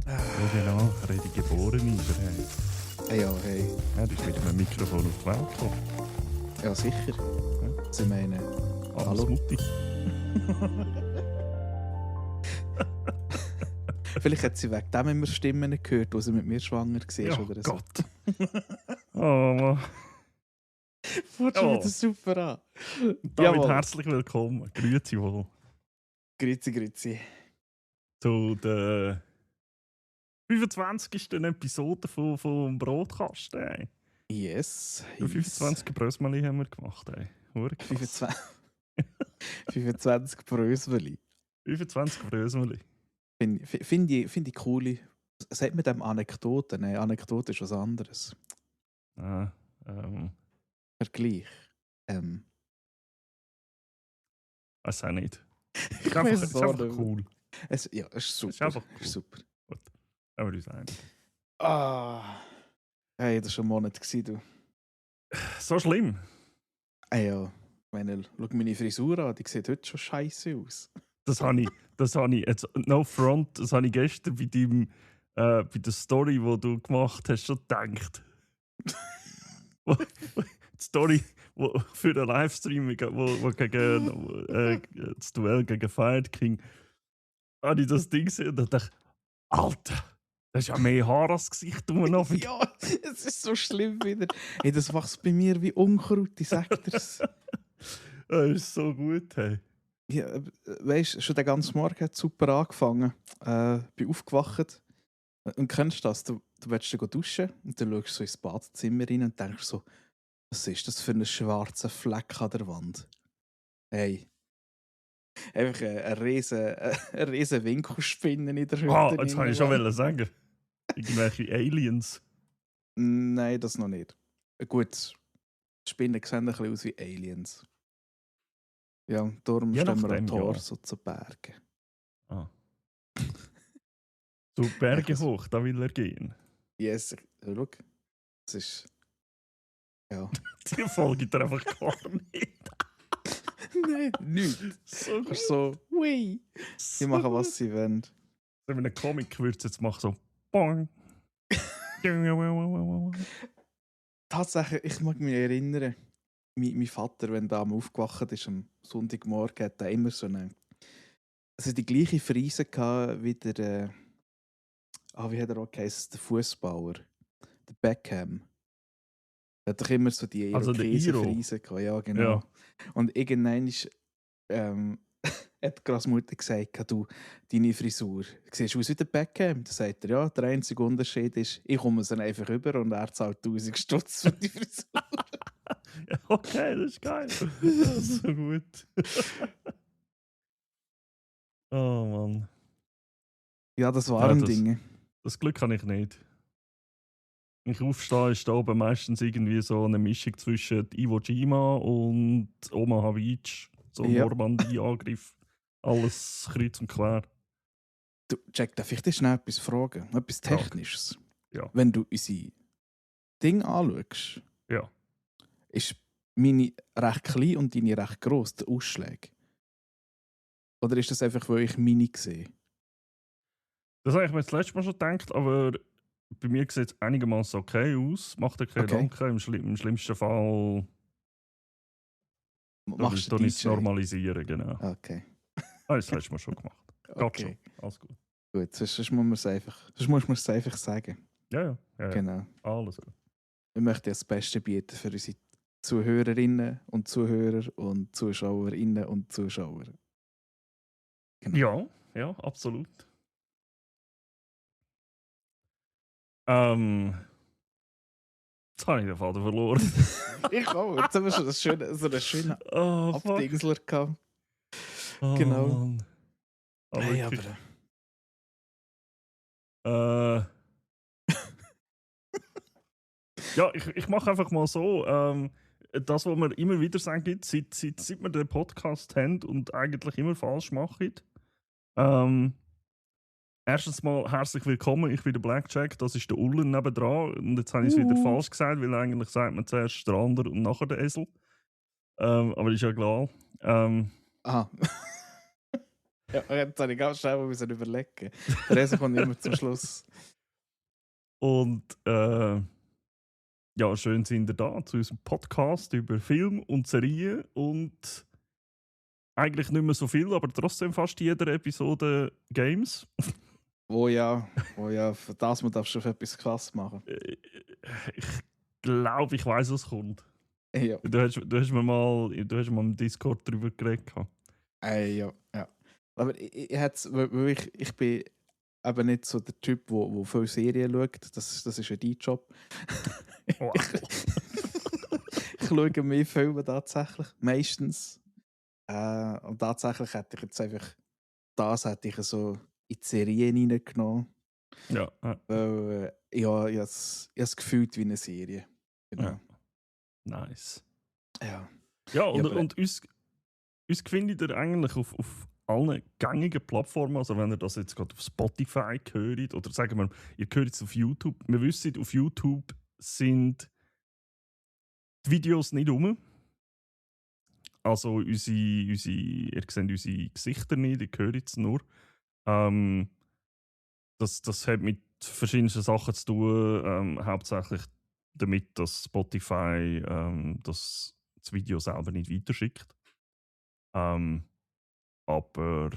Ja, genau, rede geboren ist er. Hey. Ja, hey. Ja, du bist mit einem Mikrofon auf die Welt gekommen. Ja, sicher. Ja. Sie meinen, Alles hallo? Mutti. Vielleicht hat sie wegen dem immer Stimmen gehört, wo sie mit mir schwanger war. Ja, oder so. Gott. Oh Mann. Fängt schon wieder super an. Damit Jawohl. herzlich willkommen. Grüezi wohl. Grüezi. Zu der 25. Episode vom Brotkasten. Ey. Yes. 25 Brösmeli haben wir gemacht. Ey. 25 Brösweli. 25 Brösmeli. Finde ich coole. Sagt man dem Anekdoten? Nein, Anekdote ist was anderes. Vergleich. Weiß auch nicht. Ich Es weiß ist es auch einfach nicht. cool. Ja, es ist super. Es ist einfach cool. Ist super. Gut. Haben wir uns einig. Hey, das war schon ein Monat, du. So schlimm. Ja, ich meine, schau meine Frisur an, die sieht heute schon scheiße aus. Das habe ich, jetzt, no front, das habe ich gestern bei der Story, die du gemacht hast, schon gedacht. Die Story für den Livestream, wo gegen das Duell gegen Fight King, habe ich das Ding gesehen und dachte, Alter, das ist ja mehr Haar als Gesicht umeinander. Ja, es ist so schlimm wieder. Hey, das wächst bei mir wie Unkraut, ich sag dir's. Das ist so gut, hey. Ja, weißt du, schon den ganzen Morgen hat es super angefangen. Bin aufgewacht. Und kennst du das? Du willst dann duschen und dann schaust du so ins Badezimmer rein und denkst so, was ist das für ein schwarzer Fleck an der Wand? Hey. Einfach eine riesen Winkelspinne in der Hütte. Jetzt kann ich schon sagen. Irgendwelche Aliens. Nein, das noch nicht. Gut, die Spinnen sehen ein bisschen aus wie Aliens. Ja, darum Je stehen wir nachdem, am Tor ja. so zu Bergen. Ah. So Berge hoch, da will er gehen. Yes, schau. Das ist... Ja. Die Folge dir einfach gar nicht. Nein, nichts. So gut. So, ui. Die machen, was sie wollen. Wenn man einen Comic würde jetzt machen, so Bong. Tatsächlich, ich mag mich erinnern, mein Vater, wenn er aufgewacht ist am Sonntagmorgen, hat er immer so eine... Also die gleiche Frise gehabt wie der... wie hat er auch geheißen? Der Fußballer. Der Beckham. Er hat doch immer so die Also der Iro. Frise gehabt. Ja, genau. Ja. Und irgendwann ist... hat die Großmutter gesagt, du, deine Frisur, siehst du aus wie der Beckham? Da sagt er, ja, der einzige Unterschied ist, ich komme es dann einfach rüber und er zahlt 1000 Stutz für die Frisur. Ja, okay, das ist geil. Das ist so gut. Oh Mann. Ja, das waren das- Dinge. Das Glück habe ich nicht. Wenn ich aufstehe, ist da oben meistens irgendwie so eine Mischung zwischen Iwo Jima und Omaha Beach. So ein Ja. Normandie-Angriff. Alles kreuz und quer. Du, Jack, darf ich dich schnell etwas fragen? Etwas Frag. Technisches. Ja. Wenn du unsere Dinge anschaust, Ja. ist meine recht klein und deine recht gross, der Ausschlag? Oder ist das einfach, weil ich meine sehe? Das habe ich mir das letzte Mal schon gedacht, aber bei mir sieht es einigermaßen okay aus. Macht dir keine Okay. Gedanken. Im schlimmsten Fall Machst du tue ich es DJ? normalisieren, genau. Okay. Habe ich das letzte Mal schon gemacht. Geht Okay. schon. Alles gut. Gut, sonst muss man es einfach sagen. Ja. Genau. Alles gut. Wir möchten ja das Beste bieten für unsere Zuhörerinnen und Zuhörer und Zuschauerinnen und Zuschauer. Genau. Ja, absolut. Jetzt habe ich den Faden verloren. Ich auch. Jetzt haben wir schon so einen schönen Oh, fuck. Abdingsler gehabt. Oh, Genau. Mann. Hey, wirklich. aber... Ja, ich mache einfach mal so. Das, was wir immer wieder sagen, seit wir den Podcast haben und eigentlich immer falsch machen. Erstens mal herzlich willkommen, ich bin der Blackjack, das ist der Ullen nebendran. Und jetzt habe ich es wieder falsch gesagt, weil eigentlich sagt man zuerst der andere und nachher der Esel. Aber ist ja klar. Aha. Ja, jetzt habe ich ganz schnell mal müssen überlegen. Der Rese kommt immer zum Schluss. Und ja, schön sind ihr da zu unserem Podcast über Film und Serien und eigentlich nicht mehr so viel, aber trotzdem fast jeder Episode Games. Oh ja, für das man darf schon etwas krass machen. Ich glaube, ich weiß, was kommt. Ja, Du hast mir mal im Discord darüber geredet. ja. Aber ich bin eben nicht so der Typ, der viele Serien schaut. Das ist ja dein Job. Wow. Ich schaue mehr Filme tatsächlich, meistens. Und tatsächlich hätte ich jetzt einfach hätte ich so in die Serien reingenommen. Ja, Weil, ja, ich habe es gefühlt wie eine Serie. Genau. ja. Nice. Ja. Ja, und, aber- und uns findet ihr eigentlich auf allen gängigen Plattformen. Also, wenn ihr das jetzt gerade auf Spotify hört, oder sagen wir, ihr hört es auf YouTube. Wir wissen, auf YouTube sind die Videos nicht rum. Also, ihr seht unsere Gesichter nicht, ihr hört es nur. Das hat mit verschiedenen Sachen zu tun. Hauptsächlich damit, dass Spotify das Video selber nicht weiterschickt. Aber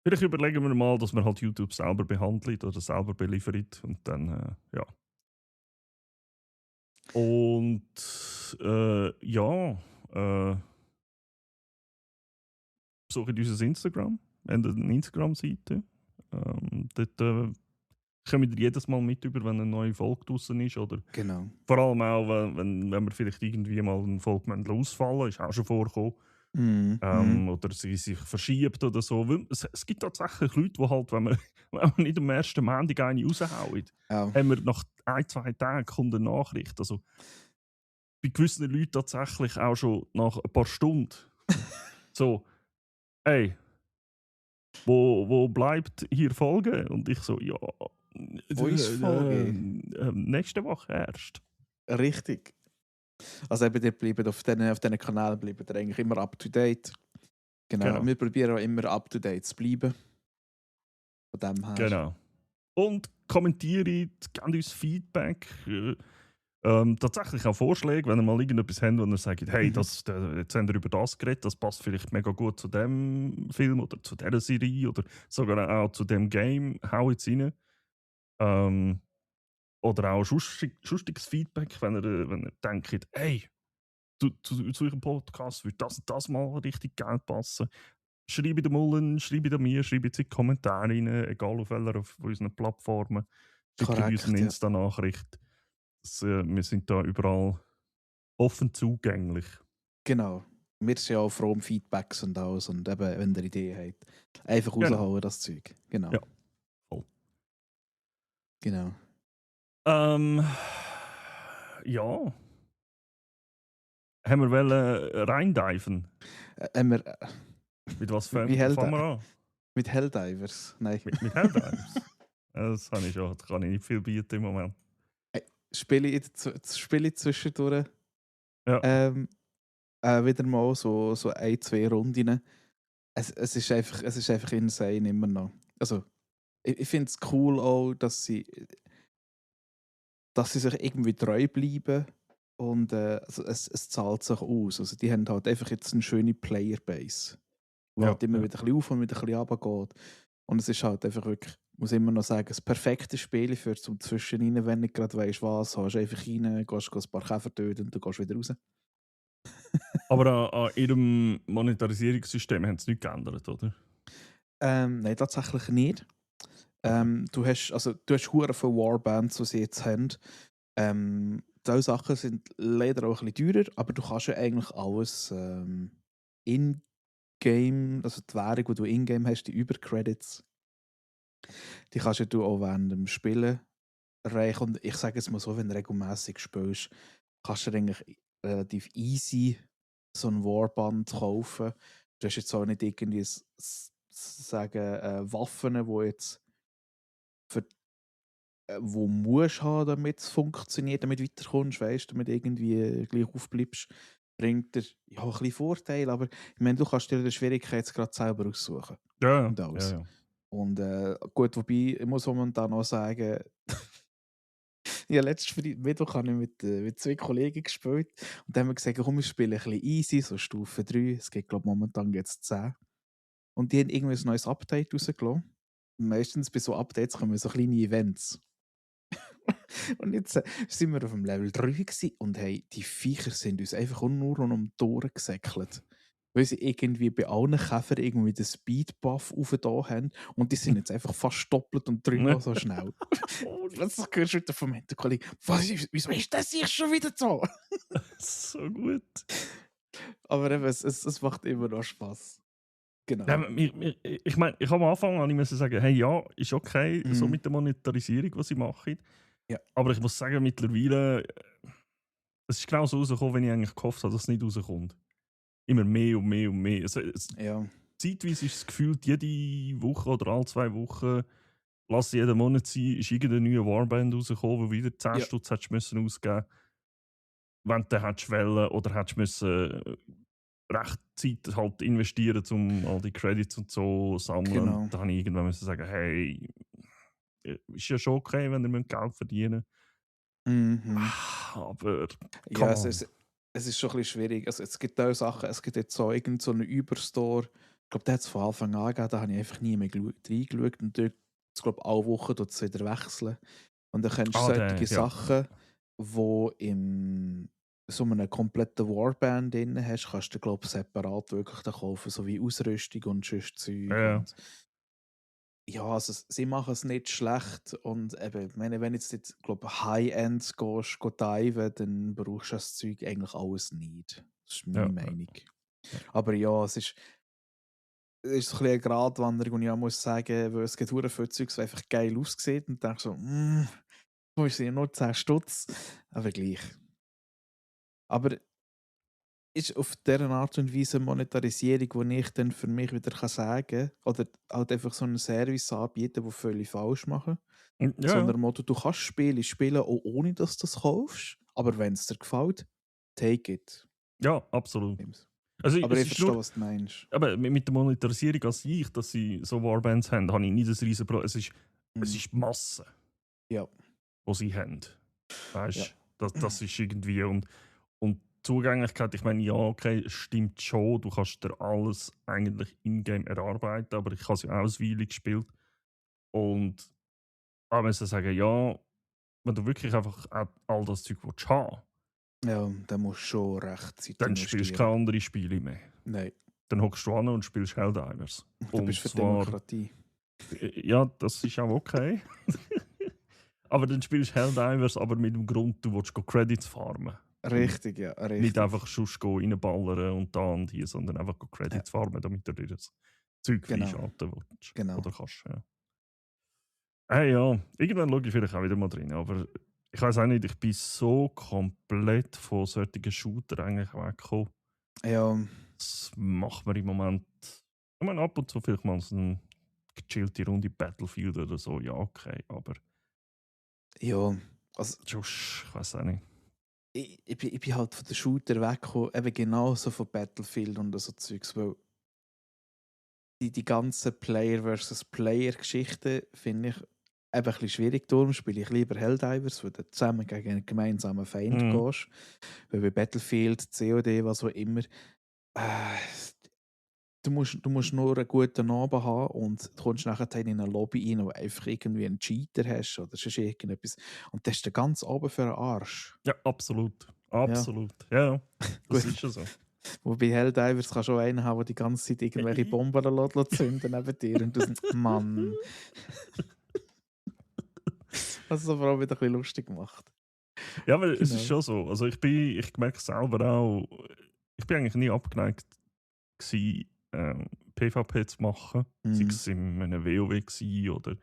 vielleicht überlegen wir mal, dass wir halt YouTube selber behandeln oder selber beliefern und dann, ja. Und ja, besucht unser Instagram. Wir haben eine Instagram-Seite. Dort kommen wir jedes Mal mit über, wenn eine neue Folge draußen ist. Oder Genau. vor allem auch, wenn wir vielleicht irgendwie mal eine Folge ausfallen, ist auch schon vorgekommen. Oder sie sich verschiebt oder so. Weil es gibt tatsächlich Leute, die halt, wenn wir nicht am ersten Montag eine raushauen, Ja. haben wir nach 1-2 Tagen kommt eine Nachricht. Also bei gewissen Leuten tatsächlich auch schon nach ein paar Stunden. So, hey, wo bleibt hier Folge? Und ich so, ja, Wo ist Folge? Nächste Woche erst. Richtig. Also eben, ihr bleibt auf diesen Kanälen bleibt ihr eigentlich immer up to date. Genau. Wir probieren auch immer up to date zu bleiben. Von dem her. Genau. Und kommentiert, gebt uns Feedback. Tatsächlich auch Vorschläge, wenn ihr mal irgendetwas habt, wo ihr sagt, hey, jetzt haben wir über das geredet, das passt vielleicht mega gut zu dem Film oder zu dieser Serie oder sogar auch zu dem Game, hau jetzt rein. Oder auch sonstiges Feedback, wenn ihr denkt, hey, zu eurem Podcast würde das und das mal richtig geil passen. Schreibt den Mullen, schreibt mir, schreibt in die Kommentare rein, egal auf welcher von unseren Plattformen. Schickt uns eine Insta-Nachricht. Wir sind da überall offen zugänglich. Genau. Wir sind ja auch froh um Feedbacks und alles. Und eben, wenn ihr Ideen habt, einfach raushauen, das Zeug. Genau. Ja, voll. Genau. Ja. Haben wir reindiven? Mit was fangen wir an? Mit Helldivers? Nein. Mit Helldivers? Das kann ich nicht viel bieten im Moment. Spiele ich zwischendurch Ja. wieder mal so 1-2 Runden. Es ist einfach insane immer noch. Also, ich finde es cool auch, dass sie sich irgendwie treu bleiben und also es zahlt sich aus. Also die haben halt einfach jetzt eine schöne Playerbase, die halt immer wieder ein bisschen auf und wieder ein bisschen runter geht. Und es ist halt einfach wirklich, muss immer noch sagen, das perfekte Spiel für zum Zwischenrein, wenn du nicht gerade weißt was, hast du einfach rein, gehst ein paar Käfer töten und dann gehst du wieder raus. Aber an ihrem Monetarisierungssystem haben sie nichts geändert, oder? Nein, tatsächlich nicht. Du hast hure viele Warbands, die sie jetzt haben. Diese Sachen sind leider auch ein bisschen teurer, aber du kannst ja eigentlich alles in-game, also die Währung, die du in-game hast, die Übercredits, die kannst ja du auch während dem Spielen erreichen. Und ich sage jetzt mal so, wenn du regelmäßig spielst, kannst du eigentlich relativ easy so ein Warband kaufen. Du hast jetzt auch nicht irgendwie Waffen, die jetzt wo musst haben, damit es funktioniert, damit du weiterkommst, weißt, damit du irgendwie gleich aufbleibst. bringt dir ja, ein bisschen Vorteile, aber ich meine, du kannst dir den Schwierigkeitsgrad selber aussuchen Ja, und ja, alles. ja. Und gut, wobei, ich muss momentan auch sagen, ja, Mittwoch habe ich mit zwei Kollegen gespielt und dann haben wir gesagt, komm, wir spielen ein bisschen easy, so Stufe 3. Es geht, glaube ich, momentan geht's 10. Und die haben irgendwie ein neues Update rausgelassen. Und meistens bei so Updates kommen so kleine Events. Und jetzt sind wir auf dem Level 3 gewesen und hey, die Viecher sind uns einfach nur noch um die Ohren gesäckelt. Weil sie irgendwie bei allen Käfern irgendwie den Speed-Buff aufgetan haben und die sind jetzt einfach fast doppelt und dreimal so schnell. Plötzlich hörst du wieder vom Hinterkollegen, wieso ist das hier schon wieder so? So gut. Aber eben, es macht immer noch Spaß. Ja, Genau. ich meine, ich habe am Anfang habe ich müssen sagen, hey, ja, ist okay, so Mhm. mit der Monetarisierung, was ich mache. Ja. Aber ich muss sagen, mittlerweile, es ist genau so rausgekommen, wenn ich eigentlich gehofft habe, dass es nicht rauskommt. Immer mehr und mehr und mehr. Ja. Zeitweise ist es gefühlt, jede Woche oder alle 2 Wochen, lass jeden Monat sein, ist irgendeine neue Warband rausgekommen, wo wieder 10 Ja. Stutz hättest müssen ausgeben, wenn du hättest wollen oder hättest müssen recht Zeit halt investieren, um all die Credits und so zu sammeln. Genau. Da habe ich irgendwann müssen sagen, hey, ist ja schon okay, wenn ihr Geld verdienen Mhm. müsst. Aber Ja, come on. es ist schon ein bisschen schwierig. Also, es gibt auch Sachen, es gibt jetzt so irgend so einen Überstore. Ich glaube, der hat es von Anfang an gegeben, da habe ich einfach nie mehr reingeschaut. Und dort, ich glaube, alle Wochen tut es wieder wechseln. Und dann kennst du solche Ja. Sachen, wo im so einem kompletten Warband drin hast, kannst du, glaube ich, separat wirklich dann kaufen, so wie Ausrüstung und sonst Zeug. Ja. Und ja, also sie machen es nicht schlecht und eben, ich meine, wenn jetzt, glaube High-End diven, dann brauchst du das Zeug eigentlich alles nicht. Das ist Ja. meine Meinung. Aber ja, es ist so ein bisschen eine Gratwanderung und ich muss sagen, weil es gibt verdammt viel Zeug, das einfach geil aussieht und denkst so, wo ist ja nur 10 Stutz, aber gleich. Aber ist auf dieser Art und Weise eine Monetarisierung, die ich dann für mich wieder sagen kann, oder halt einfach so einen Service anbieten, den viele falsch machen. So Ja. unter dem Motto, du kannst Spiele spielen, auch ohne dass du das kaufst, aber wenn es dir gefällt, take it. Ja, absolut. Nimm's. Also, Aber es ich ist verstehe, nur, was du meinst. aber mit der Monetarisierung an sich, dass sie so Warbands haben, habe ich nicht ein riesen Problem. Es Mhm. ist die Masse, Ja, die sie haben. ja. Weißt du, das ist irgendwie. Und die Zugänglichkeit, ich meine, ja, okay, es stimmt schon, du kannst dir alles eigentlich in-game erarbeiten, aber ich habe es ja auch eine Weile gespielt. Und da müssen sagen, ja, wenn du wirklich einfach auch all das Zeug haben willst, Ja, da musst du schon recht Zeit dann spielst du investieren. keine anderen Spiele mehr. Nein, Dann hockst du an und spielst Helldivers. du bist Und für zwar, Demokratie. ja, das ist auch okay. Aber dann spielst du Helldivers, aber mit dem Grund, du willst Credits farmen. Und Richtig, ja, nicht richtig. einfach sonst reinballern und da und hier, sondern einfach Ja, Credits farmen, damit du dir das Zeug genau, freischalten willst. genau. Oder kannst, ja. Hey, ja, irgendwann schaue ich vielleicht auch wieder mal drin, aber ich weiß auch nicht, ich bin so komplett von solchen Shooter eigentlich weggekommen. Ja, Das macht mir im Moment, ich meine, ab und zu vielleicht mal so eine gechillte Runde Battlefield oder so, ja, okay, aber ja. Also, sonst, ich weiß auch nicht. ich bin halt von den Shooter weggekommen, eben genauso von Battlefield und so Zeugs, weil die ganzen Player versus Player Geschichten finde ich eben ein bisschen schwierig. Darum spiele ich lieber Helldivers, wo du zusammen gegen einen gemeinsamen Feind Mhm. gehst. Weil bei Battlefield, COD, was auch immer, äh, du musst nur einen guten Abend haben und du kommst nachher in eine Lobby rein, wo einfach irgendwie einen Cheater hast oder sonst irgendetwas. Und das ist der ganze Abend für einen Arsch. Ja, absolut. Ja, Absolut. Ja, ja. Das gut. ist ja so. Wobei Helldivers kannst du auch einen haben, der die ganze Zeit irgendwelche Bomben zünden neben dir und du sagst, Mann. Was es aber auch wieder ein bisschen lustig macht. Ja, aber es ist Genau. schon so. Also ich merke selber auch, ich bin eigentlich nie abgeneigt gewesen, PvP zu machen. Sei Mhm. es in einem WoW gewesen oder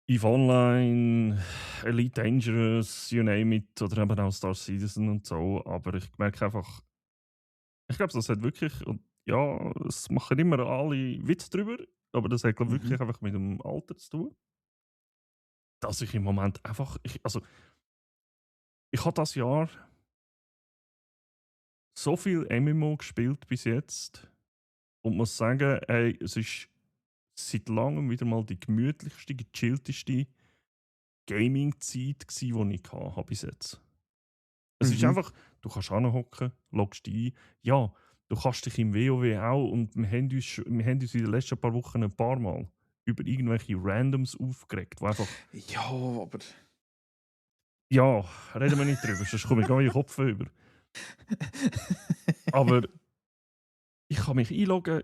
EVE Online, Elite Dangerous, you name it, oder eben auch Star Citizen und so. Aber ich merke einfach, ich glaube, das hat wirklich, und ja, es machen immer alle Witz drüber, aber das hat, glaube ich, Mhm. wirklich einfach mit dem Alter zu tun. Dass ich im Moment einfach, also ich habe das Jahr so viel MMO gespielt bis jetzt und muss sagen, ey, es ist seit langem wieder mal die gemütlichste, gechillteste Gaming-Zeit gsi, die ich hatte bis jetzt. Es ist Mhm. einfach, du kannst anhocken, loggst dich ein. Ja, du kannst dich im WoW auch und wir haben uns in den letzten paar Wochen ein paar Mal über irgendwelche Randoms aufgeregt, wo einfach, Ja, aber. ja, reden wir nicht drüber, sonst komme ich gar nicht in den Kopf über. Aber ich kann mich einloggen,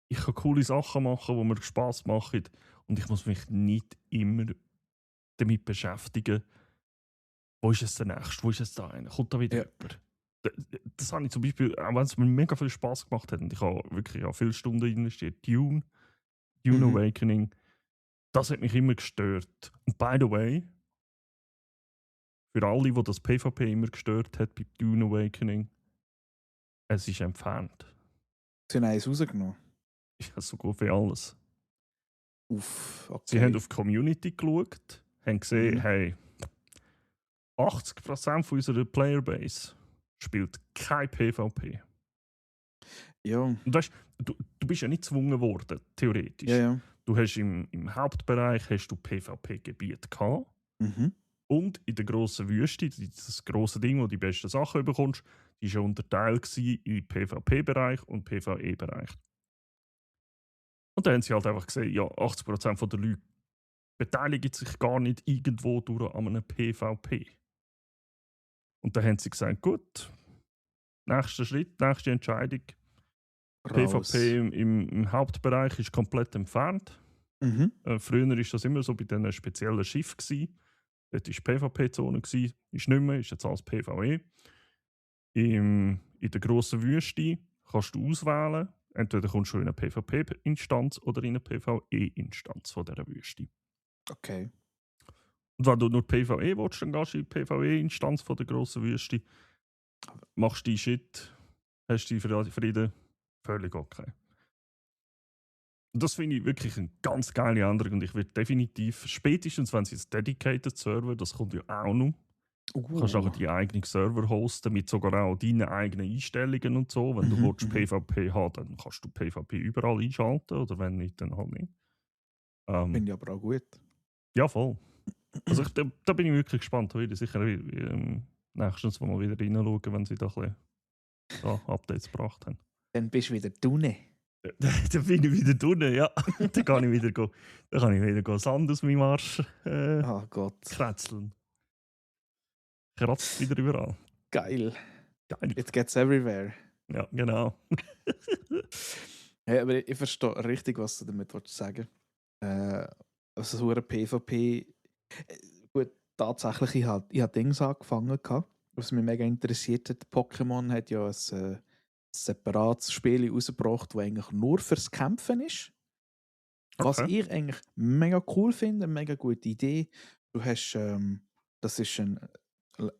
ich kann coole Sachen machen, die mir Spass machen und ich muss mich nicht immer damit beschäftigen, wo ist es der Nächste, wo ist es der eine, kommt da wieder Ja. jemand. Das habe ich zum Beispiel, auch wenn es mir mega viel Spass gemacht hat und ich habe wirklich auch viele Stunden investiert, Dune Mhm. Awakening, das hat mich immer gestört. Und by the way, für alle, die das PvP immer gestört hat bei Dune Awakening, es ist entfernt. Sie haben eins rausgenommen. Ich habe so gut wie alles. Uff, Sie haben okay. auf die Community geschaut, haben gesehen, Mhm. hey, 80% von unserer Playerbase spielt kein PvP. Ja, Und du bist ja nicht gezwungen worden, ja, theoretisch. ja. Du hast im Hauptbereich hast du PvP-Gebiet gehabt. Mhm. Und in der grossen Wüste, das grosse Ding, wo du die besten Sachen bekommst, die war ja unterteilt in PvP-Bereich und PvE-Bereich. Und dann haben sie halt einfach gesehen, ja, 80% der Leute beteiligen sich gar nicht irgendwo durch an einem PvP. Und dann haben sie gesagt, gut, nächster Schritt, nächste Entscheidung, PvP Raus. im Hauptbereich ist komplett entfernt. Mhm. Früher war das immer so bei diesen speziellen Schiffen. Dort war PvP-Zone, ist nicht mehr, ist jetzt alles PvE. In der grossen Wüste kannst du auswählen, entweder kommst du in eine PvP-Instanz oder in eine PvE-Instanz von dieser Wüste. Okay. Und wenn du nur PvE willst, dann gehst du in die PvE-Instanz von der grossen Wüste, machst deinen Shit, hast deinen Frieden, völlig okay. Und das finde ich wirklich eine ganz geile Änderung und ich werde definitiv, spätestens wenn sie jetzt Dedicated Server, das kommt ja auch noch, du kannst auch die eigenen Server hosten mit sogar auch deinen eigenen Einstellungen und so. Wenn du Mhm. willst, PvP haben, dann kannst du PvP überall einschalten oder wenn nicht, dann halt nicht. Finde ich aber auch gut. Ja, voll. Also da bin ich wirklich gespannt. Da werde ich sicher nächstens mal wieder reinschauen, wenn sie da ein bisschen Updates gebracht haben. Dann bist du wieder dünne. Da bin ich wieder drinnen, ja. Da kann ich wieder Sand aus meinem Arsch Oh Gott. kratzeln. Kratzt wieder überall. Geil. Geil. It gets everywhere. Ja, genau. Hey, aber ich verstehe richtig, was du damit sagen willst. Also so ein PvP. Gut, tatsächlich, ich habe Dings angefangen, was mich mega interessiert hat. Pokémon hat ja ein separates Spiel rausgebracht, das eigentlich nur fürs Kämpfen ist. Was Okay. ich eigentlich mega cool finde, eine mega gute Idee. Du hast, das ist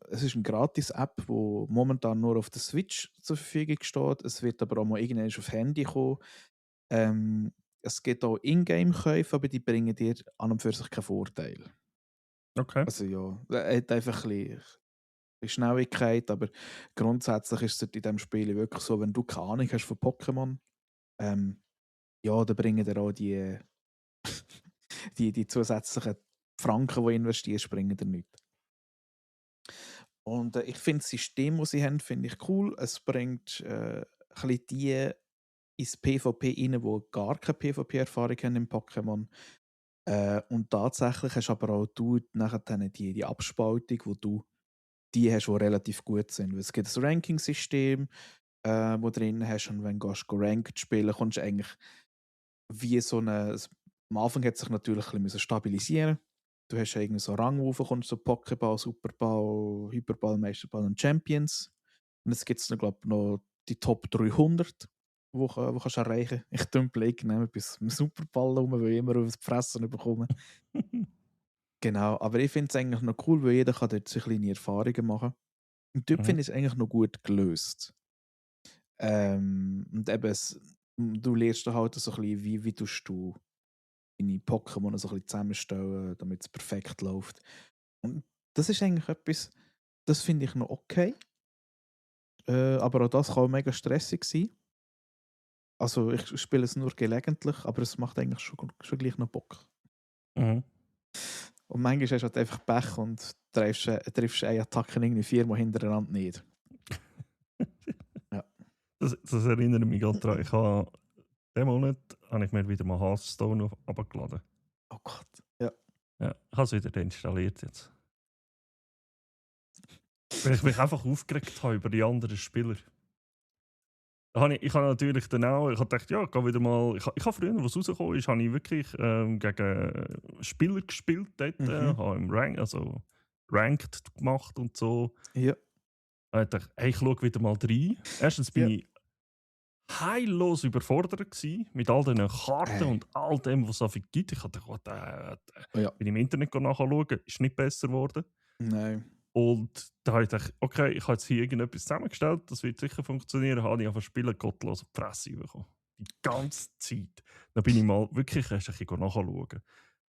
es ist eine Gratis-App, die momentan nur auf der Switch zur Verfügung steht. Es wird aber auch mal irgendwann auf Handy kommen. Es gibt auch Ingame-Käufe, aber die bringen dir an und für sich keinen Vorteil. Okay. Also ja, er hat einfach bisschen Schnelligkeit, aber grundsätzlich ist es in diesem Spiel wirklich so, wenn du keine Ahnung hast von Pokémon, ähm, ja, dann bringen dir auch die zusätzlichen Franken, die du investierst, bringen dir nichts. Und ich finde das System, das sie haben, finde ich cool. Es bringt ein bisschen die ins PvP rein, die gar keine PvP-Erfahrung haben im Pokémon. Und tatsächlich hast aber auch du nachher dann die Abspaltung, wo du die hast, die relativ gut sind. Weil es gibt ein Ranking-System, wo drin hast und wenn du Ranked spielen kommst du eigentlich wie so eine... Am Anfang hat es sich natürlich ein bisschen stabilisieren. Du hast irgendwie so Rangwufen, kommst so Pokéball, Superball, Hyperball, Meisterball und Champions. Und jetzt gibt es noch, glaube ich, noch die Top 300, wo kannst du erreichen. Ich dümpel nehmen bis zum Superball rum, weil ich immer auf das Fressen bekomme. Genau, aber ich finde es eigentlich noch cool, weil jeder kann dort so kleine Erfahrungen machen. Und dort Mhm. finde ich es eigentlich noch gut gelöst. Und eben, du lernst dann halt so ein bisschen, wie tust du deine Pokémon so ein bisschen zusammenstellen, damit es perfekt läuft. Und das ist eigentlich etwas, das finde ich noch okay. aber auch das kann auch mega stressig sein. Also ich spiele es nur gelegentlich, aber es macht eigentlich schon gleich noch Bock. Mhm. Und manchmal hast du halt einfach Pech und triffst eine Attacke irgendwie 4-mal hintereinander nicht. Ja. Das erinnert mich gerade daran. Diesen Monat habe ich mir wieder mal Hearthstone abgeladen. Oh Gott. Ja. Ja, ich habe es wieder deinstalliert jetzt. Weil ich mich einfach aufgeregt habe über die anderen Spieler. Ich habe natürlich dann auch, ich habe gedacht, ja, ich gehe wieder mal. Ich habe früher, was rausgekommen ist, habe ich wirklich gegen Spieler gespielt dort, habe im Ranked gemacht und so. Ja. Und ich dachte, hey, ich schaue wieder mal rein. Erstens bin ich heillos überfordert gewesen mit all diesen Karten und all dem, was es so viel gibt. Ich dachte, Ja. bin im Internet nachschauen, ist nicht besser geworden. Nein. Und da habe ich gedacht, okay, ich habe jetzt hier irgendetwas zusammengestellt, das wird sicher funktionieren. Habe ich einfach Spielen gottlos auf die Fresse bekommen. Die ganze Zeit. Dann bin ich mal wirklich erst ein bisschen nachschauen. Und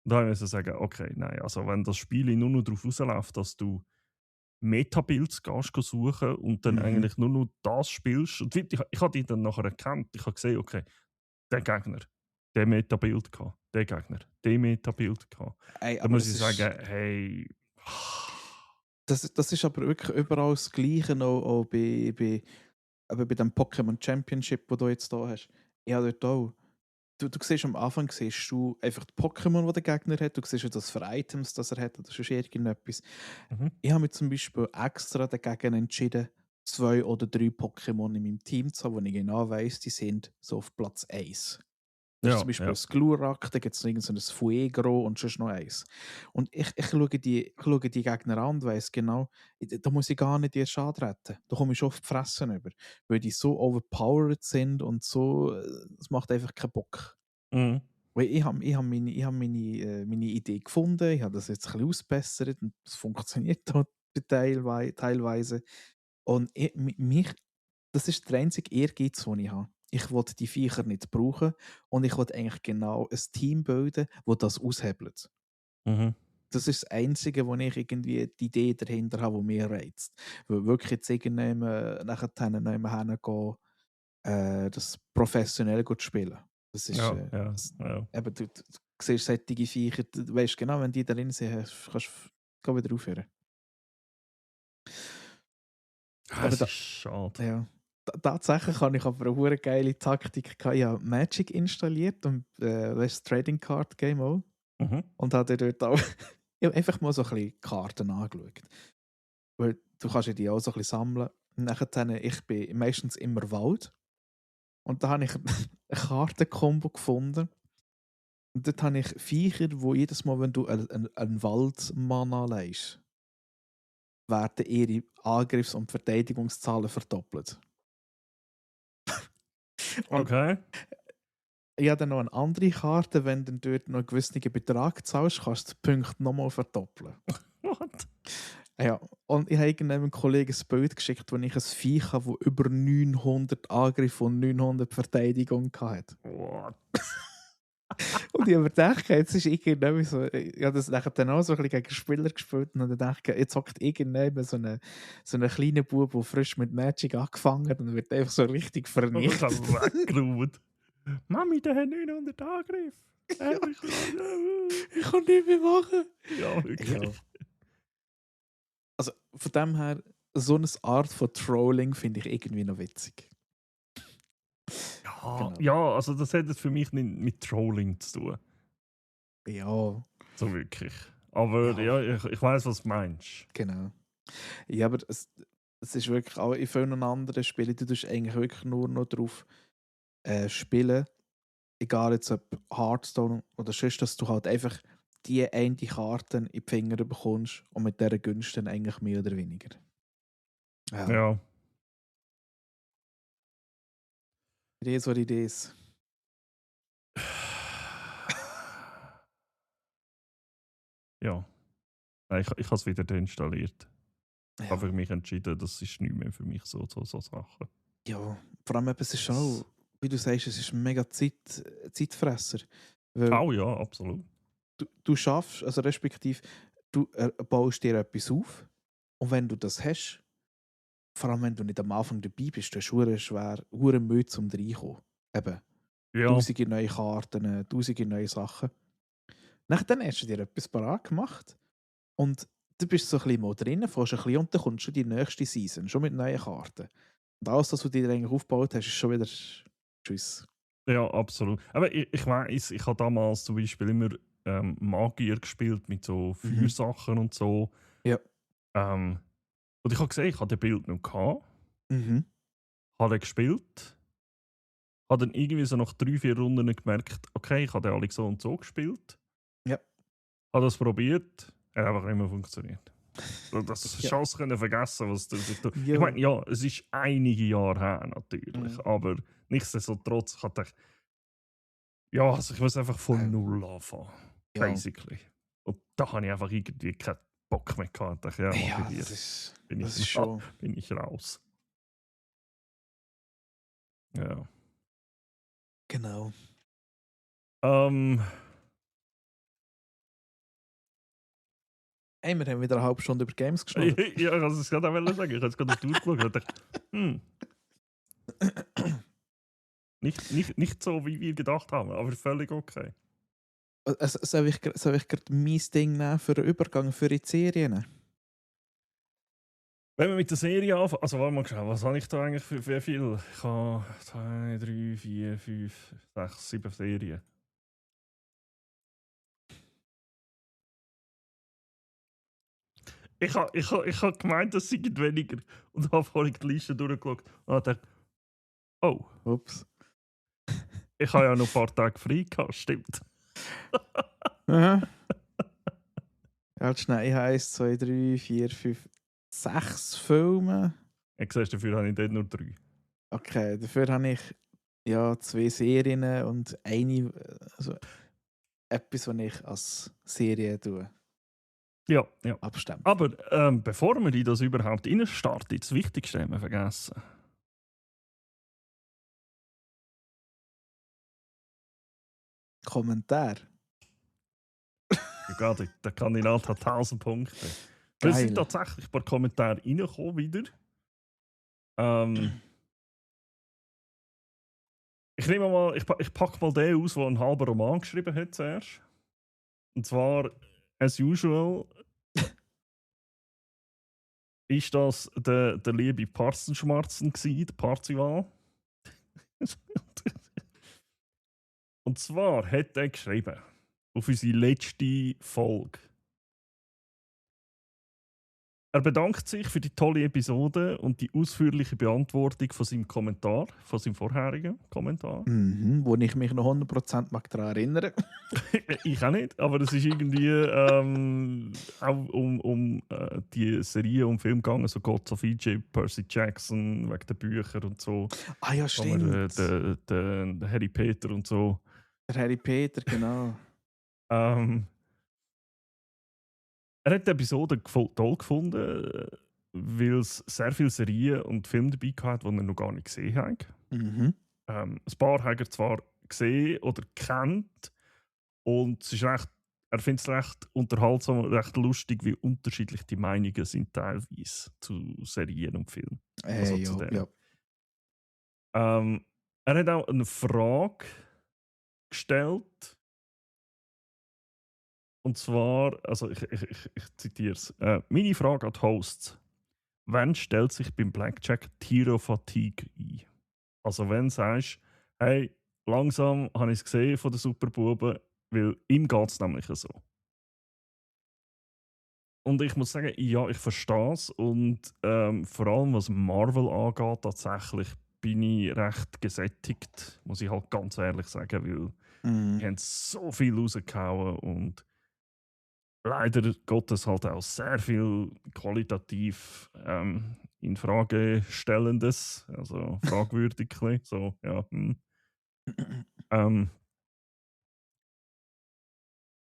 da habe ich sagen, okay, nein, also wenn das Spiel nur noch darauf rausläuft, dass du Metabuilds gehst suchen und dann eigentlich nur noch das spielst. Und ich habe die dann nachher erkannt. Ich habe gesehen, okay, der Gegner, der Metabuild gehabt, der Gegner, der Metabuild gehabt. Ey, Da aber muss ich sagen, hey. Das ist aber wirklich überall das Gleiche, auch bei dem Pokémon Championship, wo du jetzt da hast. Ja, dort auch. Du siehst am Anfang siehst du einfach die Pokémon, die der Gegner hat. Du siehst, was für Items das er hat oder sonst irgendetwas. Ich habe mich zum Beispiel extra dagegen entschieden, 2 oder 3 Pokémon in meinem Team zu haben, wo ich genau weiss, die sind so auf Platz 1. Das ist zum Beispiel ein Glurak, da gibt es noch irgendein Fuegro und sonst noch eins. Und ich schaue die Gegner an und weiss genau, da muss ich gar nicht erst antreten. Da komme ich schon auf die Fresse über. Weil die so overpowered sind und so, es macht einfach keinen Bock. Mhm. Weil ich habe meine Idee gefunden, ich habe das jetzt ein bisschen ausgebessert und es funktioniert auch teilweise. Und das ist der einzige Ehrgeiz, den ich habe. Ich will die Viecher nicht brauchen und ich will eigentlich genau ein Team bilden, das das aushebelt. Mhm. Das ist das Einzige, wo ich irgendwie die Idee dahinter habe, die mich reizt. Weil wirklich jetzt irgendjemand nachher hingehen, das professionell zu spielen. Das ist, Ja. eben, du siehst solche Viecher, du weißt genau, wenn die drin sind, kannst du wieder aufhören. Es ist schade. Ja. Tatsächlich habe ich aber eine hure geile Taktik gehabt. Ich habe Magic installiert und das Trading Card Game auch. Mhm. Und habe dort auch ich habe einfach mal so ein bisschen Karten angeschaut. Weil du kannst ja die auch so ein bisschen sammeln. Und nachher, ich bin meistens immer Wald. Und da habe ich eine Kartenkombo gefunden. Und dort habe ich Viecher, wo jedes Mal, wenn du einen Waldmana leist, werden ihre Angriffs- und Verteidigungszahlen verdoppelt. Okay. Ich habe dann noch eine andere Karte, wenn du dort noch einen gewissen Betrag zahlst, kannst du die Punkte nochmal verdoppeln. What? Ja, und ich habe irgendeinem Kollegen ein Bild geschickt, wo ich ein Viech habe, das über 900 Angriff und 900 Verteidigung hatte. What? Und ich habe mir gedacht, jetzt ist irgendjemand so, ich habe das nachher dann auch so ein bisschen gegen Spieler gespielt und dann dachte ich, jetzt hockt irgendjemand so ein kleiner Bub, der frisch mit Magic angefangen hat und wird einfach so richtig vernichtet. Ich habe weggeräumt. Mami, der hat 900 Angriff. Ja. Ich kann nicht mehr machen. Ja, wirklich. Ja. Also von dem her, so eine Art von Trolling finde ich irgendwie noch witzig. Ja, Genau. ja, also das hat jetzt für mich nicht mit Trolling zu tun. Ja, So wirklich. Aber ja, ich weiß, was du meinst. genau. Ja, aber es ist wirklich auch in vielen anderen Spielen, du tust eigentlich wirklich nur noch drauf spielen, egal jetzt ob Hearthstone oder sonst, dass du halt einfach die eine Karte in die Finger bekommst und mit dieser Gunst dann eigentlich mehr oder weniger. Ja. Idee ist, was Idee ist. Ja. Nein, ich habe es wieder deinstalliert. Ich Ja. habe für mich entschieden, das ist nicht mehr für mich so Sachen. Ja, vor allem es ist schon auch, wie du sagst, es ist ein mega Zeitfresser. Weil Oh ja, absolut. du schaffst, also respektive, du baust dir etwas auf und wenn du das hast, vor allem wenn du nicht am Anfang dabei bist, du hast hure schwer, hure Mühe zum reinkommen. Eben, Ja, tausende neue Karten, tausende neue Sachen. Nachdem hast du dir etwas parat gemacht und du bist so ein bisschen mal drin, fährst ein bisschen und dann kommt schon die nächste Season, schon mit neuen Karten. Und alles, was du dir eigentlich aufgebaut hast, ist schon wieder Tschüss. ja, absolut. Aber ich weiss, ich habe damals zum Beispiel immer Magier gespielt mit so Mhm. Feuersachen und so. Ja. Ähm, und ich habe gesehen, ich hatte den Bild noch gehabt, Mhm. habe den gespielt, habe dann irgendwie so nach 3, 4 Runden gemerkt, okay, ich habe den alle so und so gespielt, Ja. habe das probiert, hat einfach nicht mehr funktioniert. Das Ja. Chance können vergessen, was das ich tue. Ich Ja. meine, ja, es ist einige Jahre her natürlich, Mhm. aber nichtsdestotrotz hat ich, ja, also ich muss einfach von Ähm, Null anfangen, ja. basically. Und da habe ich einfach irgendwie keinen Bock mehr gehabt. Ich dachte, ja, mal bei Ja, dir bin das ich, ist schon. bin ich raus. Ja. Genau. Ähm, Hey, wir haben wieder eine halbe Stunde über Games geschnurrt. ja, ich wollte es gerade auch sagen. Ich habe es gerade auf die Uhr geschaut und dachte, nicht so, wie wir gedacht haben, aber völlig okay. Soll ich gerade mein Ding nehmen für den Übergang für die Serien? Wenn wir mit der Serie anfangen, also warte mal schauen, was habe ich da eigentlich für viel? Ich habe 2, 3, 4, 5, 6, 7 Serien. Ich hab gemeint, das sind weniger und habe vorhin die Liste durchgeschaut und habe gedacht, oh, Ups. ich habe ja noch ein paar Tage frei gehabt, stimmt. Aha. Ja, schnell. Ich habe 1, 2, 3, 4, 5, 6 Filme. Ich siehst, dafür habe ich dort nur 3. Okay, dafür habe ich ja 2 Serien und eine, also etwas, was ich als Serie tue, Ja, ja. abstempeln. Aber bevor wir in das überhaupt reinstarten, das Wichtigste haben wir vergessen. Kommentar. Ja, gerade, der Kandidat hat 1000 Punkte. Es sind Geil. tatsächlich ein paar Kommentare reingekommen wieder. Ähm, ich nehme mal, ich packe mal den aus, der einen halben Roman geschrieben hat zuerst. Und zwar, as usual, ist das der liebe Parzenschmarzen gsi, der Parzival. Und zwar hat er geschrieben, auf unsere letzte Folge. Er bedankt sich für die tolle Episode und die ausführliche Beantwortung von seinem Kommentar, von seinem vorherigen Kommentar. Wo ich mich noch 100% mag daran erinnere. Ich auch nicht, aber es ist irgendwie auch um die Serie und Film gegangen, so Gods of Egypt, Percy Jackson, wegen den Büchern und so. Ah ja, stimmt. Der Harry Peter und so. Der Harry Peter, genau. Ähm, er hat die Episode toll gefunden, weil es sehr viele Serien und Filme dabei hatte, die er noch gar nicht gesehen hat. Mhm. Ein paar hat er zwar gesehen oder kennt, und es ist recht, er findet es recht unterhaltsam und recht lustig, wie unterschiedlich die Meinungen sind teilweise zu Serien und Filmen. Also zu Ja, denen. ja. Er hat auch eine Frage gestellt. Und zwar, also ich zitiere es. Meine Frage an die Hosts. Wann stellt sich beim Blackjack Tiro Fatigue ein? Also wenn du sagst, hey, langsam habe ich es gesehen von den Superbuben, weil ihm geht es nämlich so. Und ich muss sagen, ja, ich verstehe es. Und vor allem was Marvel angeht, tatsächlich bin ich recht gesättigt, muss ich halt ganz ehrlich sagen, weil die Mhm. haben so viel rausgehauen und leider Gottes halt auch sehr viel qualitativ in Frage stellendes, also fragwürdig. So, ja,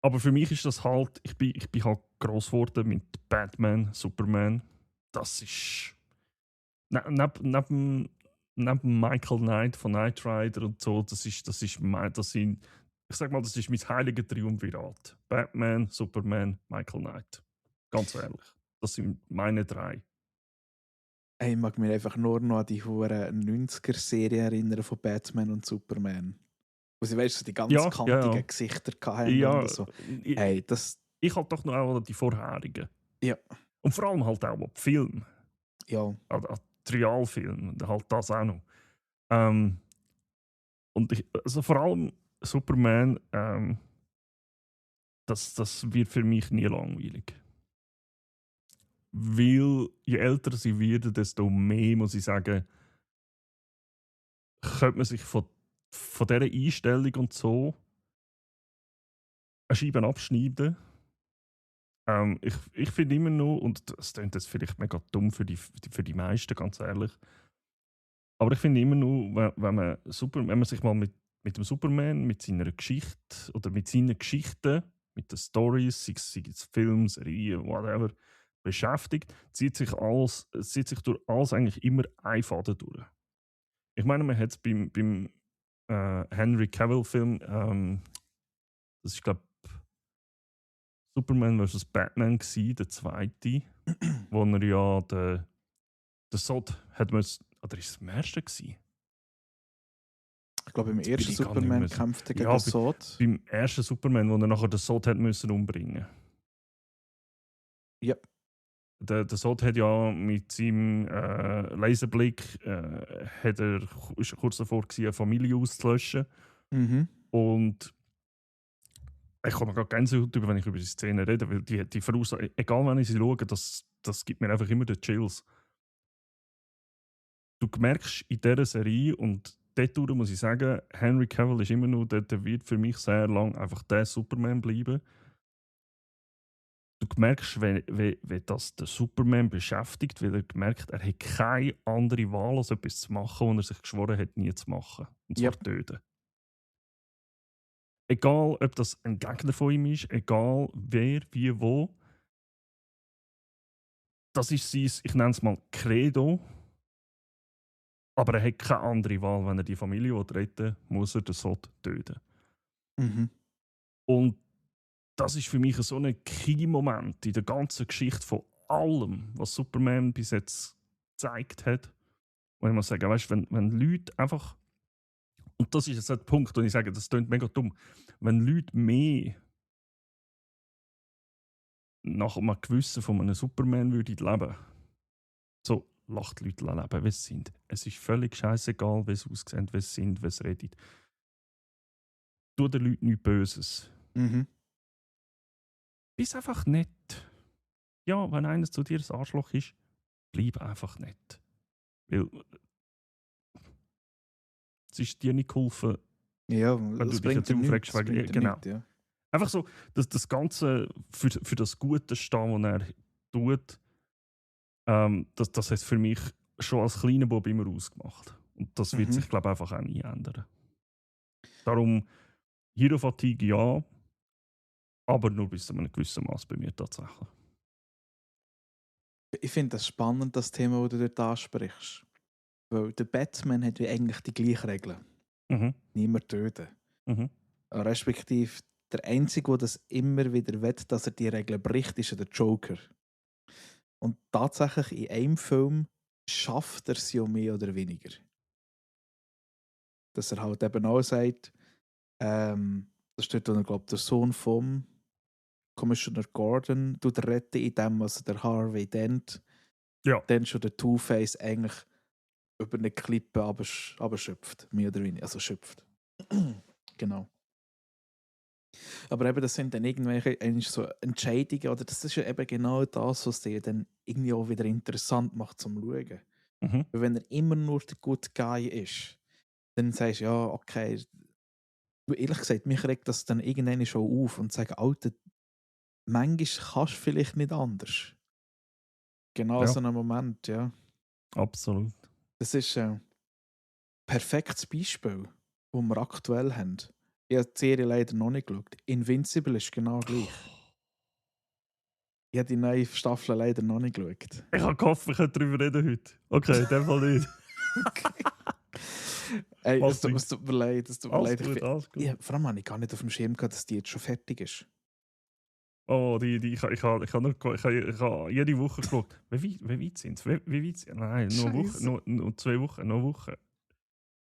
aber für mich ist das halt, ich bin halt gross geworden mit Batman, Superman. Das ist neben Michael Knight von Knight Rider und so, ich sag mal, das ist mein heiliger Triumvirat. Batman, Superman, Michael Knight. Ganz ehrlich. Das sind meine 3. Ich mag mich einfach nur noch an die hure 90er-Serie erinnern von Batman und Superman. Wo sie, weißt du, so die ganz Ja, kantigen Gesichter hatten ja. und so. Ich, Hey, das. ich halt doch noch auch an die vorherigen. Ja, Und vor allem halt auch an die Filme, ja. an die Realfilme, halt das auch noch. Ähm, und also vor allem Superman, das wird für mich nie langweilig. Weil je älter sie werden, desto mehr, muss ich sagen, könnte man sich von dieser Einstellung und so eine Scheibe abschneiden. Ich finde immer noch, und das klingt jetzt vielleicht mega dumm für die meisten, ganz ehrlich, aber ich finde immer noch, wenn man sich mal mit dem Superman, mit seiner Geschichte oder mit seinen Geschichten, mit den Stories, sei es Film, Serien, whatever, beschäftigt, zieht sich durch alles eigentlich immer ein Faden durch. Ich meine, man hat es beim Henry Cavill-Film, das ist, glaube ich, Superman vs. Batman gsi, der zweite, wo er ja den Sod hat müssen, oder ist es im ersten gsi? Ich glaube, im Jetzt bin ersten ich gar nicht Superman mehr so- kämpfte gegen Ja, Sod. beim ersten Superman, wo er nachher den Sod hat müssen umbringen. Ja. Der Sod hat ja mit seinem Laserblick ist er kurz davor gewesen, eine Familie auszulöschen. Mhm. Und ich komme gerade Gänsehaut über, wenn ich über die Szene rede, weil die Verursachen, egal wann ich sie schaue, das gibt mir einfach immer den Chills. Du merkst in dieser Serie, und dort muss ich sagen, Henry Cavill ist immer noch, der wird für mich sehr lang einfach der Superman bleiben. Du merkst, wenn das der Superman beschäftigt, weil er merkt, er hat keine andere Wahl, als etwas zu machen, was er sich geschworen hat, nie zu machen. Und zwar Yep. töten. Egal, ob das ein Gegner von ihm ist, egal wer, wie, wo. Das ist sein, ich nenne es mal Credo. Aber er hat keine andere Wahl. Wenn er die Familie retten will, muss er den Sod töten. Mhm. Und das ist für mich so ein Key-Moment in der ganzen Geschichte von allem, was Superman bis jetzt gezeigt hat. Und ich muss sagen, weißt, wenn Leute einfach, und das ist jetzt der Punkt, und ich sage, das klingt mega dumm, wenn Leute mehr nach einem Gewissen von einem Superman würden leben, so lasst die Leute leben, wie sie sind. Es ist völlig scheißegal, wie sie aussehen, wie sie sind, wie sie reden. Tu den Leuten nichts Böses. Mhm. Bist einfach nett. Ja, wenn einer zu dir ein Arschloch ist, bleib einfach nett. Weil es ist dir nicht geholfen, Ja, wenn du das dich bringt jetzt dir aufregst. nichts. Das bringt dir Genau. nichts, ja. Einfach so, dass das Ganze für das Gute stehen, was er tut, das hat für mich schon als kleiner Bub immer ausgemacht. Und das wird Mhm. sich, glaube ich, einfach auch nie ändern. Darum, Hero Fatigue ja, aber nur bis zu einem gewissen Maß bei mir tatsächlich. Ich finde das spannend, das Thema, das du dort ansprichst. Weil der Batman hat ja eigentlich die gleichen Regeln. Mhm. Niemand töten. Mhm. Respektive der Einzige, der das immer wieder will, dass er die Regeln bricht, ist ja der Joker. Und tatsächlich in einem Film schafft er es ja mehr oder weniger. Dass er halt eben auch sagt, das steht dann, glaube ich, der Sohn vom Commissioner Gordon tut retten, indem was der Harvey Dent Ja. dann schon der Two-Face eigentlich über eine Klippe abschöpft, mehr oder weniger, also schöpft. Genau. Aber eben, das sind dann irgendwelche eigentlich so Entscheidungen, oder das ist ja eben genau das, was dir dann irgendwie auch wieder interessant macht zum Schauen. Mhm. Weil wenn er immer nur der Good Guy ist, dann sagst du, ja, okay, du, ehrlich gesagt, mich regt das dann irgendwann schon auf und sage, Alter, manchmal kannst du vielleicht nicht anders. Genau Ja. so ein Moment, ja. Absolut. Das ist ein perfektes Beispiel, das wir aktuell haben. Ich habe die Serie leider noch nicht geschaut. Invincible ist genau gleich. Ich habe die neue Staffel leider noch nicht geschaut. Ich habe gehofft, wir können darüber reden heute. Okay, in dem Fall nicht. Okay. Ey, Mach's es tut mir leid. Es tut mir Alles leid. gut, alles gut. Vor allem habe ich gar nicht auf dem Schirm gehabt, dass die jetzt schon fertig ist. Oh, ich habe jede Woche geschaut. Wie weit sind es? Wie weit sind Nein, nur eine Woche, Scheiße. nur 2 Wochen, noch eine Woche.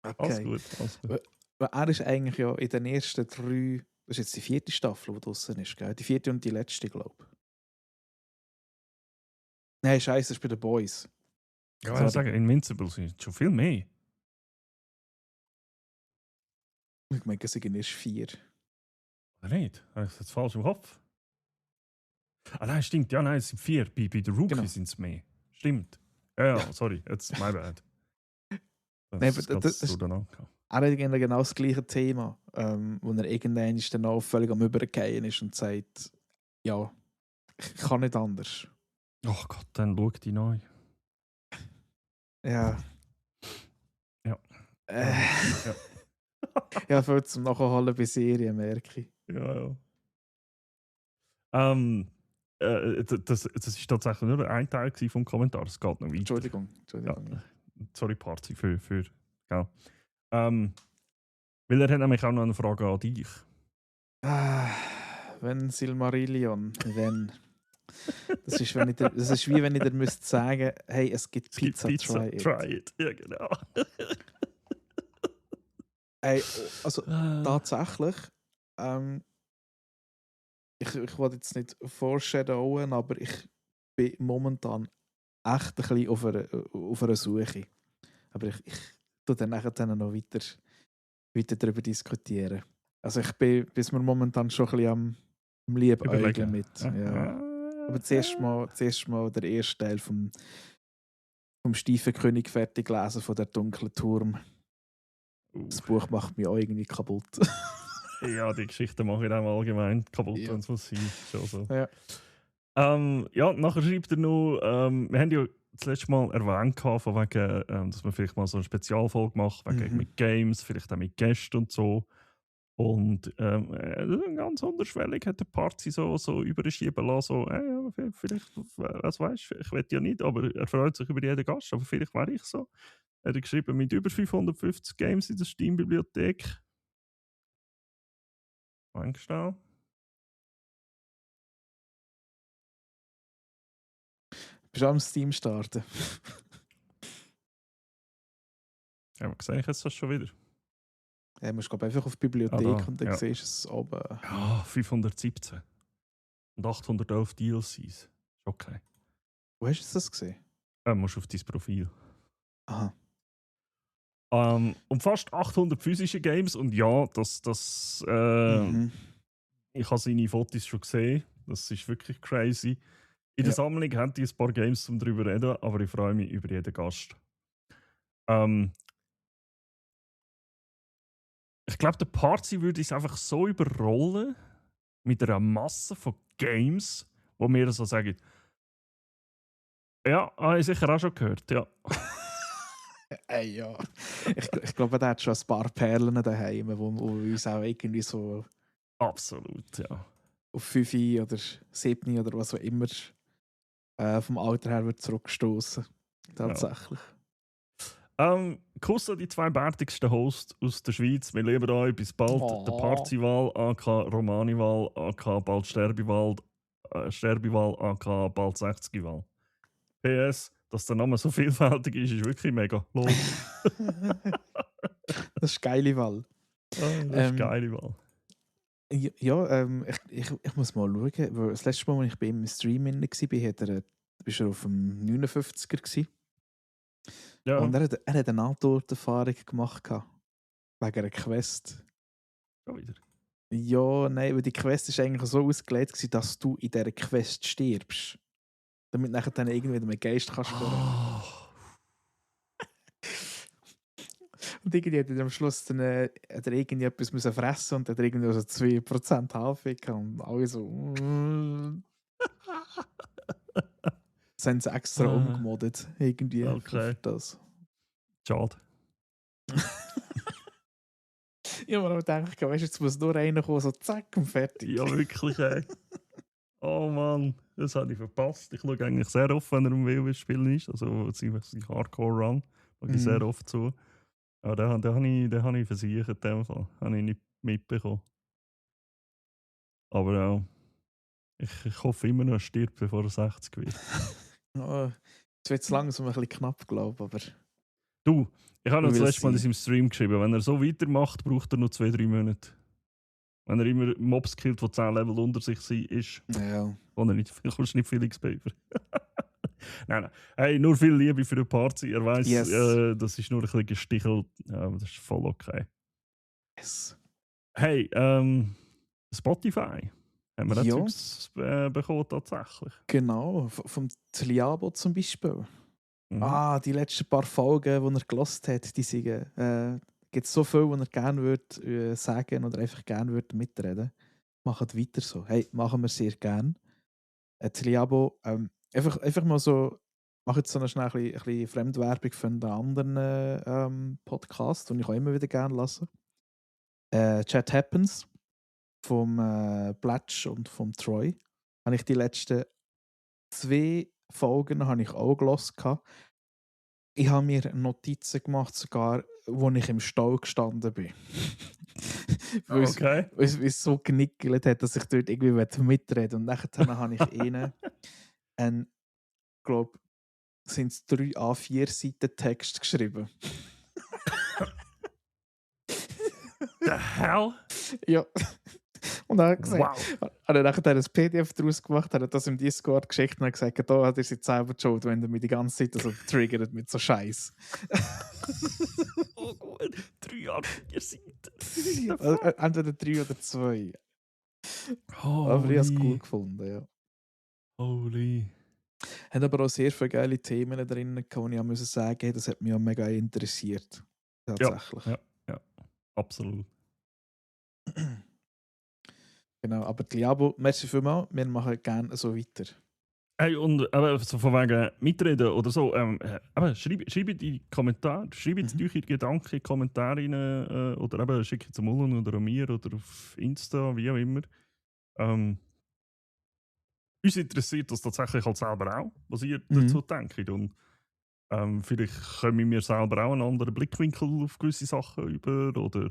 Alles Okay. gut, alles gut. Weil er ist eigentlich ja in den ersten 3, das ist jetzt die 4. Staffel, die draussen ist, gell? Die 4. und die letzte, glaube ich. Nein, scheiße, das ist bei den Boys. Ja, ich Sorry. sage, Invincible sind schon viel mehr. Ich meine, es sind erst 4. Oder nicht? Habe ich das falsch im Kopf? Ah nein, stimmt. Ja, nein, es sind 4. Bei der Rookie Genau. sind es mehr. Stimmt. Ja, Ja. sorry, jetzt my bad. Nein, Das aber geht durcheinander. er hat irgendwie genau das gleiche Thema, wo er irgendwann dann auch völlig am Übergehen ist und sagt, ja, ich kann nicht anders. Oh Gott, dann schau die neu. Ja. Ja. Äh, Ja. ja, viel zum Nachholen bei Serien, merke ich. Ja. Das ist tatsächlich nur ein Teil vom Kommentar. Es geht noch weiter. Entschuldigung. Ja. Sorry, Party für ja. Weil er hat nämlich auch noch eine Frage an dich. Wenn Silmarillion, wenn. Das ist, das ist wie wenn ich dir müsste sagen, hey, es gibt Pizza, try it. Try it. Ja, genau. Hey, also tatsächlich, ich wollte jetzt nicht foreshadowen, aber ich bin momentan echt ein bisschen auf einer Suche. Aber ich tue dann nachher dann noch weiter darüber diskutieren. Also ich bin bis mir momentan schon ein bisschen am Liebäugeln mit. Ja. Aber zuerst mal der erste Teil vom Stiefenkönig fertig lesen von der dunklen Turm. Das Buch macht mich auch irgendwie kaputt. Ja, die Geschichte mache ich dann allgemein kaputt, Ja. wenn es muss sein. Schon so. Ja. Ja, nachher schreibt er noch, wir haben ja das letzte Mal erwähnt, von wegen, dass man vielleicht mal so eine Spezialfolge macht, wegen mit Games, vielleicht auch mit Gästen und so. Und ganz unterschwellig hat der Party so überschieben lassen, so, ja, vielleicht, was weißt du, ich weiß ja nicht, aber er freut sich über jeden Gast, aber vielleicht wäre ich so. Er hat geschrieben, mit über 550 Games in der Steam-Bibliothek. Eingestellt. Bist du am Steam starten? Ja, sehe ich jetzt das schon wieder? Ja, du musst einfach auf die Bibliothek da, und dann ja. siehst du es oben. Ja, 517. Und 811 DLCs. Ist okay. Wo hast du das gesehen? Musst auf dein Profil. Aha. Und fast 800 physische Games. Und ja, ich habe seine Fotos schon gesehen. Das ist wirklich crazy. In der Sammlung haben die ein paar Games, um darüber zu reden, aber ich freue mich über jeden Gast. Ich glaube, der Party würde es einfach so überrollen mit einer Masse von Games, wo wir so sagen, ja, habe ich sicher auch schon gehört, ja. Ja. Ich glaube, der hat schon ein paar Perlen daheim, wo uns auch irgendwie so Absolut, ja. auf 5 oder 7 oder was auch immer vom Alter her wird zurückstoßen. Tatsächlich. Kuss an die 2 bärtigsten Hosts aus der Schweiz. Wir lieben euch. Bis bald. Der Partywahl, AK Romaniwahl, AK bald Sterbiwahl, Sterbiwahl, AK bald 60-Wahl. PS, dass der Name so vielfältig ist wirklich mega. Lol. Das ist eine geile Wahl. Das ist eine geile Wahl. Ja, ich muss mal schauen. Weil das letzte Mal, als ich bei ihm im Stream war, war er auf dem 59er. Gewesen. Ja. Und er hat eine Nahtoderfahrung gemacht. Wegen einer Quest. Schon wieder. Ja, nein, weil die Quest ist eigentlich so ausgelegt, gewesen, dass du in dieser Quest stirbst. Damit nachher dann irgendwie mit Geist kannst Oh. Und irgendwie hat er am Schluss dann, hat er irgendwie etwas müssen fressen und hat er irgendwie so 2% HP gehabt und alle so. Das haben sie extra umgemoddet. Irgendwie für das. Schade. Ich habe mir auch gedacht, weißt du, jetzt muss nur einer kommen, so zack und fertig. Ja, wirklich, ey. Oh Mann, das habe ich verpasst. Ich schaue eigentlich sehr oft, wenn er um WoW-Spielen ist. Also ziemlich Hardcore-Run. Schaue ich sehr oft zu. Aber den habe ich versichert in dem Fall. Habe ich nicht mitbekommen. Aber ja. Ich hoffe immer noch, er stirbt, bevor er 60 wird. Oh, es wird langsam ein bisschen knapp, glaube ich, aber Du, ich habe noch das will letzte Mal in sein. seinem Stream geschrieben, wenn er so weitermacht, braucht er noch 2-3 Monate. Wenn er immer Mobs killt, die 10 Level unter sich sind, ist, Ja. kann er nicht, kommst du nicht viel XP über. Nein. Hey, nur viel Liebe für den Party. Er weiss, Yes. das ist nur ein bisschen gestichelt. Aber das ist voll okay. Yes. Hey, Spotify. Haben wir Ja. das bekommen tatsächlich? Genau, vom Tliabo zum Beispiel. Mhm. Die letzten paar Folgen, die er gelost hat, die sind, gibt es so viel, was er gerne würde sagen oder einfach gerne würde mitreden. Macht weiter so. Hey, machen wir sehr gerne. Tliabo, einfach mal so, mach jetzt so eine schnell ein bisschen Fremdwerbung für einen anderen Podcast, den ich auch immer wieder gerne lasse. Chat Happens vom Pletsch und vom Troy. Habe ich die letzten 2 Folgen habe ich auch gehört. Ich habe mir Notizen gemacht, sogar, wo ich im Stall gestanden bin. Okay. Weil es so genickelt hat, dass ich dort irgendwie mitreden wollte. Und nachher habe ich ihnen einen, glaube sind es 3 A4 Seiten Text geschrieben. The hell? Ja. Und dann hat er gesagt, Wow. hat er nachher ein PDF daraus gemacht, hat das im Discord geschickt und hat gesagt, da hat er sich selber schuld, wenn er mich die ganze Zeit so triggert mit so Scheiß. Oh gut. 3 Jahre 4 Seiten. Entweder 3 oder 2. Aber ich habe es cool Holy. gefunden, ja. Holy. Hat aber auch sehr viele geile Themen drin, wo ich auch müssen sagen, hey, das hat mich auch mega interessiert. Tatsächlich. Ja. Absolut. Genau, aber Liabo, merci vielmals, wir machen gerne so weiter. Hey, und aber so von wegen mitreden oder so, aber schreibt in die Kommentare, schreibt Mhm. eure Gedanken in die Kommentare rein oder eben schickt es Mullen oder an mir oder auf Insta, wie auch immer. Uns interessiert das tatsächlich halt selber auch, was ihr dazu denkt. Und vielleicht kommen wir selber auch einen anderen Blickwinkel auf gewisse Sachen über oder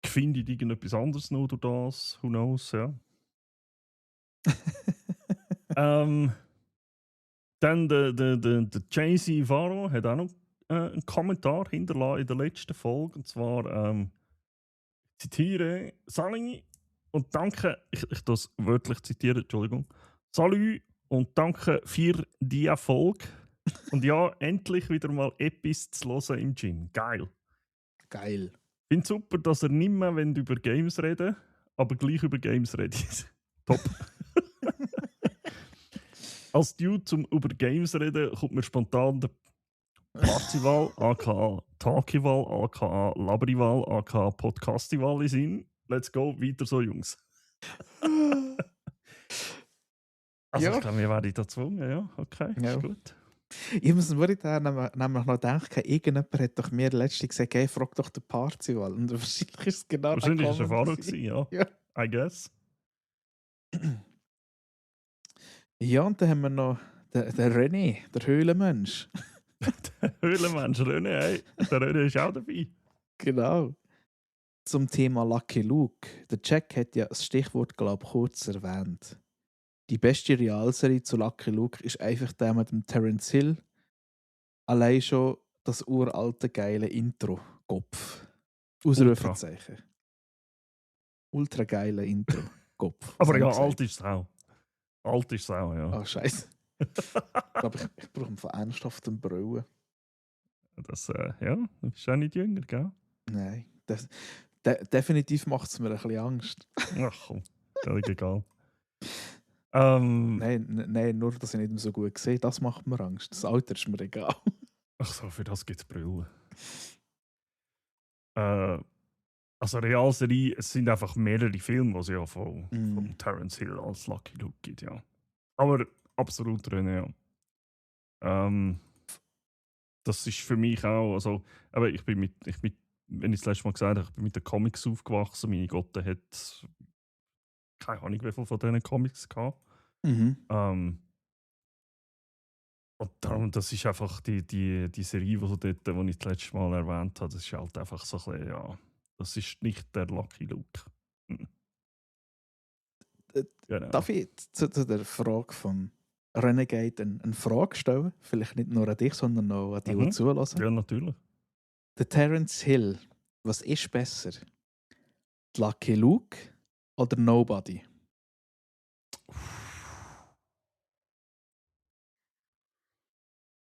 findet irgendetwas anderes noch durch das, who knows, ja. Dann der Jay-Z Varo hat auch noch einen Kommentar hinterlassen in der letzten Folge. Und zwar, ich zitiere, Sali und danke, ich das wörtlich zitiere, Entschuldigung. Salü und danke für die Erfolg. Und ja, endlich wieder mal etwas zu hören im Gym. Geil. Geil. Ich finde super, dass er nicht mehr über Games reden aber gleich über Games redet. Top. Als Dude zum über Games reden, kommt mir spontan der Parzival, aka Talkival, aka Labrival, aka Podcastival in den Sinn. Let's go, weiter so, Jungs. Also Ja. ich glaube, wir werden da gezwungen, ja. Okay, Ja. ist gut. Ich muss mir nämlich noch denken, irgendjemand hat doch mir letztens gesagt, hey, frag doch den Parzival. Und wahrscheinlich ist es genau der Wahrscheinlich war es Comment Fahrer, gewesen. ja. Ja. I guess. Ja, und dann haben wir noch den René, der Höhlenmensch. Der Höhlenmensch René, hey, der René ist auch dabei. Genau. Zum Thema Lucky Luke. Der Jack hat ja das Stichwort, glaube ich, kurz erwähnt. Die beste Realserie zu Lucky Luke ist einfach der mit dem Terence Hill. Allein schon das uralte geile Intro. Kopf. Ausrufezeichen. Ultra geile Intro. Kopf. Was Aber habe ja, ich gesagt? alt ist es auch. Alt ist es auch, ja. Oh, Scheiße. Ich glaube, ich brauche von ernsthaftem Brüllen. Das, ja, du bist auch nicht jünger, gell? Nein. Definitiv macht es mir ein bisschen Angst. Ach komm, völlig egal. Nein, nur, dass ich nicht mehr so gut sehe, das macht mir Angst. Das Alter ist mir egal. Ach so, für das gibt es Brüllen. Also Realserie, es sind einfach mehrere Filme, die es ja von Terence Hill als Lucky Luke gibt, ja. Aber absolut drin, ja. Das ist für mich auch, also, aber wenn ich das letzte Mal gesagt habe, ich bin mit den Comics aufgewachsen. Meine Gotte hat keine Ahnung, wie viele von diesen Comics gehabt. Und darum, das ist einfach die Serie, die ich das letzte Mal erwähnt habe, das ist halt einfach so ein bisschen, ja, das ist nicht der Lucky Luke. Genau. Darf ich zu der Frage von Renegade eine Frage stellen? Vielleicht nicht nur an dich, sondern auch an die, die zulassen. Ja, natürlich. Der Terence Hill, was ist besser? Lucky Luke oder Nobody?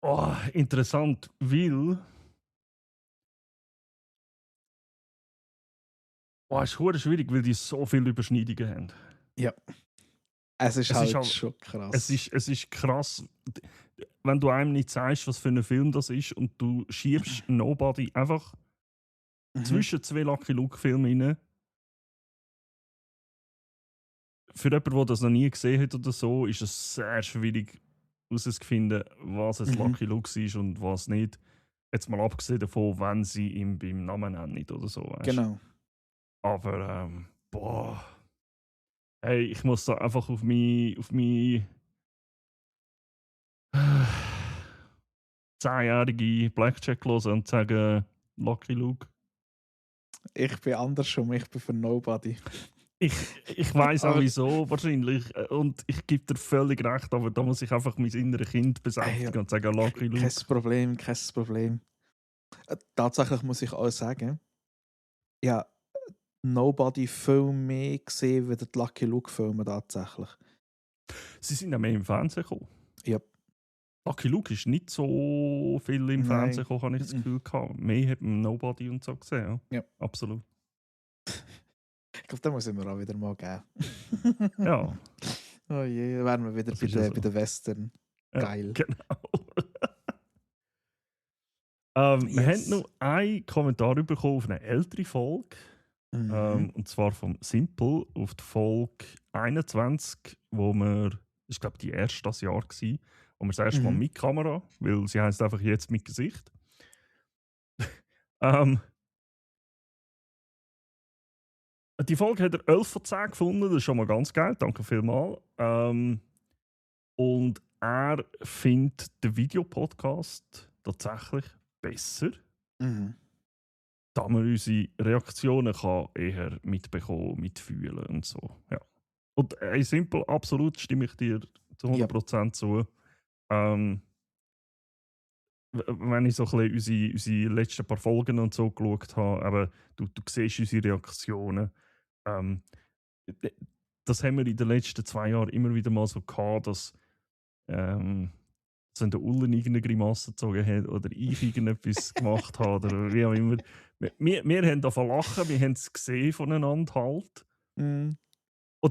Oh, interessant, weil... Oh, es ist verdammt schwierig, weil die so viele Überschneidungen haben. Ja. Es ist Es halt ist auch- schon krass. Es ist krass, wenn du einem nicht sagst, was für ein Film das ist und du schiebst Nobody einfach zwischen zwei Lucky Luke-Filmen rein. Für jemanden, der das noch nie gesehen hat oder so, ist es sehr schwierig herauszufinden, was ein Lucky Luke ist und was nicht. Jetzt mal abgesehen davon, wenn sie ihn beim Namen nennen oder so. Weißt? Genau. Aber, boah. Hey, ich muss da einfach auf mich 10-jährige Blackjack hören und sagen, Lucky Luke. Ich bin andersrum, ich bin für Nobody. Ich weiß auch Aber- wieso, wahrscheinlich. Und ich gebe dir völlig recht, aber da muss ich einfach mein inneres Kind besänftigen Ja. und sagen, Lucky Luke. Kein Problem, kein Problem. Tatsächlich muss ich auch sagen, ja, Nobody viel mehr gesehen wie die Lucky Luke Filme tatsächlich. Sie sind ja mehr im Fernsehen gekommen. Ja. Lucky Luke ist nicht so viel im Nein. Fernsehen gekommen, habe ich das Mhm. Gefühl gehabt. Mehr hat man Nobody und so gesehen. Ja. Absolut. Ich glaube, da muss ich mir auch wieder mal geben. Ja. Oh je, da wären wir wieder Das bei ist ja den so. bei den Western. Ja, Geil. Genau. Wir Yes. haben noch einen Kommentar bekommen auf eine ältere Folge. Und zwar vom Simple auf die Folge 21, wo wir, ich glaube, die erste das Jahr war, wo wir das erste Mal mit Kamera, weil sie heisst einfach jetzt mit Gesicht. Die Folge hat er 11 von 10 gefunden, das ist schon mal ganz geil, danke vielmals. Und er findet den Videopodcast tatsächlich besser, da man unsere Reaktionen kann eher mitbekommen, mitfühlen und so. Ja. Und simpel, absolut stimme ich dir zu 100% zu. Wenn ich so ein bisschen unsere letzten paar Folgen und so geschaut habe, aber du siehst unsere Reaktionen. Das haben wir in den letzten 2 Jahren immer wieder mal so gehabt, dass wenn der Ullen irgendeine Grimasse gezogen hat oder ich irgendetwas gemacht habe oder wie auch immer. Wir haben davon lachen, wir haben es gesehen voneinander halt. Und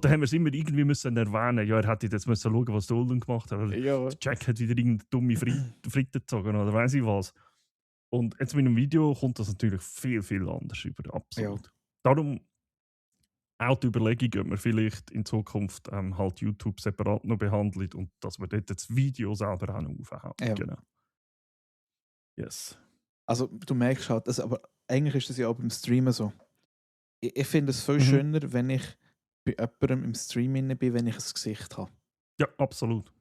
dann haben wir es immer irgendwie müssen erwähnen. Ja, er hätte jetzt müssen schauen, was der Ullen gemacht hat. Oder Ja. der Jack hat wieder irgendeine dumme Fritte gezogen oder weiss ich was. Und jetzt mit einem Video kommt das natürlich viel, viel anders über. Absolut. Ja. Darum auch die Überlegung, ob man vielleicht in Zukunft halt YouTube separat noch behandelt und dass wir dort das Video selber auch noch aufhauen. Ja. Genau. Yes. Also du merkst halt, aber eigentlich ist das ja auch beim Streamen so. Ich finde es viel schöner, wenn ich bei jemandem im Stream bin, wenn ich ein Gesicht habe. Ja, absolut.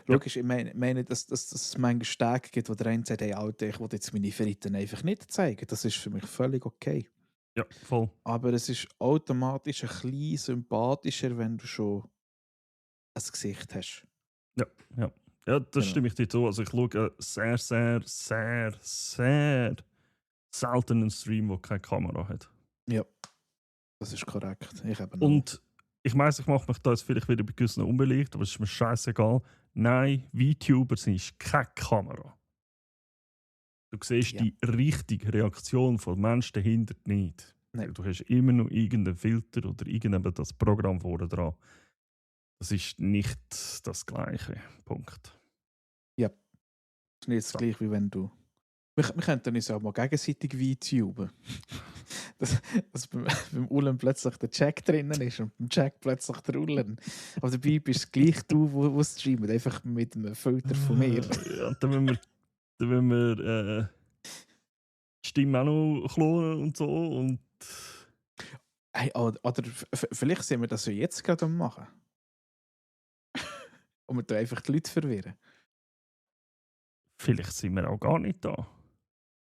Logisch, ich meine, dass es manchmal Tage gibt, wo der eine sagt, hey Alter, ich will jetzt meine Fritten einfach nicht zeigen. Das ist für mich völlig okay. Ja, voll. Aber es ist automatisch ein bisschen sympathischer, wenn du schon ein Gesicht hast. Ja, ja. Ja, das Genau. stimme ich dir zu. Also ich schaue sehr, sehr, sehr, sehr selten einen Stream, der keine Kamera hat. Ja, das ist korrekt. Ich eben auch. Und ich weiss, ich mache mich da jetzt vielleicht wieder bei gewissen unbeliebt, aber es ist mir scheißegal. Nein, VTuber sind keine Kamera. Du siehst die richtige Reaktion von Menschen dahinter nicht. Nein. Du hast immer noch irgendeinen Filter oder irgendein das Programm vorne dran. Das ist nicht das Gleiche. Punkt. Ja. Das ist nicht das Gleiche, wie wenn du. Wir könnten uns ja mal gegenseitig VTuben. dass beim Ullen plötzlich der Jack drinnen ist und beim Jack plötzlich der Ullen. Aber dabei bist gleich du, wo streamt, einfach mit einem Filter von mir. Ja, dann müssen wir die Stimme auch noch klonen und so. Und Hey, oder vielleicht sind wir das ja jetzt gerade am machen. Und wir tun einfach die Leute verwirren. vielleicht sind wir auch gar nicht da.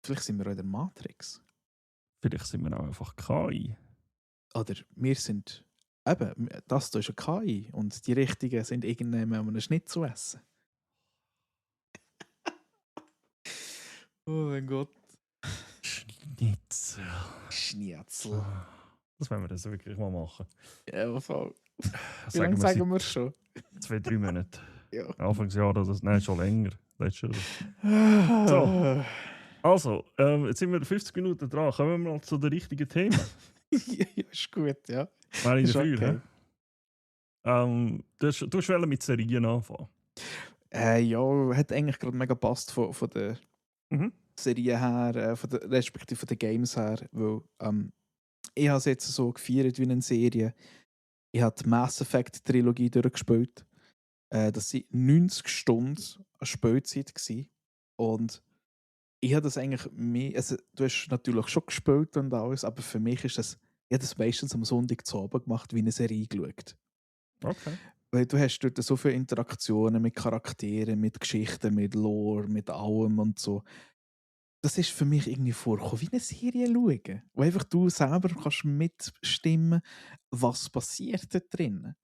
Vielleicht sind wir auch in der Matrix. Vielleicht sind wir auch einfach KI. Oder wir sind eben, das da ist eine KI und die richtigen sind irgendwann mal einen Schnitzel essen. Oh mein Gott. Schnitzel. Schnitzel. Das werden wir das wirklich mal machen. Ja, voll. Wie Sagen lange wir sagen wir seit schon? 2-3 Monaten. Ja. Anfangsjahr oder das, nein, schon länger. Letztes Jahr. Also, jetzt sind wir 50 Minuten dran. Kommen wir mal zu den richtigen Themen. Ja, ist gut, ja. Wäre ich Ist dafür, okay. Du hast mit Serien anfangen. Ja, hat eigentlich gerade mega gepasst von der Mhm. Serie her, respektive von den Games her, weil ich habe es jetzt so gefeiert wie eine Serie. Ich habe die Mass Effect Trilogie durchgespielt. Das waren 90 Stunden an Spielzeit gewesen. Und ich habe das eigentlich mehr, also du hast natürlich schon gespielt und alles, aber für mich ist das, ich habe das meistens am Sonntag zu Abend gemacht, wie eine Serie geschaut. Okay. Weil du hast dort so viele Interaktionen mit Charakteren, mit Geschichten, mit Lore, mit allem und so. Das ist für mich irgendwie vorgekommen, wie eine Serie schauen. Wo einfach du selber kannst mitbestimmen, was passiert da drin.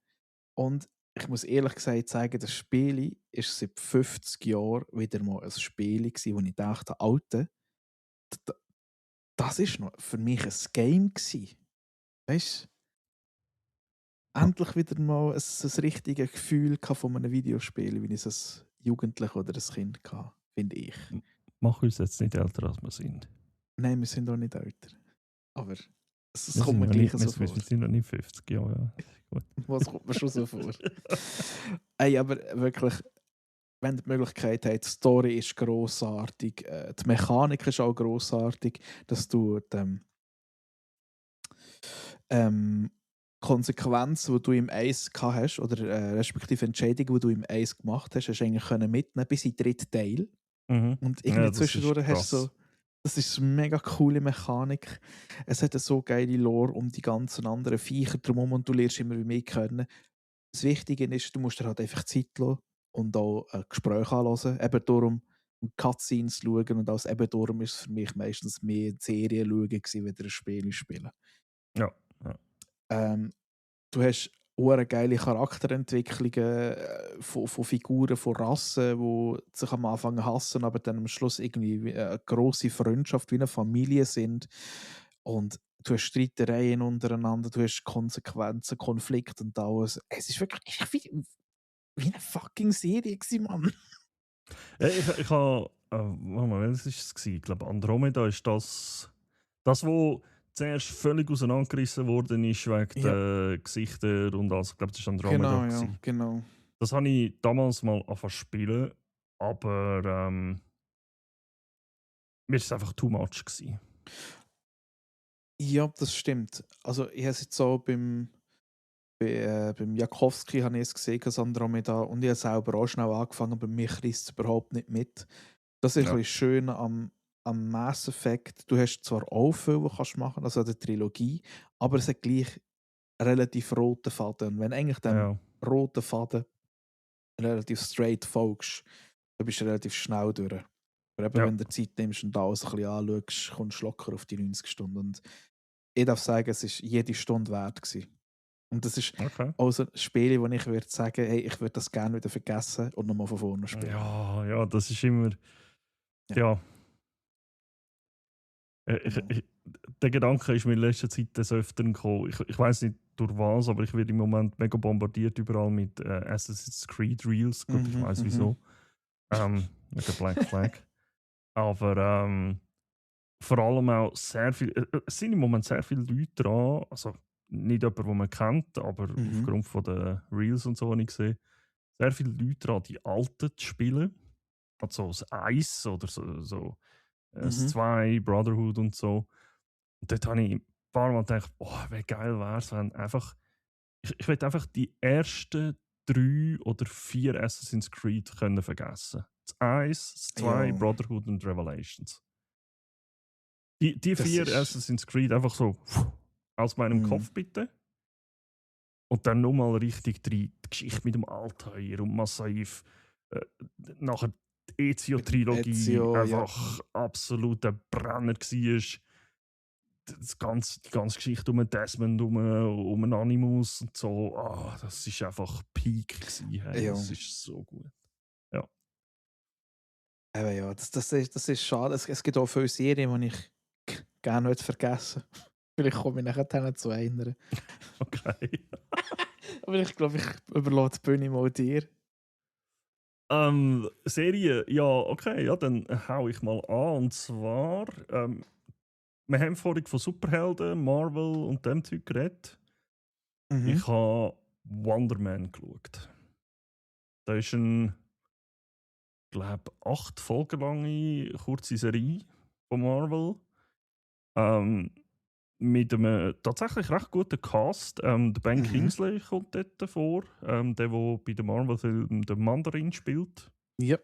Und ich muss ehrlich gesagt sagen, das Spiel ist seit 50 Jahren wieder mal ein Spiel gewesen, wo ich dachte, Alter, d- das ist noch für mich ein Game gewesen. Weißt du? Ja. Endlich wieder mal ein richtiges Gefühl von einem Videospiel, wie ich es als Jugendlicher oder als Kind hatte, finde ich. Mach uns jetzt nicht älter, als wir sind. Nein, wir sind auch nicht älter. Aber es Wir kommt sind mir noch gleich nicht, so vor. wir sind noch nicht 50, ja. Gut. Was kommt mir schon so vor? Ey, aber wirklich, wenn ihr die Möglichkeit habt, die Story ist grossartig, die Mechanik ist auch grossartig, dass du Konsequenzen, die du im Eis gehabt hast, oder respektive Entscheidungen, die du im Eis gemacht hast, hast du eigentlich können mitnehmen bis in den dritten Teil. Mhm. Und Ja, irgendwie das ist zwischendurch hast du krass. so, das ist eine mega coole Mechanik. Es hat eine so geile Lore um die ganzen anderen Viecher drumherum und du lernst immer mehr kennen. Das Wichtige ist, du musst dir halt einfach Zeit lassen und auch Gespräche anhören. Eben darum, und Cutscenes schauen und alles. Eben darum ist es für mich meistens mehr Serien schauen gewesen, als ein Spiel spielen. Ja. Ja. Ähm, Du hast eine geile Charakterentwicklungen von Figuren, von Rassen, die sich am Anfang hassen, aber dann am Schluss irgendwie eine grosse Freundschaft wie eine Familie sind. Und du hast Streitereien untereinander, du hast Konsequenzen, Konflikte und alles. Es ist wirklich wie eine fucking Serie gewesen, Mann. Ja, ich habe, warte mal, welches war es? Ich glaube, Andromeda ist das, wo zuerst völlig auseinandergerissen worden ist wegen Ja, den Gesichtern und alles. Ich glaube, das war Andromeda. genau, ja, genau. Das habe ich damals mal angefangen zu spielen, aber mir war es einfach too much gewesen. Ja, das stimmt. Also ich habe es jetzt auch beim Jakowski habe ich es gesehen, das Andromeda, und ich habe selber auch schnell angefangen, aber mich reißt es überhaupt nicht mit. Das ist Ja. ein bisschen schön am Mass Effect. Du hast zwar auch viel, was kannst machen, also an der Trilogie, aber es hat gleich einen relativ roten Faden. Und wenn eigentlich dem Ja. roten Faden relativ straight folgst, dann bist du relativ schnell durch. Aber eben, Ja. wenn du Zeit nimmst und alles ein bisschen anschaust, kommst du locker auf die 90 Stunden. Und ich darf sagen, es war jede Stunde wert gewesen. Und das ist Okay. auch so ein Spiel, wo ich würde sagen, hey, ich würde das gerne wieder vergessen und nochmal von vorne spielen. Ja, das ist immer. Ja. Ja. Genau. Der Gedanke ist mir in letzter Zeit des Öfteren gekommen. Ich weiß nicht durch was, aber ich werde im Moment mega bombardiert überall mit Assassin's Creed Reels. Gut, ich weiß wieso. Mit der Black Flag. Aber vor allem auch sehr viel. Es sind im Moment sehr viele Leute dran. Also nicht jemand, den man kennt, aber aufgrund von den Reels und so, die ich sehe, sehr viele Leute dran, die Alten zu spielen. Also das Eis oder so das 2, Brotherhood und so. Und dort habe ich ein paar Mal gedacht, boah, wie geil wäre es, wenn einfach. Ich will einfach die ersten 3 oder 4 Assassin's Creed können vergessen. Das 1, das 2, Ja, Brotherhood und Revelations. Die das 4 ist. Assassin's Creed einfach so aus meinem Kopf bitte. Und dann nochmal richtig die Geschichte mit dem Altair und Massif. Äh, nachher die Mit dem Ezio-Trilogie Ezio, ja. einfach absoluter Brenner war. die ganze Geschichte um Desmond, um Animus und so, das ist einfach Peak gewesen, hey. Ja. Das ist so gut. Ja. Eben ja, das ist schade. Es gibt auch viele Serien, die ich gerne nicht vergessen. Vielleicht komme ich nachher zu einer. Okay. Aber ich glaube, ich überlasse die Bühne mal dir. Serie, ja, okay, ja, dann hau ich mal an. Und zwar, wir haben vorhin von Superhelden, Marvel und dem Zeug geredet. Ich habe Wonder Man geschaut. Da ist eine, glaube 8 Folgen lange kurze Serie von Marvel. Mit einem tatsächlich recht guten Cast. Der Ben Kingsley kommt dort vor, der bei den Marvel-Filmen den Mandarin spielt. Ja.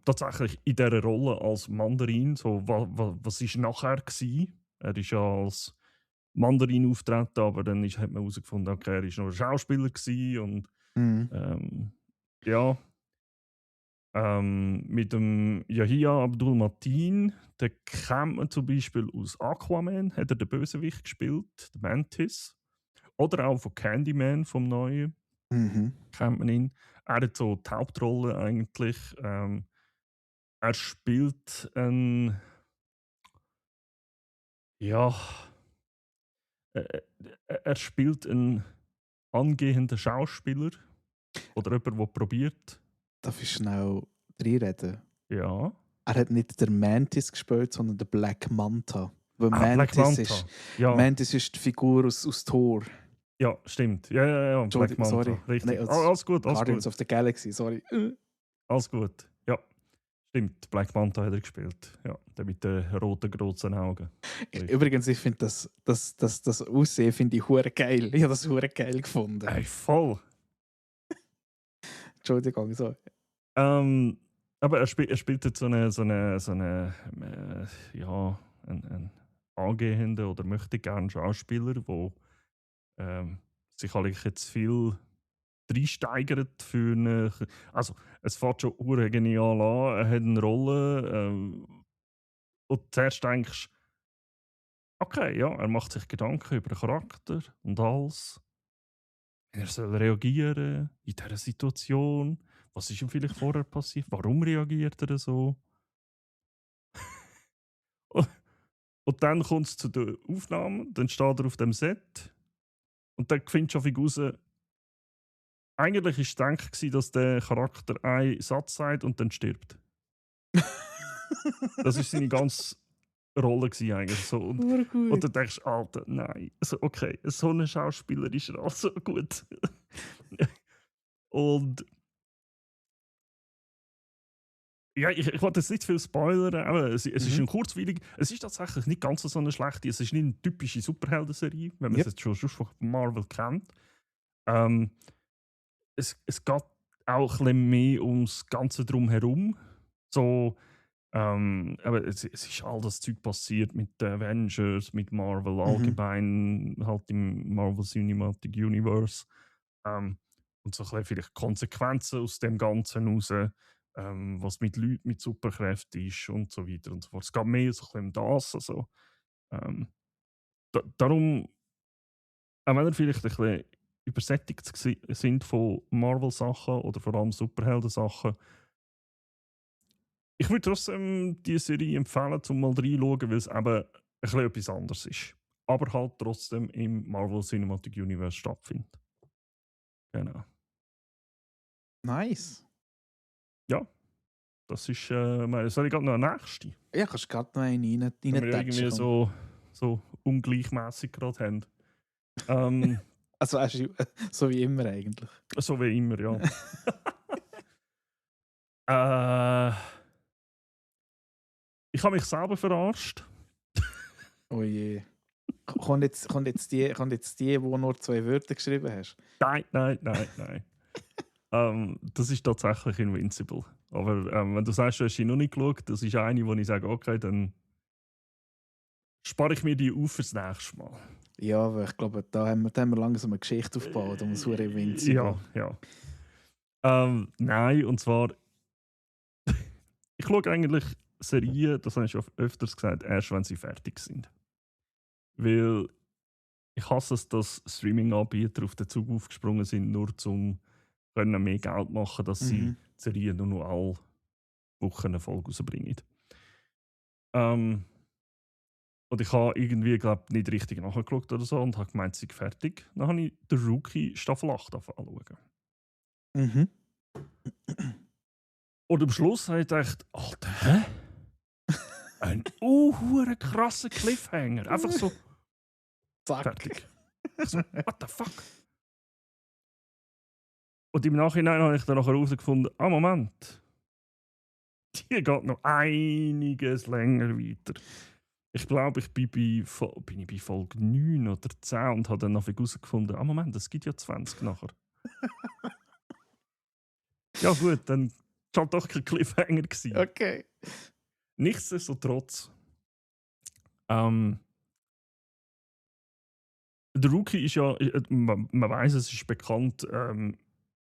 Tatsächlich in dieser Rolle als Mandarin. So, was war nachher gewesen? Er ist ja als Mandarin auftreten, aber dann hat man herausgefunden, okay, er war noch ein Schauspieler gewesen und ja. Mit dem Yahya Abdul-Mateen, den kennt man zum Beispiel aus Aquaman, hat er den Bösewicht gespielt, den Mantis. Oder auch von Candyman, vom Neuen, kennt man ihn. Er hat so die Hauptrolle eigentlich. Er spielt einen. Ja. Er spielt einen angehenden Schauspieler. Oder jemanden, der probiert. Darf ich schnell reinreden? Ja. Er hat nicht den Mantis gespielt, sondern den Black Manta. Weil Black Manta. Ja. Mantis ist die Figur aus Thor. Ja, stimmt. Ja. Black Manta. Sorry. Richtig. Nee, Alles gut, alles Guardians gut. of the Galaxy, sorry. Alles gut. Ja. Stimmt, Black Manta hat er gespielt. Ja, der mit den roten, großen Augen. Übrigens, ich finde das Aussehen finde ich hure geil. Ich habe das hure geil gefunden. Ey, voll. Entschuldigung, so. Aber er spielt jetzt so eine ja, ein angehender oder möchte gerne Schauspieler, der sich eigentlich jetzt viel reinsteigert für eine. Also, es fängt schon hure genial an. Er hat eine Rolle. Und zuerst denkst du, okay, ja, er macht sich Gedanken über den Charakter und alles. Er soll reagieren in dieser Situation. Was ist ihm vielleicht vorher passiert? Warum reagiert er so? Und dann kommt es zu der Aufnahme, dann steht er auf dem Set und dann findest du raus, eigentlich war es gedacht, dass der Charakter einen Satz sagt und dann stirbt. Das war seine ganze Rolle eigentlich. So. Und dann denkst du, Alter, nein. Also, okay, so ein Schauspieler ist er also gut. Und ja, ich wollte jetzt nicht viel spoilern, aber es ist ein kurzweilig. Es ist tatsächlich nicht ganz so eine schlechte. Es ist nicht eine typische Superhelden-Serie, wenn man es jetzt schon von Marvel kennt. Es geht auch ein bisschen mehr ums Ganze drumherum. So, aber es ist all das Zeug passiert mit den Avengers, mit Marvel allgemein, halt im Marvel Cinematic Universe. Und so ein bisschen vielleicht Konsequenzen aus dem Ganzen raus. Was mit Leuten mit Superkräften ist und so weiter und so fort. Es geht mehr so ein bisschen um das. Also, darum, auch wenn ihr vielleicht ein bisschen übersättigt sind von Marvel-Sachen oder vor allem Superhelden-Sachen, ich würde trotzdem diese Serie empfehlen, um mal reinschauen, weil es eben ein bisschen etwas anderes ist. Aber halt trotzdem im Marvel Cinematic Universe stattfindet. Genau. Nice. Ja, das ist soll ich gerade noch eine nächste? Ja, kannst du gerade noch eine rein Wenn wir irgendwie so ungleichmäßig gerade haben. Also so wie immer eigentlich. So wie immer, ja. Ich habe mich selber verarscht. Oh je. Kommt jetzt die, wo nur 2 Wörter geschrieben hast? Nein. Das ist tatsächlich Invincible. Aber wenn du sagst, du hast ihn noch nicht geschaut, das ist eine, wo ich sage, okay, dann spare ich mir die auf fürs nächste Mal. Ja, aber ich glaube, da haben wir langsam eine Geschichte aufgebaut, um so Invincible. Ja. Nein, und zwar ich schaue eigentlich Serien, das habe ich schon öfters gesagt, erst wenn sie fertig sind. Weil ich hasse es, dass Streaming-Anbieter auf den Zug aufgesprungen sind, nur um mehr Geld machen, dass sie die Serie nur noch alle Wochen eine Folge rausbringen. Und ich habe irgendwie, glaube nicht richtig nachgeschaut oder so und habe gemeint, sie sei fertig. Dann habe ich den Rookie Staffel 8 anschauen. Mhm. Und am Schluss habe ich gedacht, Alter, hä? Ein krasser Cliffhanger. Einfach so, Zack. fertig. Ich so, what the fuck? Und im Nachhinein habe ich dann nachher herausgefunden, Moment, die geht noch einiges länger weiter. Ich glaube, ich bin bei Folge 9 oder 10 und habe dann noch herausgefunden, Moment, es gibt ja 20 nachher. Ja gut, dann war halt doch kein Cliffhanger gewesen. Okay. Nichtsdestotrotz, der Rookie ist ja, man weiß, es ist bekannt,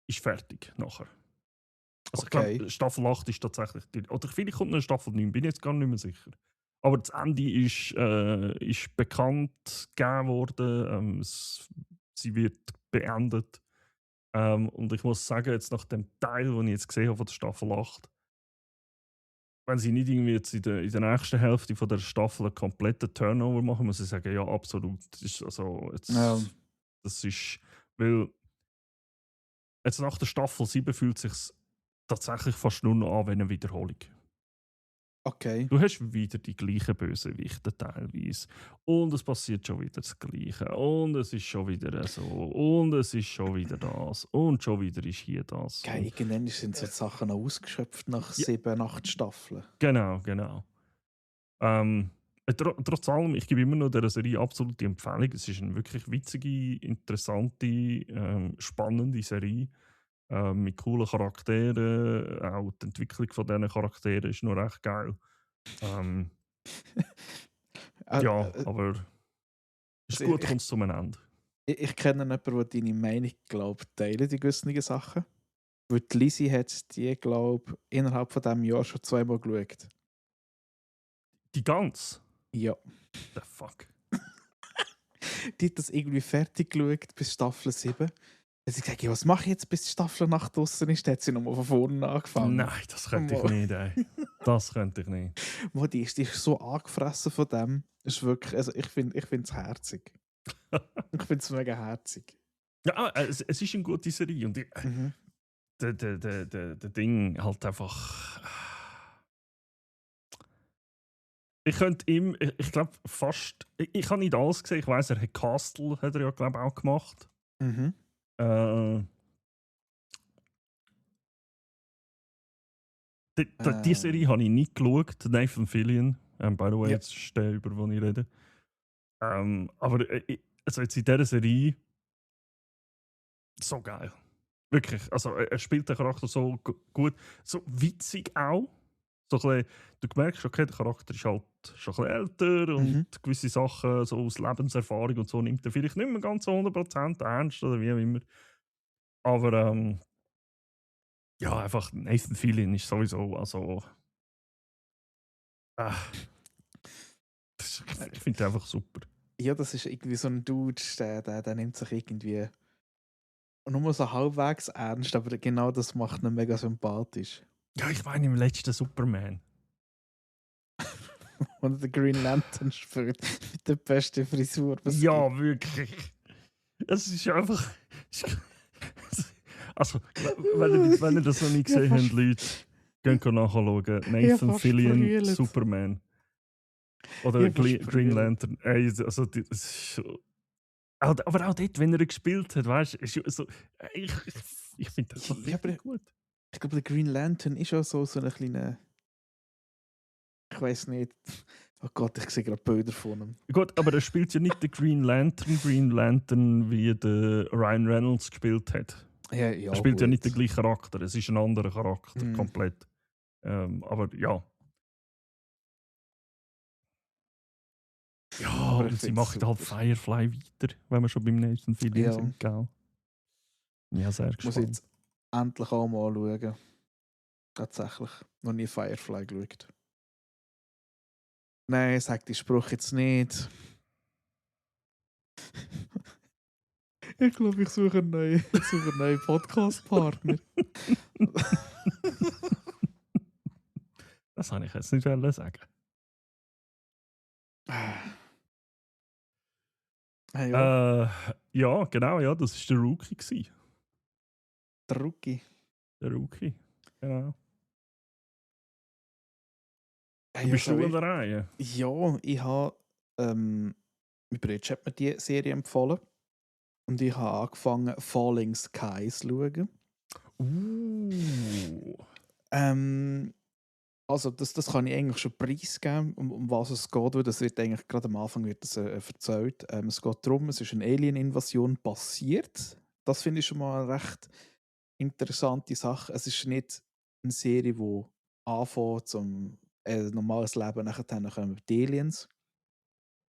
ist fertig nachher. Also Okay. ich glaube, Staffel 8 ist tatsächlich, oder vielleicht kommt noch eine Staffel 9, bin ich jetzt gar nicht mehr sicher. Aber das Ende ist bekannt gegeben worden, sie wird beendet. Und ich muss sagen, jetzt nach dem Teil, den ich jetzt gesehen habe von der Staffel 8, wenn sie nicht irgendwie jetzt in der nächsten Hälfte von der Staffel einen kompletten Turnover machen, muss ich sagen, ja, absolut. Das ist also jetzt, das ist, weil jetzt nach der Staffel 7 fühlt es sich tatsächlich fast nur noch an wie eine Wiederholung. Okay. Du hast wieder die gleichen Bösewichte teilweise. Und es passiert schon wieder das Gleiche. Und es ist schon wieder so. Und es ist schon wieder das. Und schon wieder ist hier das. Okay, irgendwann sind so die Sachen noch ausgeschöpft nach 7, 8 Staffeln. Genau. Trotz allem, ich gebe immer noch dieser Serie absolute Empfehlung. Es ist eine wirklich witzige, interessante, spannende Serie. Mit coolen Charakteren. Auch die Entwicklung von diesen Charakteren ist noch recht geil. Ja, aber ist also gut, kommt es zum Ende. Ich kenne jemanden, der deine Meinung, glaube teilt in gewissen Sachen. Weil die Lizzie hat die, glaube innerhalb von diesem Jahr schon 2-mal geschaut. Die ganz? Ja. The fuck? Die hat das irgendwie fertig geschaut bis Staffel 7. Dann hat sie gesagt, ja, was mache ich jetzt, bis die Staffel 8 draussen ist? Dann hat sie nochmal von vorne angefangen. Nein, das könnte ich nicht, ey. Das könnte ich nicht. Mo, die ist so angefressen von dem. Das ist wirklich, also ich finde es herzig. Ich finde es mega herzig. Ja, es ist eine gute Serie. Und der Ding halt einfach. Ich könnte ihm, ich glaube fast. Ich habe nicht alles gesehen. Ich weiss, er hat Castle, hat er ja, glaube ich, auch gemacht. Mhm. Die Serie habe ich nicht geschaut, Nathan Fillion. By the way, Ja. jetzt ist der, über den ich rede. Aber also jetzt in dieser Serie so geil. Wirklich. Also er spielt den Charakter so gut, so witzig auch. So ein bisschen, du merkst, okay, der Charakter ist halt schon ein bisschen älter und gewisse Sachen so aus Lebenserfahrung und so nimmt er vielleicht nicht mehr ganz so 100% ernst oder wie auch immer. Aber ja, einfach Nathan Fillion ist sowieso, also ich finde den einfach super. Ja, das ist irgendwie so ein Dude, der nimmt sich irgendwie nur so halbwegs ernst, aber genau das macht ihn mega sympathisch. Ja, ich meine im letzten Superman. Und der Green Lantern spielt mit der besten Frisur. Ja, gibt. Wirklich. Es ist einfach. Also, wenn ihr das noch nicht gesehen habt, Leute, könnt ihr nachschauen. Nathan Fillion, Superman. Oder Green Lantern. Also, aber auch dort, wenn er gespielt hat, weißt du, so, ich finde das richtig gut. Ich glaube, der Green Lantern ist auch so eine kleine. Ich weiß nicht. Oh Gott, ich sehe gerade Bilder von ihm. Gut, aber er spielt ja nicht den Green Lantern, wie der Ryan Reynolds gespielt hat. Ja, er spielt ja nicht den gleichen Charakter, es ist ein anderer Charakter, komplett. Aber ja. Ja, und sie macht halt Firefly weiter, wenn wir schon beim nächsten Film sind, gell? Ja, sehr gespannt. Muss jetzt endlich auch mal schauen. Tatsächlich. Noch nie Firefly geschaut. Nein, sag die Spruch jetzt nicht. Ich glaube, ich suche einen neuen Podcast-Partner. Das habe ich jetzt nicht wollen sagen. Ja, Ja, genau, ja, das war der Rookie gewesen. der Rookie. Der Rookie, genau. Hey, Du bist also du an der Reihe? ja, ich habe mein Bruder hat mir die Serie empfohlen und ich habe angefangen, Falling Skies zu schauen. Also das kann ich eigentlich schon preisgeben, um was es geht, weil das wird eigentlich gerade am Anfang wird das, erzählt. Es geht darum, es ist eine Alien-Invasion passiert. Das finde ich schon mal eine recht interessante Sache. Es ist nicht eine Serie, die anfängt zum normales Leben, nachher kommen die Aliens.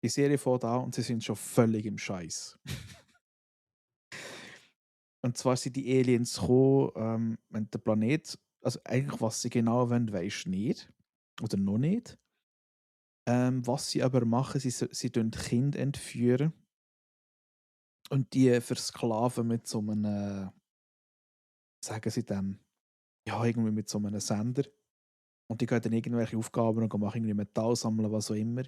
Die Serie fängt an und sie sind schon völlig im Scheiß. Und zwar sind die Aliens gekommen, wenn der Planet, also eigentlich was sie genau wollen, weisst du nicht. Oder noch nicht. Was sie aber machen, sie tun Kinder entführen und die versklaven mit so einem, sagen sie dem, ja, irgendwie mit so einem Sender. Und die gehen dann irgendwelche Aufgaben und machen irgendwie Metall sammeln, was auch immer.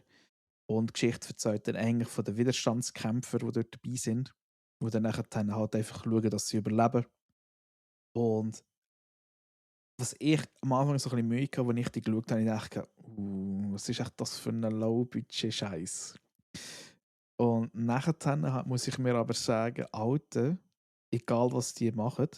Und die Geschichte erzählt dann eigentlich von den Widerstandskämpfern, die dort dabei sind. Die dann nachher halt einfach schauen, dass sie überleben. Und was ich am Anfang so ein bisschen Mühe hatte, als ich die geschaut habe, ich dachte, was ist echt das für ein Low-Budget-Scheiß? Und nachher muss ich mir aber sagen, Alter, egal was die machen,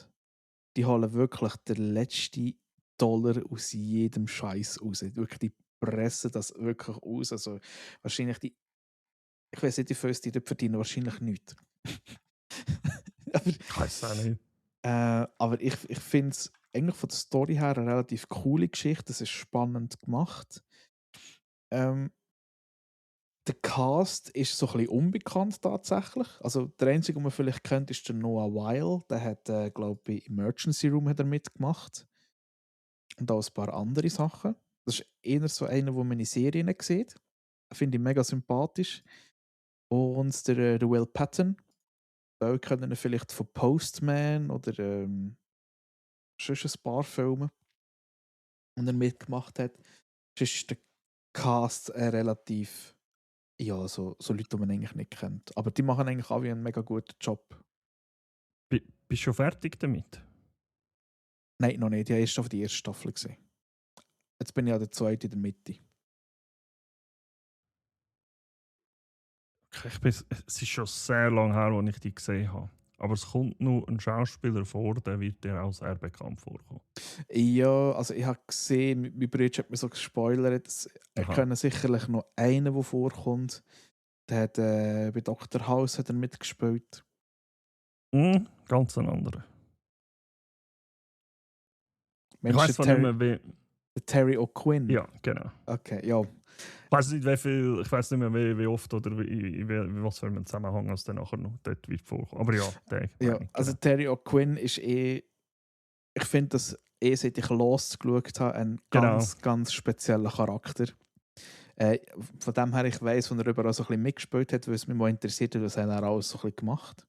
die holen wirklich den letzten Dollar aus jedem Scheiß raus. Wirklich, die pressen das wirklich aus. Also wahrscheinlich ich weiß nicht, wie viel die dort verdienen, wahrscheinlich nichts. aber Ich weiß es auch nicht. aber ich finde es eigentlich von der Story her eine relativ coole Geschichte. Es ist spannend gemacht. Der Cast ist so ein bisschen unbekannt tatsächlich. Also der einzige, den man vielleicht kennt, ist der Noah Weil. Der hat, glaube ich, Emergency Room hat er mitgemacht. Und auch ein paar andere Sachen. Das ist eher so einer, der man in Serien sieht. Finde ich mega sympathisch. Und der Will Patton. Da kennen wir vielleicht von Postman oder schon ein paar Filme, die er mitgemacht hat. Sonst ist der Cast relativ, ja, so Leute, die man eigentlich nicht kennt. Aber die machen eigentlich alle einen mega guten Job. Bist du schon fertig damit? Nein, noch nicht. Ich habe erst auf die erste Staffel gesehen. Jetzt bin ich an der zweiten in der Mitte. Es ist schon sehr lange her, als ich die gesehen habe. Aber es kommt nur ein Schauspieler vor, der wird dir auch sehr bekannt vorkommen. Ja, also ich habe gesehen, mein Bruder hat mir so gespoilert, er Aha. kennt sicherlich noch einen, der vorkommt. Der hat bei Dr. House hat er mitgespielt. Ganz ein anderer. Ich Meinst weiß du zwar nicht mehr, wie. der Terry O'Quinn? Ja, genau. Okay, ja. Ich weiß nicht, ich weiß nicht mehr, wie oft oder was für einen Zusammenhang es dann nachher noch dort wird vorkommen. Aber ja, der Ja, meine ich, also genau. Terry O'Quinn ist ich finde, dass seit ich Lost geschaut habe, ein Genau. ganz, ganz spezieller Charakter. Von dem her, ich weiss, wo er überall so ein bisschen mitgespielt hat, weil es mich mal interessiert hat, was hat er alles so ein bisschen gemacht.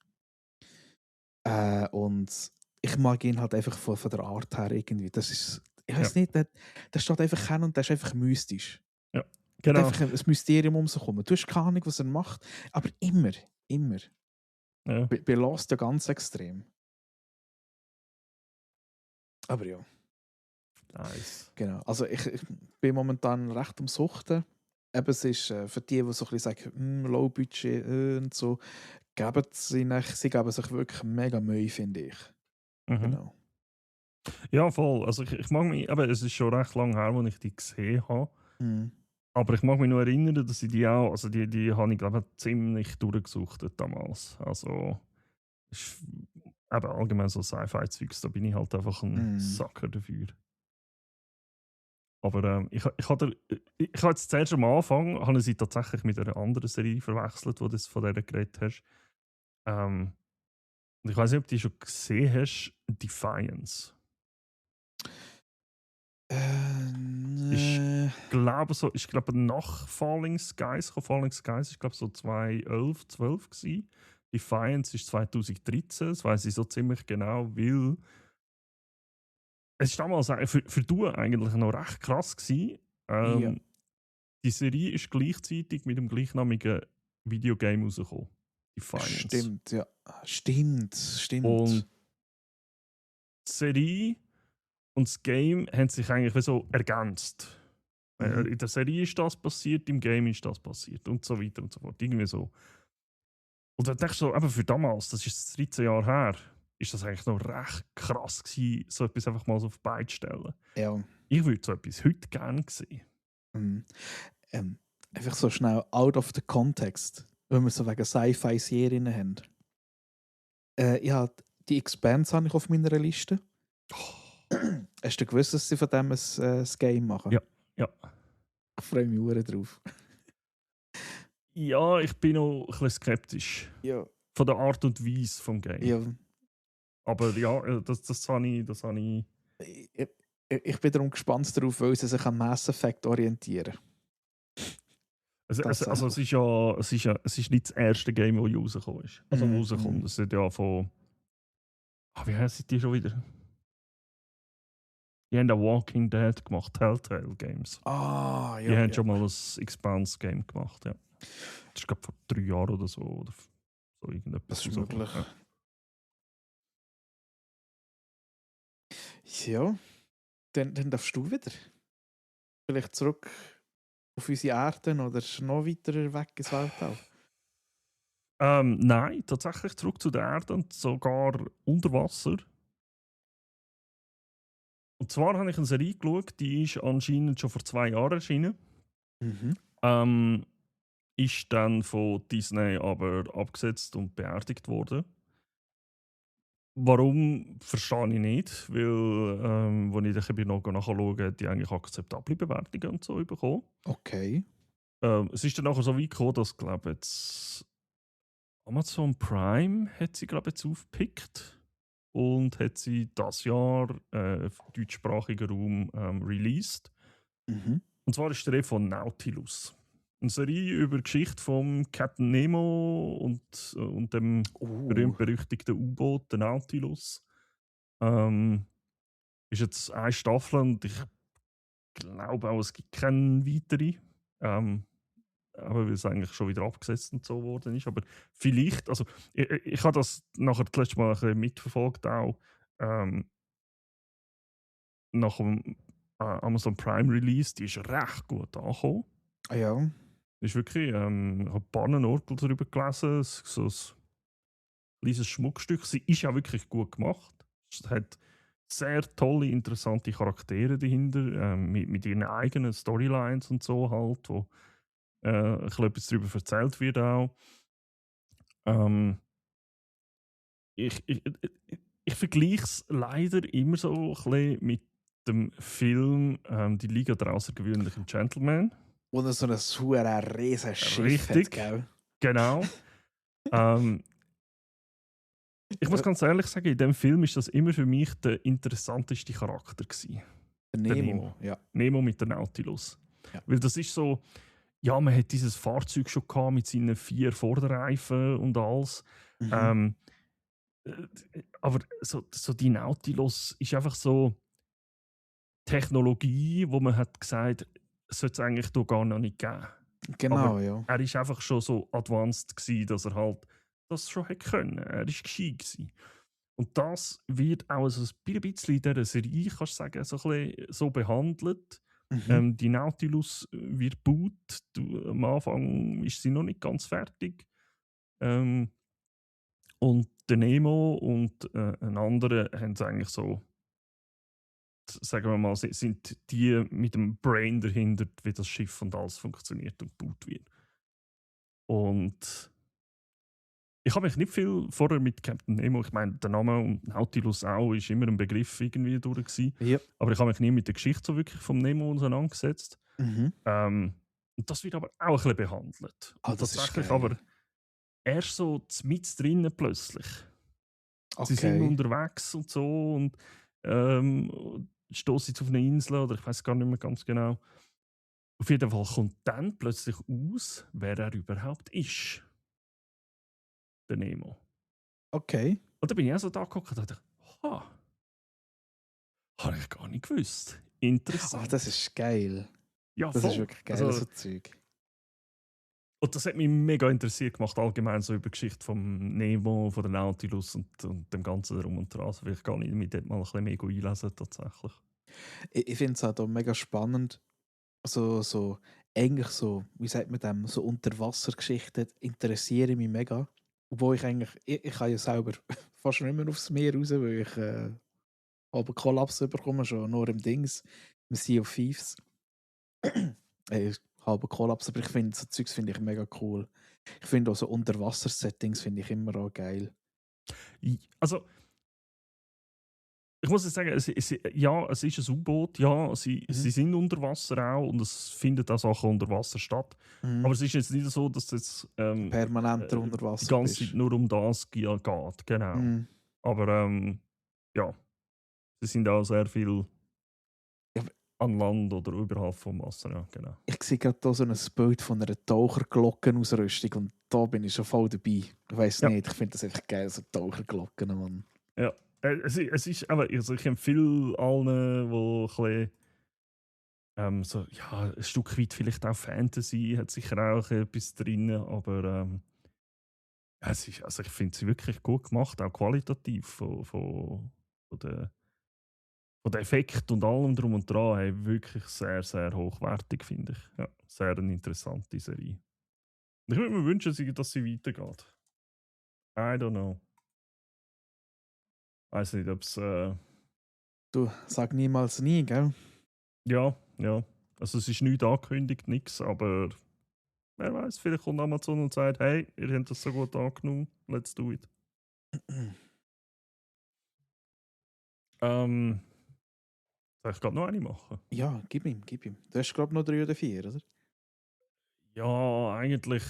Und ich mag ihn halt einfach von der Art her irgendwie. Das ist, ich weiß nicht, der steht einfach hin und der ist einfach mystisch. Ja, Hat genau. einfach ein Mysterium um sich herum. Du hast keine Ahnung, was er macht, aber immer. Ja. Bei Lost ja ganz extrem. Aber ja. Nice. Genau. Also ich bin momentan recht am Suchten. Eben, es ist für die so ein bisschen sagen, Low Budget und so, sie geben sich wirklich mega Mühe, finde ich. Mhm. Genau. Ja, voll. Also ich mag mich, aber es ist schon recht lange her, als ich die gesehen habe. Mhm. Aber ich mag mich noch erinnern, dass ich die auch, also die habe ich glaube ich ziemlich durchgesucht damals. Also ist, eben allgemein so Sci-Fi-Zeugs, da bin ich halt einfach ein Sucker dafür. Aber ich habe jetzt zuerst am Anfang, habe ich sie tatsächlich mit einer anderen Serie verwechselt, wo du von der geredet hast. Und ich weiß nicht, ob du die schon gesehen hast, Defiance. Nee. Ich glaube nach Falling Skies. Falling Skies ist glaube so 2011, 12 gewesen. Defiance ist 2013, das weiss ich so ziemlich genau, weil es ist damals für du eigentlich noch recht krass gewesen. Ja, Die Serie ist gleichzeitig mit dem gleichnamigen Videogame rausgekommen. Defiance. stimmt, ja. Stimmt, Und stimmt. die Serie und das Game haben sich eigentlich wie so ergänzt. Mhm. In der Serie ist das passiert, im Game ist das passiert und so weiter und so fort. Irgendwie so. Und dann denkst du so, eben für damals, das ist 13 Jahre her, ist das eigentlich noch recht krass gewesen, so etwas einfach mal so auf die Beine zu stellen. Ja. Ich würde so etwas heute gerne sehen. Mhm. Ähm, einfach so schnell out of the context, wenn wir so wegen Sci-Fi-Serien haben. Ja, die Expanse habe ich auf meiner Liste. Hast du gewusst, dass sie von dem ein Game machen? Ja, ja. Ich freue mich sehr drauf. Ja, ich bin noch ein bisschen skeptisch. Ja. Von der Art und Weise vom Game. Ja. Aber ja, das habe ich. Ich, ich bin darum gespannt darauf, weil sie sich an Mass Effect orientieren. Also es ist nicht das erste Game, das rausgekommen ist. Also wo Mhm. rauskommt. Das ist ja von. Wie heißt die schon wieder? Die haben The Walking Dead gemacht, Telltale Games. Ah, Die ja. haben Ja. schon mal ein Expanse-Game gemacht, ja. Das ist, glaube ich, vor 3 Jahren oder so. Oder so irgendetwas. Das ist so. möglich. Ja. Ja, dann darfst du wieder. Vielleicht zurück auf unsere Erde oder noch weiter weg ins Weltall. Nein, tatsächlich zurück zu der Erde und sogar unter Wasser. Und zwar habe ich eine Serie geschaut, die ist anscheinend schon vor 2 Jahren erschienen. Mhm. Ist dann von Disney aber abgesetzt und beerdigt worden. Warum, verstehe ich nicht, weil, als ich dann noch nachschauen, hat die eigentlich akzeptable Bewertungen und so bekommen. Okay. Es ist dann nachher so weit gekommen, dass, glaube jetzt Amazon Prime hat sie, glaube jetzt aufgepickt und hat sie das Jahr im deutschsprachigen Raum released. Mhm. Und zwar ist die Rede von Nautilus. Eine Serie über die Geschichte von Captain Nemo und dem berühmt-berüchtigten U-Boot, der Nautilus. Ist jetzt eine Staffel und ich glaube auch, es gibt keine weitere. Aber weil es eigentlich schon wieder abgesetzt und so worden ist. Aber vielleicht, also ich habe das nachher das letzte Mal ein bisschen mitverfolgt auch. Nach dem Amazon Prime Release, die ist recht gut angekommen. Ah ja. Ist wirklich, ich habe ein paar Orte darüber gelesen, so ein kleines Schmuckstück. Sie ist ja wirklich gut gemacht. Es hat sehr tolle, interessante Charaktere dahinter, mit ihren eigenen Storylines und so halt, wo ein bisschen etwas darüber erzählt wird auch. Ähm, ich vergleiche es leider immer so ein bisschen mit dem Film Die Liga der außergewöhnlichen Gentlemen. Wo er so ein riesen Schiff hat, Richtig, gell? genau. Ich muss ganz ehrlich sagen, in dem Film ist das immer für mich der interessanteste Charakter gewesen. Der Der Nemo. Ja. Nemo mit der Nautilus. Ja. Weil das ist so, ja, man hat dieses Fahrzeug schon gehabt mit seinen 4 Vorderreifen und alles. Mhm. Aber so die Nautilus ist einfach so Technologie, wo man hat gesagt, sollte es eigentlich da gar noch nicht geben. Genau, Aber ja. er ist einfach schon so advanced gewesen, dass er halt das schon hätte können. Er ist gescheit gewesen. Und das wird auch so ein bisschen in dieser Serie, kannst du sagen, so, ein bisschen so behandelt. Mhm. Die Nautilus wird gebaut. Am Anfang ist sie noch nicht ganz fertig. Und der Nemo und ein anderer haben es eigentlich so, sagen wir mal, sind die mit dem Brain dahinter, wie das Schiff und alles funktioniert und gebaut wird. Und ich habe mich nicht viel vorher mit Captain Nemo, ich meine, der Name und Nautilus auch ist immer ein Begriff irgendwie durch gewesen. Ja. Aber ich habe mich nie mit der Geschichte so wirklich vom Nemo auseinandergesetzt. Mhm. Und das wird aber auch ein bisschen behandelt. Ah, Und das ist tatsächlich geil. aber erst so mit drinnen plötzlich. Sie sind Okay. unterwegs und so und stoßen jetzt auf eine Insel oder ich weiß gar nicht mehr ganz genau. Auf jeden Fall kommt dann plötzlich aus, wer er überhaupt ist. der Nemo. Okay. Und da bin ich auch so da geguckt und dachte, ha, habe ich gar nicht gewusst. Ach, Interessant. das ist geil. Ja, Das ist voll. wirklich geil, Also, so Zeug. und das hat mich mega interessiert gemacht, allgemein so über die Geschichte vom Nemo, von der Nautilus und dem Ganzen drum und dran. Also vielleicht gar nicht mich dort mal ein bisschen mehr einlesen, tatsächlich. Ich finde es halt auch mega spannend. So, eigentlich so, wie sagt man dem, so Unterwassergeschichten interessieren mich mega. Obwohl ich kann ja selber fast nicht mehr aufs Meer raus, weil ich halben Kollaps bekomme, schon nur im Dings, im Sea of Thieves. Halben Kollaps, aber ich finde, so Zeugs finde ich mega cool. Ich finde auch so Unterwasser-Settings finde ich immer auch geil. Also, ich muss jetzt sagen, ja, es ist ein U-Boot, ja, sie Mhm. sind unter Wasser auch und es finden auch Sachen unter Wasser statt. Mhm. Aber es ist jetzt nicht so, dass es Permanenter die Unterwasser ganze bist. Zeit nur um das geht. Genau. Mhm. Aber ja, sie sind auch sehr viel Ja, an Land oder überhalb vom Wasser. Ja, genau. ich sehe gerade hier so ein Bild von einer Taucherglockenausrüstung und da bin ich schon voll dabei. Ich weiß Ja. nicht, ich finde das einfach geil, so Taucherglocken, Mann. Ja. Es ist, aber also ich empfehle allen, die ein bisschen, so, ja, ein Stück weit vielleicht auch Fantasy, hat sicher auch etwas drin, aber ja, also ich finde sie wirklich gut gemacht, auch qualitativ von der, von der Effekt und allem drum und dran. Hey, wirklich sehr, sehr hochwertig, finde ich. Ja, sehr eine interessante Serie. Ich würde mir wünschen, dass sie weitergeht. I don't know. Weiß nicht, ob es. Du, sag niemals nie, gell? Ja, ja. Also es ist nichts angekündigt, nichts, aber wer weiß, vielleicht kommt Amazon und sagt, hey, ihr habt das so gut angenommen, let's do it. Soll ich gerade noch eine machen? Ja, gib ihm, gib ihm. Du hast, glaube ich, noch 3 oder 4, oder? Ja, eigentlich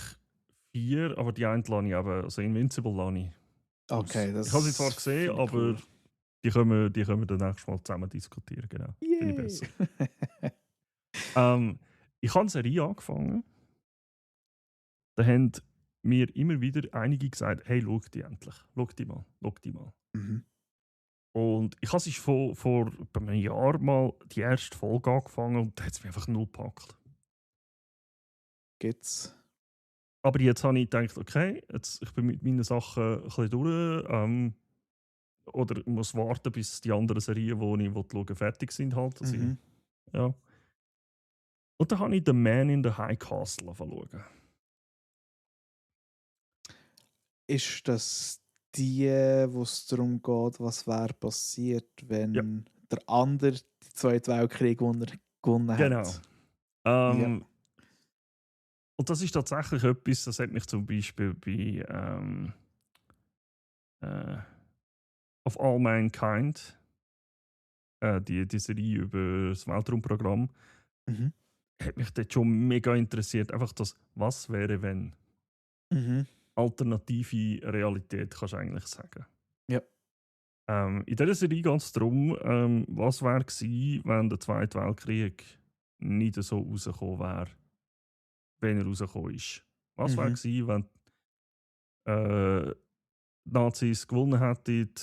4, aber die eine lasse ich eben, also Invincible lasse ich aus. Okay, Ich habe sie zwar das gesehen, finde ich aber cool. die können wir dann nächstes Mal zusammen diskutieren, genau. Finde ich Yay! besser. Ich habe eine Serie angefangen, da haben mir immer wieder einige gesagt, hey, schau die endlich, schau die mal, schau die mal. Mhm. Und ich habe es vor etwa einem Jahr mal die erste Folge angefangen und da hat es mich einfach null gepackt. Gibt's? Aber jetzt habe ich gedacht, okay, jetzt, ich bin mit meinen Sachen ein bisschen durch. Oder muss warten, bis die anderen Serien, die ich schauen fertig sind. Halt. Also, Mhm. ja. Und dann habe ich The Man in the High Castle schauen. Ist das die, wo es darum geht, was wäre passiert, Ja, wenn der andere den Zweiten Weltkrieg gewonnen genau. hat? Ja. Und das ist tatsächlich etwas, das hat mich zum Beispiel bei äh, Of All Mankind, die Serie über das Weltraumprogramm, Mhm. hat mich dort schon mega interessiert. Einfach das, was wäre, wenn? Mhm. Alternative Realität, kannst du eigentlich sagen. Ja. In dieser Serie geht es darum, was wäre gewesen, wenn der Zweite Weltkrieg nicht so rausgekommen wäre, wenn er rausgekommen ist. Was wäre Mhm. gewesen, wenn die Nazis gewonnen hätten,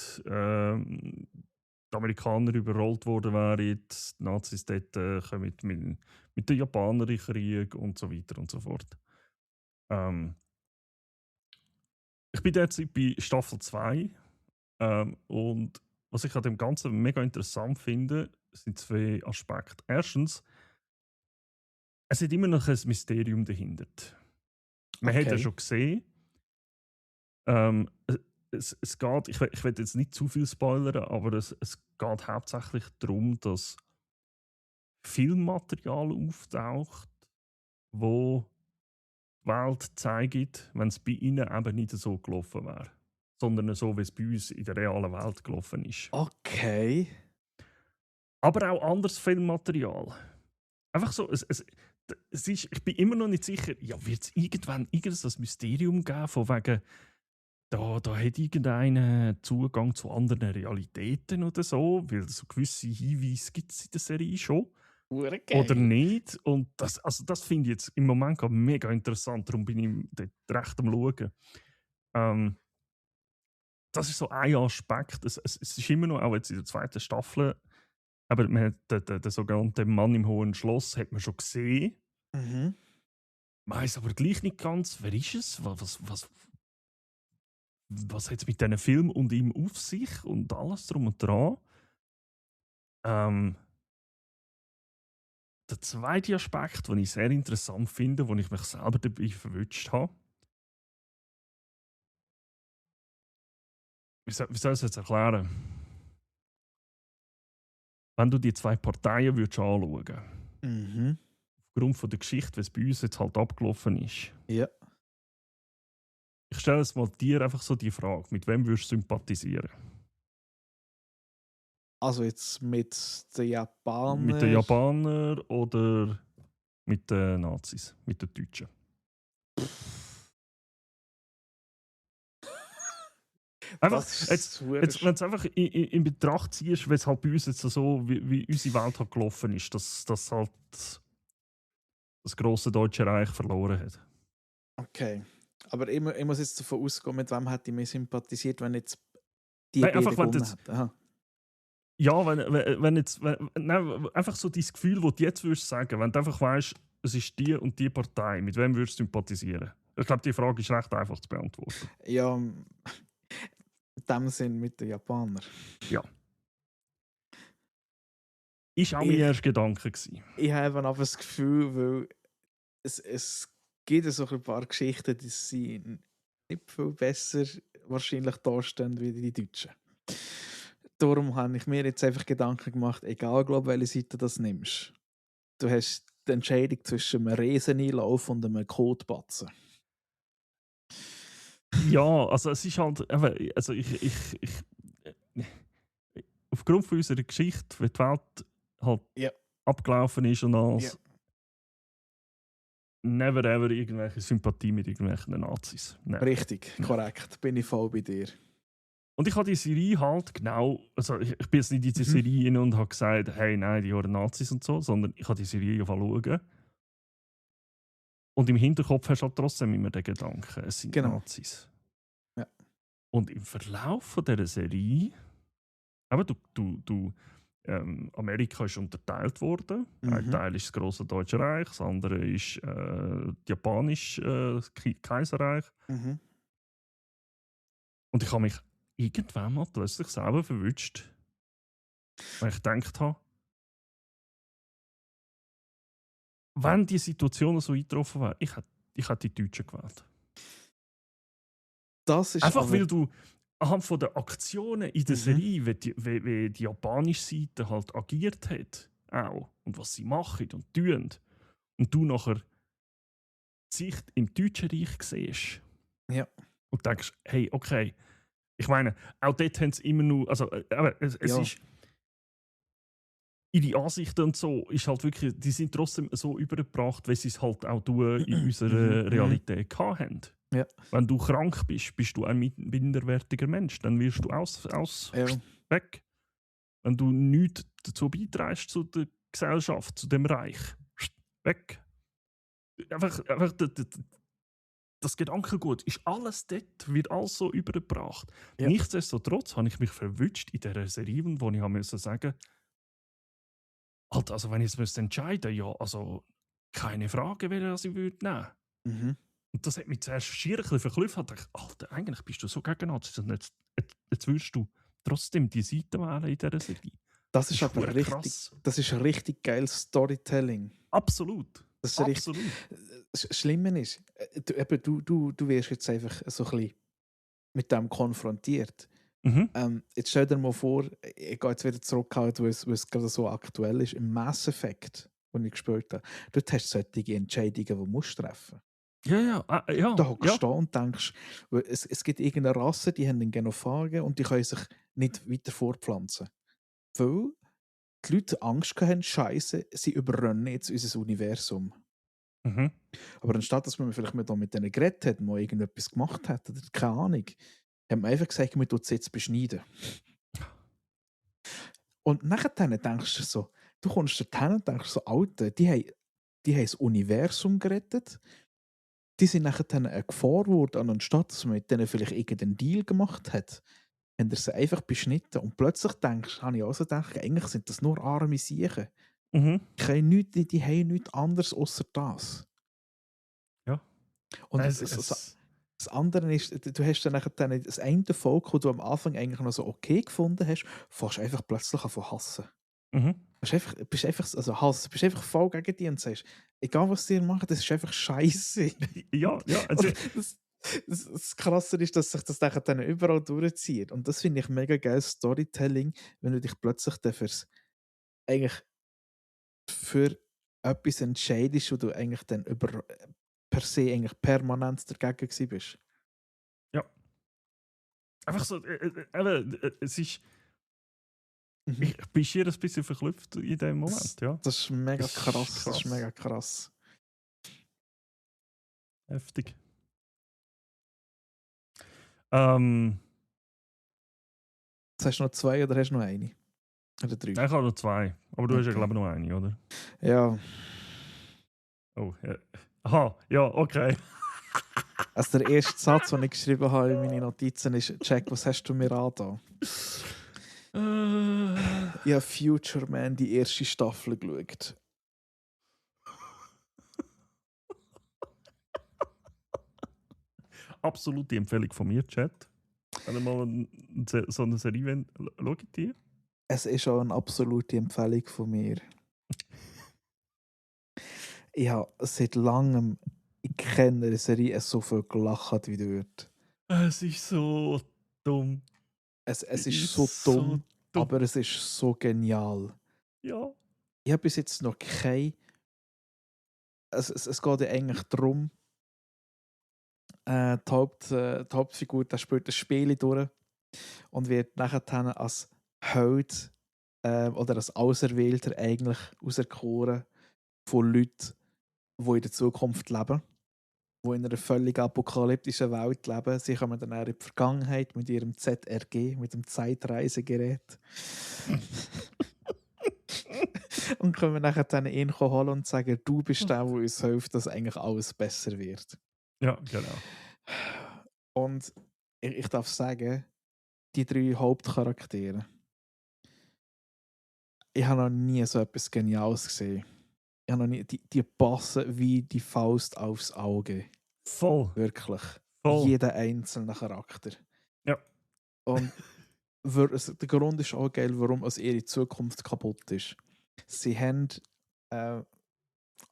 die Amerikaner überrollt worden wären, die Nazis dort kommen mit den Japanern in Krieg und so weiter und so fort. Ich bin derzeit bei Staffel 2 und was ich an dem Ganzen mega interessant finde, sind zwei Aspekte. Erstens, es hat immer noch ein Mysterium dahinter. Man hat ja Okay. schon gesehen, ähm, es geht, ich will jetzt nicht zu viel spoilern, aber es geht hauptsächlich darum, dass Filmmaterial auftaucht, wo die Welt zeigt, wenn es bei ihnen eben nicht so gelaufen wäre, sondern so, wie es bei uns in der realen Welt gelaufen ist. Okay. Aber auch anderes Filmmaterial. Einfach so, es ist, ich bin immer noch nicht sicher, ja, wird es irgendwann irgendein Mysterium geben, von wegen, da hat irgendeinen Zugang zu anderen Realitäten oder so, weil so gewisse Hinweise gibt es in der Serie schon. Hure Oder geil. nicht. Und das finde ich jetzt im Moment gerade mega interessant, darum bin ich dort recht am Schauen. das ist so ein Aspekt. Es ist immer noch, auch jetzt in der zweiten Staffel, aber man hat den sogenannten Mann im hohen Schloss hat man schon gesehen. Mhm. Weiß aber gleich nicht ganz, wer ist es? Was hat es mit diesem Film und ihm auf sich und alles drum und dran? Ähm, der zweite Aspekt, den ich sehr interessant finde, wo ich mich selber dabei verwünscht habe, wie soll ich es jetzt erklären? Wenn du die zwei Parteien würdest anschauen, Mhm. aufgrund von der Geschichte, wie es bei uns jetzt halt abgelaufen ist, Ja. ich stelle jetzt mal dir einfach so die Frage, mit wem würdest du sympathisieren? Also jetzt mit den Mit den Japanern. Japanern oder mit den Nazis, mit den Deutschen? Einfach, Das ist jetzt, hure wenn du es einfach in Betracht ziehst, wie es halt bei uns jetzt so, wie unsere Welt halt gelaufen ist, dass halt das grosse Deutsche Reich verloren hat. Okay. Aber ich muss jetzt davon ausgehen, mit wem hätte ich mehr sympathisiert, wenn jetzt die Nein, beiden einfach, wenn du gewonnen jetzt, hätten. Aha. ja, wenn jetzt, nein, einfach so dein Gefühl, das du jetzt würdest sagen, wenn du einfach weißt, es ist die und die Partei, mit wem würdest du sympathisieren? Ich glaube, die Frage ist recht einfach zu beantworten. Ja, in dem Sinn mit den Japanern. Ja. Ist auch mein Ich, erster Gedanke gewesen. ich habe aber das Gefühl, weil es gibt so ein paar Geschichten, die sind nicht viel besser wahrscheinlich dastehen wie die Deutschen. Darum habe ich mir jetzt einfach Gedanken gemacht, egal glaub, welche Seite du das nimmst. Du hast die Entscheidung zwischen einem Rieseneinlauf und einem Kotbatzen. Ja, also es ist halt, also aufgrund von unserer Geschichte, wie die Welt halt Ja. abgelaufen ist und Ja. alles, never ever irgendwelche Sympathie mit irgendwelchen Nazis. Never. Richtig, korrekt. Bin ich voll bei dir. Und ich habe die Serie halt genau, also ich bin jetzt nicht in diese Serie rein und habe gesagt, hey, nein, die hören Nazis und so, sondern ich habe die Serie ja schauen. Und im Hinterkopf hast du halt trotzdem immer den Gedanken, es sind Genau. Nazis. Ja. Und im Verlauf von dieser Serie, aber Amerika ist unterteilt worden. Ein Teil ist das große Deutsche Reich, das andere ist das japanische Kaiserreich. Mhm. Und ich habe mich irgendwann mal plötzlich selber verwünscht, weil ich gedacht habe, wenn die Situation so eingetroffen wäre, ich hätte die Deutschen gewählt. Das ist Einfach aber... weil du anhand von der Aktionen in der Serie, wie die japanische Seite halt agiert hat, auch, und was sie machen und tun, und du nachher die Sicht im Deutschen Reich siehst Ja. und denkst, hey, okay, ich meine, auch dort haben sie immer nur, also aber es Ja. ist, ihre Ansichten und so, ist halt wirklich, die sind trotzdem so übergebracht, wie sie es halt auch in unserer Realität hatten. Ja. Wenn du krank bist, bist du ein minderwertiger Mensch, dann wirst du Ja. weg. Wenn du nichts dazu beiträgst zu der Gesellschaft, zu dem Reich, weg. Einfach das Gedankengut ist alles dort, wird alles so übergebracht. Ja. Nichtsdestotrotz habe ich mich verwünscht in dieser Serie, wo ich musste sagen, also wenn ich es entscheiden müsste, ja, also keine Frage, welche ich würde nehmen. Mhm. Und das hat mich zuerst schier ein bisschen verklüpft. Ich dachte, Alter, eigentlich bist du so gegen Nazis und jetzt würdest du trotzdem die Seite wählen in dieser Serie. Das ist aber verdammt richtig, krass. das ist richtig geiles Storytelling. Absolut. Das ist Absolut. Das Schlimme ist, du wirst jetzt einfach so ein bisschen mit dem konfrontiert. Mhm. Jetzt stell dir mal vor, ich gehe jetzt wieder zurück, weil es gerade so aktuell ist, im Mass Effect, den ich gespielt habe. Dort hast du solche Entscheidungen, die du musst treffen musst. Ja. Da hockst du da und denkst, weil es gibt irgendeine Rasse, die haben einen Genophagen und die können sich nicht weiter fortpflanzen. Weil die Leute Angst haben, Scheiße, sie überrennen jetzt unser Universum. Mhm. Aber anstatt dass man vielleicht mit denen geredet hat, mal irgendetwas gemacht hat, oder keine Ahnung, hat man einfach gesagt, man tut es jetzt beschneiden. Und nachher denkst du so, du kommst dorthin und denkst so, Alter, die haben das Universum gerettet, die sind nachher eine Gefahr geworden, und anstatt dass man mit denen vielleicht irgendeinen Deal gemacht hat, haben sie einfach beschnitten. Und plötzlich habe ich auch so gedacht, eigentlich sind das nur arme Siechen. Mhm. Die haben nichts anderes außer das. Ja. Und Es, das andere ist, du hast dann nachher das eine Volk, das du am Anfang eigentlich noch so okay gefunden hast, fängst einfach plötzlich an zu hassen. mhm. Bist einfach voll gegen die und sagst, egal was sie machen, das ist einfach scheiße. Ja, also, Und das Krasse ist, dass sich das dann überall durchzieht. Und das finde ich mega geiles Storytelling, wenn du dich plötzlich eigentlich für etwas entscheidest, wo du eigentlich dann per se eigentlich permanent dagegen gewesen bist. ja. Einfach so, es ist, Mhm. ich bin schier ein bisschen verklüpft in dem Moment, ja. Das ist mega Das ist krass. Das ist krass. mega krass. Heftig. Jetzt hast du noch 2 oder hast du noch eine? Oder 3? Ich habe noch 2, aber du hast ja, Okay. glaube ich, noch eine, oder? Ja. Oh, ja. Aha, ja, okay. Also der erste Satz, den ich geschrieben habe in meine Notizen, ist: Jack, was hast du mir angetan? Ich habe Future Man die erste Staffel geschaut. Absolute Empfehlung von mir, Chat. Wenn ihr mal so eine Serie wollt, schaut die. Es ist auch eine absolute Empfehlung von mir. Ich habe seit langem in keiner Serie so viel gelacht wie dort. Es ist so dumm. Es ist so dumm, aber es ist so genial. Ja. Ich habe bis jetzt noch kein. Es geht ja eigentlich darum, die Hauptfigur der spielt das Spiel durch und wird nachher als Held oder als Auserwählter eigentlich auserkoren von Leuten, die in der Zukunft leben, die in einer völlig apokalyptischen Welt leben. Sie kommen dann auch in die Vergangenheit mit ihrem ZRG, mit dem Zeitreisegerät. Und können nachher dann ihn holen und sagen, du bist der, der uns hilft, dass eigentlich alles besser wird. Ja, genau. Und ich darf sagen, die 3 Hauptcharaktere, ich habe noch nie so etwas Geniales gesehen. Ich habe noch nie, die passen wie die Faust aufs Auge. Voll. Wirklich. Voll. Jeder einzelne Charakter. Ja. Und der Grund ist auch geil, warum ihre Zukunft kaputt ist. Sie haben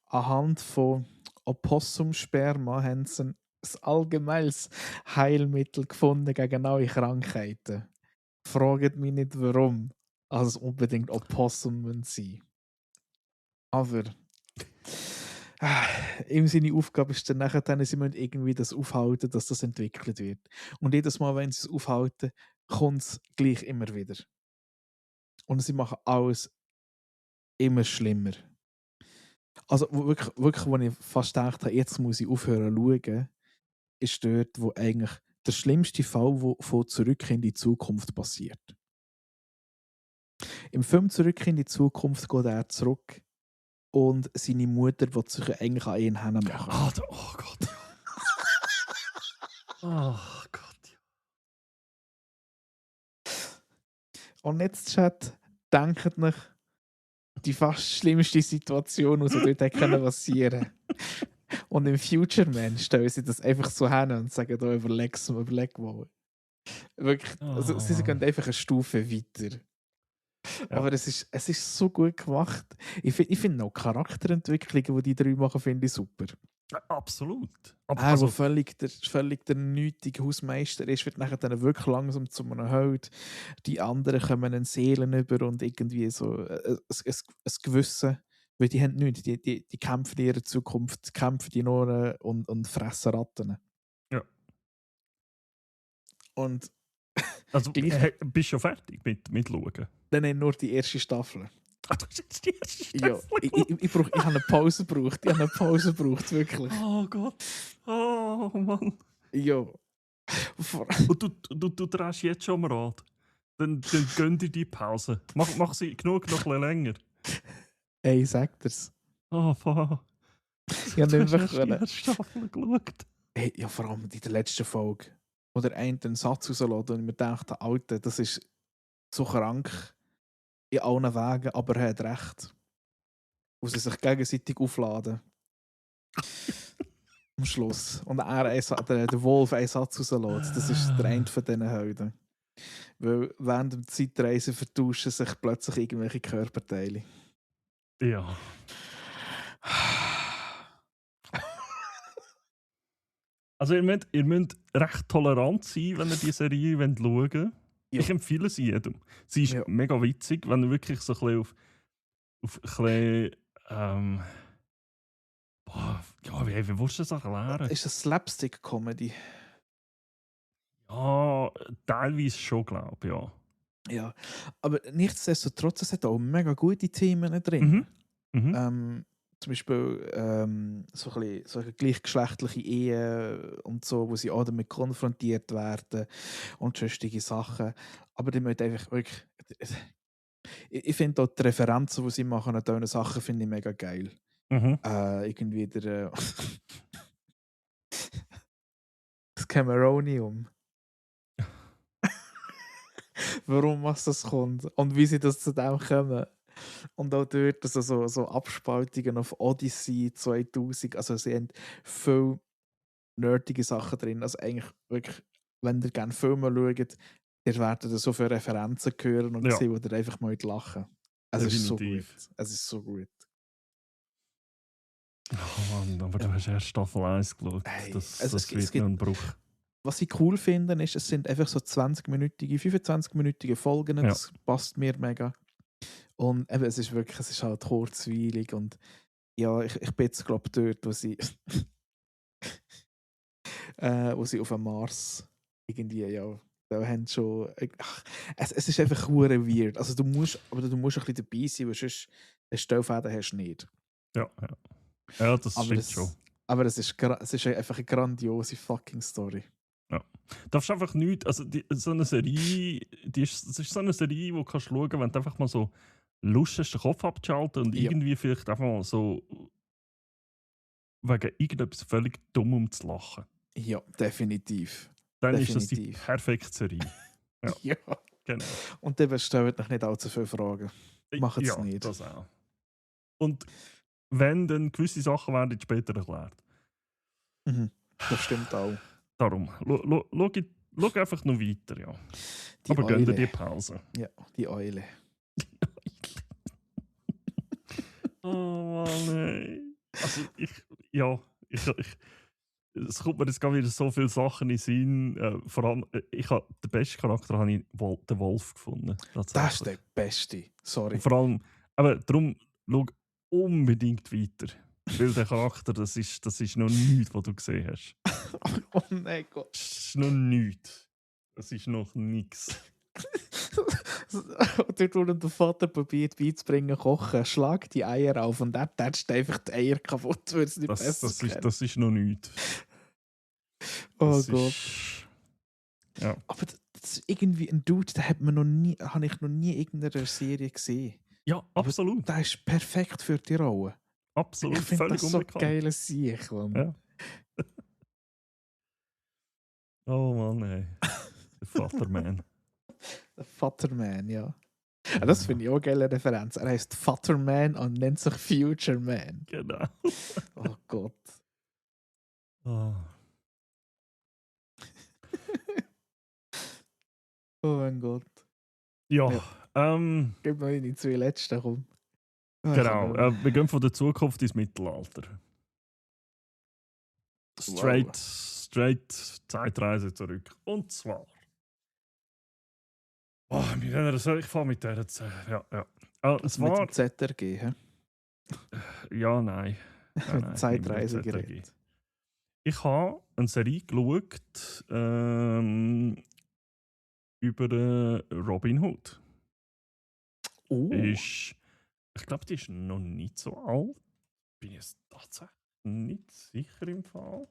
anhand von Opossumsperma haben sie ein allgemeines Heilmittel gefunden gegen neue Krankheiten. Fragt mich nicht warum. Also es unbedingt Opossum sein. Aber ihm seine Aufgabe ist dann nachher, sie müssen irgendwie das aufhalten, dass das entwickelt wird. Und jedes Mal, wenn sie es aufhalten, kommt es gleich immer wieder. Und sie machen alles immer schlimmer. Also wirklich, wo ich fast gedacht habe, jetzt muss ich aufhören zu schauen, ist dort, wo eigentlich der schlimmste Fall, der von Zurück in die Zukunft passiert. Im Film Zurück in die Zukunft geht er zurück und seine Mutter will sich eigentlich an ihn machen. Oh Gott. Oh Gott. Und jetzt, Chat, denkt nach die fast schlimmste Situation, die dort hätte passieren können. Und im Future Man stellen sie das einfach so hin und sagen, da überleg mal. Wirklich, also sie gehen einfach eine Stufe weiter. Ja. Aber es ist so gut gemacht. Ich finde auch Charakterentwicklungen, die 3 machen, finde ich super. Absolut. Aber Er, der völlig der nötige Hausmeister ist, wird nachher dann wirklich langsam zu einem Held. Die anderen kommen einen Seelen über und irgendwie so ein Gewissen. Weil die haben nichts. Die kämpfen in ihrer Zukunft, kämpfen die nur und fressen Ratten. Ja. Und also gleich, bist du schon fertig mit Schauen? dann nur die erste Staffel. Ah, du hast jetzt die erste Ja, Staffel ich habe eine Pause gebraucht. Ich habe eine Pause gebraucht, wirklich. Oh Gott. Oh Mann. Ja. Und du drehst jetzt schon am Rad. Dann gönn dir die Pause. Mach sie genug noch ein bisschen länger. Ey, sag dir's. Oh, fuck. Ich habe nicht mehr die erste Staffel geschaut. Hey, ja, vor allem in der letzten Folge. oder einen Satz rauslässt und ich mir dachte, Alter, das ist so krank in allen Wegen, aber er hat recht. Wo sie sich gegenseitig aufladen. Am Schluss. Und der Wolf einen Satz rauslässt. Das ist der Ende von diesen Helden. Weil während der Zeitreise vertauschen sich plötzlich irgendwelche Körperteile. Ja. Also ihr müsst recht tolerant sein, wenn ihr die Serie schauen wollt. Ja. Ich empfehle sie jedem. Sie ist Ja. mega witzig, wenn ihr wirklich so ein bisschen auf ein bisschen, wie willst du das erklären? Ist das Slapstick-Comedy? Ja, teilweise schon, glaube ich, ja. Ja. Aber nichtsdestotrotz, es hat auch mega gute Themen drin. Mhm. Zum Beispiel so ein bisschen, solche gleichgeschlechtliche Ehen und so, wo sie auch damit konfrontiert werden und sonstige Sachen. Aber die müssen einfach wirklich. Ich finde auch die Referenzen, die sie machen an diesen Sachen, finde ich mega geil. Mhm. Irgendwie das Cameronium. Warum was das kommt und wie sie das zu dem kommen. Und auch dort so Abspaltungen auf Odyssey 2000. Also sie haben viel nerdige Sachen drin. Also eigentlich wirklich, wenn ihr gerne Filme schaut, ihr werdet so viele Referenzen hören und Ja. sehen, wo ihr einfach mal lachen. Es ist so gut. Definitiv. Es ist so gut. Oh Mann, aber du Ja. hast erst Staffel 1 geschaut. Hey, Das es wird gibt- noch ein Bruch. Was ich cool finde, ist, es sind einfach so 20-minütige, 25-minütige Folgen. Ja. Das passt mir mega. Und eben, es ist halt kurzweilig und ja, ich bin jetzt glaube ich dort, wo sie wo sie auf dem Mars irgendwie, ja, da haben sie schon, es ist einfach hure weird. Also du musst ein bisschen dabei sein, weil sonst eine Stellfäden hast du nicht. Ja, das Aber stimmt schon. es ist einfach eine grandiose fucking Story. Darfst einfach nichts, also so eine Serie, das ist so eine Serie, wo du kannst schauen, wenn du einfach mal so Lust hast, den Kopf abzuschalten und Ja. irgendwie vielleicht einfach mal so wegen irgendetwas völlig dumm zu lachen. Ja, definitiv. Dann ist das die Definitiv. perfekte Serie. Ja. Ja. Genau. Und dann stellt euch nicht allzu viele Fragen. Macht's ja, nicht. das auch. Und wenn dann gewisse Sachen werden später erklärt. Mhm. Das stimmt auch. Darum, schau einfach noch weiter, ja. Die Aber gönn dir Eule. die Pause. Ja, die Eule. Oh Mann, ey. Also es kommt mir jetzt gar wieder so viele Sachen in den Sinn. Vor allem, den besten Charakter habe ich den Wolf gefunden. Das ist der Beste. Sorry. Und vor allem, aber darum, schau unbedingt weiter. Weil der Charakter, das ist noch nichts, was du gesehen hast. Oh mein Gott. Das ist noch nichts. Das ist noch nichts. Dort, wo der Vater probiert beizubringen, kochen, schlag die Eier auf und er tätscht einfach die Eier kaputt, weil es nicht besser kennt. Das ist noch nichts. Oh Das Gott. ist, ja. Aber das ist irgendwie ein Dude, den habe ich noch nie in irgendeiner Serie gesehen. Ja, absolut. Der ist perfekt für die Rolle. Absolut. Ich finde Völlig das so unbekannt. geile Sieg, Mann. Ja. Oh Mann, ey. Der Vaterman. Der Vaterman, ja. Das finde ich auch eine geile Referenz. Er heißt Vaterman und nennt sich Future Man. Genau. Oh Gott. Oh. Oh mein Gott. Ja, Ja. Gib noch in die zwei letzten, komm. Ah, genau. Wir gehen von der Zukunft ins Mittelalter. Straight Zeitreise zurück. Und zwar. Ich fange mit der jetzt. Ja. Es Mit war. dem ZRG, hä? Ja, nein. Mit Zeitreisegerät. Ich habe eine Serie geschaut über Robin Hood. Ich glaube, die ist noch nicht so alt. Bin jetzt tatsächlich nicht sicher im Fall.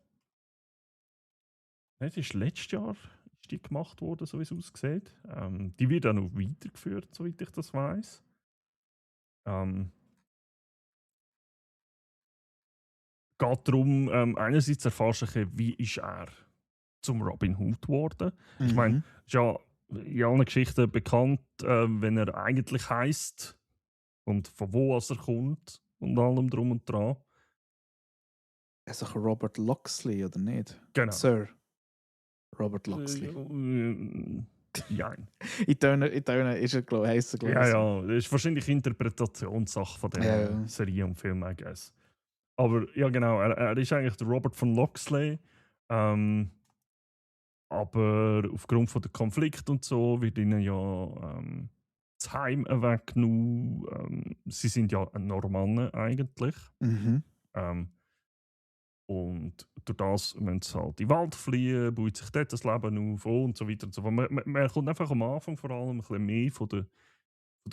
Nein, die ist letztes Jahr ist die gemacht worden, so wie es aussieht. Die wird auch noch weitergeführt, soweit ich das weiß. Geht darum, einerseits erfährst du, wie ist er zum Robin Hood geworden. Ich meine, Mhm. ist ja in allen Geschichten bekannt, wenn er eigentlich heisst und von wo er kommt und allem drum und dran. Also Robert Locksley, oder nicht? Genau. Sir Robert Locksley. Nein. In Tönen ist er, heisst er, glaube Ja, ich. ja, das ist wahrscheinlich Interpretationssache von diesen Ja. Serien und Filmen, I guess. Aber ja, genau, er ist eigentlich der Robert von Locksley. Aber aufgrund von der Konflikt und so wird ihnen ja das Heim weggenommen. Sie sind ja Normannen eigentlich. Mhm. Ähm, und durch das müssen sie halt in den Wald fliehen, baut sich dort das Leben auf und so weiter und so fort. Man kommt einfach am Anfang vor allem ein bisschen mehr von der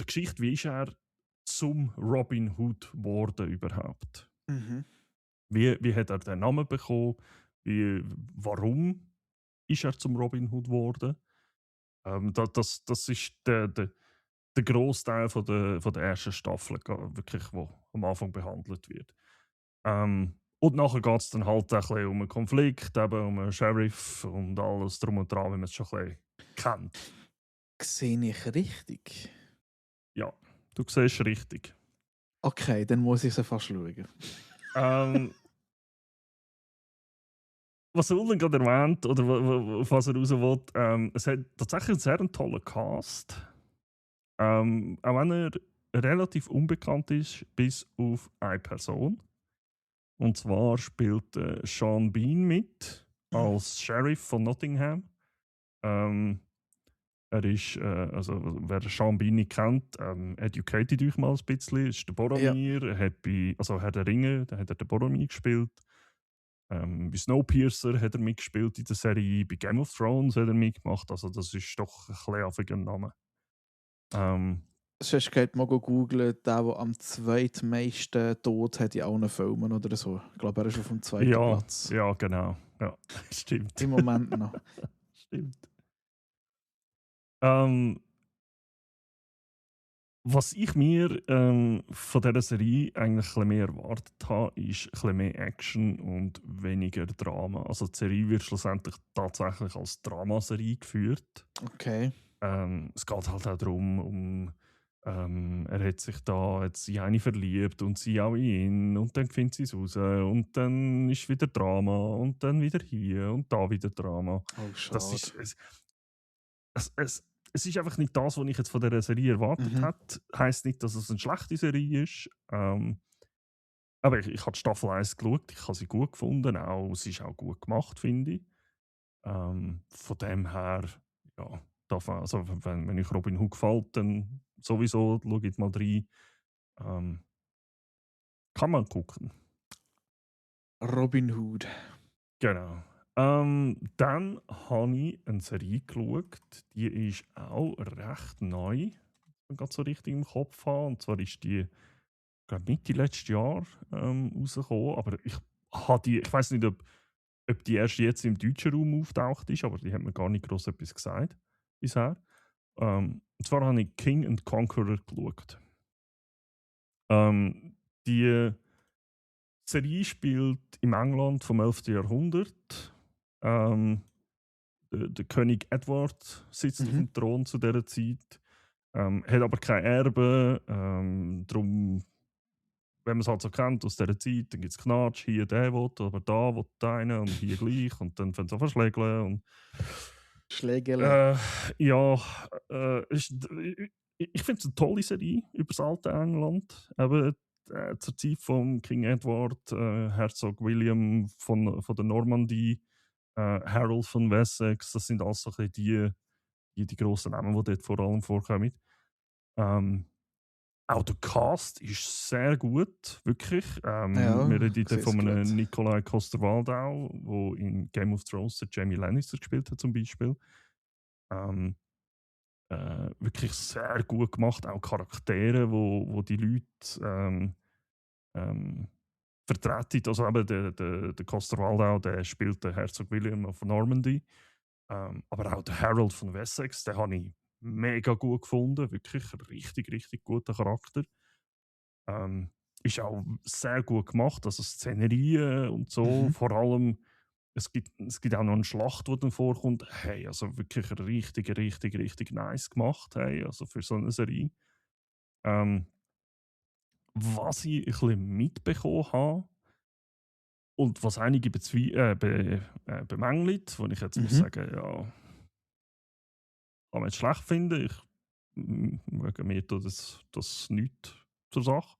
Geschichte, wie ist er zum Robin Hood geworden überhaupt. Mhm. Wie hat er den Namen bekommen? Warum ist er zum Robin Hood geworden? Das ist der Großteil von der ersten Staffel, wirklich, wo am Anfang behandelt wird. Und nachher geht es dann halt ein bisschen um einen Konflikt, eben um einen Sheriff und alles drum und dran, wie man es schon ein bisschen kennt. Sehe ich richtig? Ja, du siehst richtig. Okay, dann muss ich sie fast schauen. Was Ulden gerade erwähnt, oder auf was er raus will, es hat tatsächlich einen sehr tollen Cast. Auch wenn er relativ unbekannt ist, bis auf eine Person. Und zwar spielt Sean Bean mit als Sheriff von Nottingham. Er ist, also wer Sean Bean nicht kennt, educated euch mal ein bisschen. Ist der Boromir, er hat also Herr der Ringe, da hat er den Boromir gespielt. Bei Snowpiercer hat er mitgespielt in der Serie, bei Game of Thrones hat er mitgemacht, also das ist doch ein bisschen ein Name. Sonst könnt ihr mal googlen, der am zweitmeisten Tod hat in allen Filmen oder so. Ich glaube, er ist auf dem zweiten Platz. Ja, genau. Ja, stimmt. Im Moment noch. Stimmt. Was ich mir von dieser Serie eigentlich ein bisschen mehr erwartet habe, ist ein bisschen mehr Action und weniger Drama. Also die Serie wird schlussendlich tatsächlich als Dramaserie geführt. Okay. Es geht halt auch darum, er hat sich da jetzt in eine verliebt und sie auch in ihn und dann findet sie es raus und dann ist wieder Drama und dann wieder hier und da wieder Drama. Oh, schade. Das ist, es ist einfach nicht das, was ich jetzt von dieser Serie erwartet hätte. Heisst nicht, dass es eine schlechte Serie ist. Aber ich habe die Staffel 1 geschaut, ich habe sie gut gefunden, sie ist auch gut gemacht, finde ich. Von dem her, ja, also wenn euch Robin Hood gefällt, dann sowieso schaut mal rein. Kann man gucken. Robin Hood. Genau. Dann habe ich eine Serie geschaut, die ist auch recht neu, wenn ich gerade so richtig im Kopf habe. Und zwar ist die, glaube Mitte letztes Jahr rausgekommen. Aber ich weiß nicht, ob die erst jetzt im deutschen Raum auftaucht ist, aber die hat mir gar nicht groß etwas gesagt bisher. Und zwar habe ich King and Conqueror geschaut. Die Serie spielt im England vom 11. Jahrhundert. Der König Edward sitzt auf dem Thron zu dieser Zeit, hat aber kein Erbe. Darum, wenn man es halt so kennt aus dieser Zeit, dann gibt es Knatsch, hier der will, aber da will der eine und hier gleich und dann fängt es an verschlägeln. Schlägele. Ja, ich finde es eine tolle Serie über das alte England. Eben, zur Zeit von King Edward, Herzog William von der Normandie, Harold von Wessex, das sind alles so ein bisschen die grossen Namen, die dort vor allem vorkommen. Auch der Cast ist sehr gut, wirklich. Wir reden von einem Nikolai Coster-Waldau, der in Game of Thrones Jamie Lannister gespielt hat zum Beispiel. Wirklich sehr gut gemacht, auch Charaktere, wo die Leute vertreten. Also eben der Coster-Waldau, der spielt den Herzog William of Normandy. Aber auch der Harold von Wessex, den habe ich mega gut gefunden. Wirklich richtig, richtig guter Charakter. Ist auch sehr gut gemacht, also Szenerien und so. Vor allem es gibt auch noch eine Schlacht, die dann vorkommt. Hey, also wirklich richtig, richtig, richtig nice gemacht, hey, also für so eine Serie. Ähm, was ich ein bisschen mitbekommen habe und was einige bemängeln, wo ich jetzt muss Mhm. sagen, ja, kann man jetzt schlecht finden. Wegen mir tut das nichts zur Sache.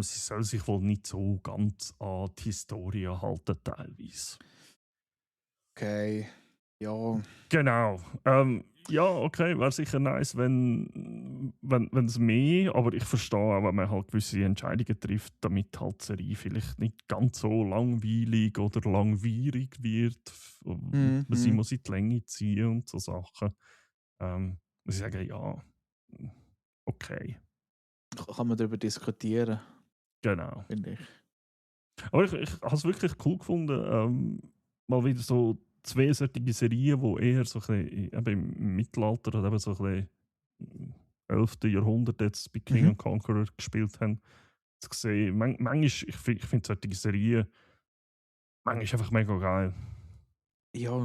Sie soll sich wohl nicht so ganz an die Historie halten, teilweise. Okay. Ja. Genau. Ja, okay, wäre sicher nice, wenn es mehr, aber ich verstehe auch, wenn man halt gewisse Entscheidungen trifft, damit halt die Serie vielleicht nicht ganz so langweilig oder langwierig wird. Man sie Mhm. muss in die Länge ziehen und so Sachen. Muss ich sagen, ja, okay, Kann man darüber diskutieren, genau. finde ich. Aber ich habe es wirklich cool gefunden, mal wieder so zwei solche Serien, die eher so ein bisschen eben im Mittelalter oder eben so ein bisschen im 11. Jahrhundert jetzt bei King Mhm. and Conqueror gespielt haben, zu sehen. Manchmal, ich finde solche Serien manchmal einfach mega geil. Ja,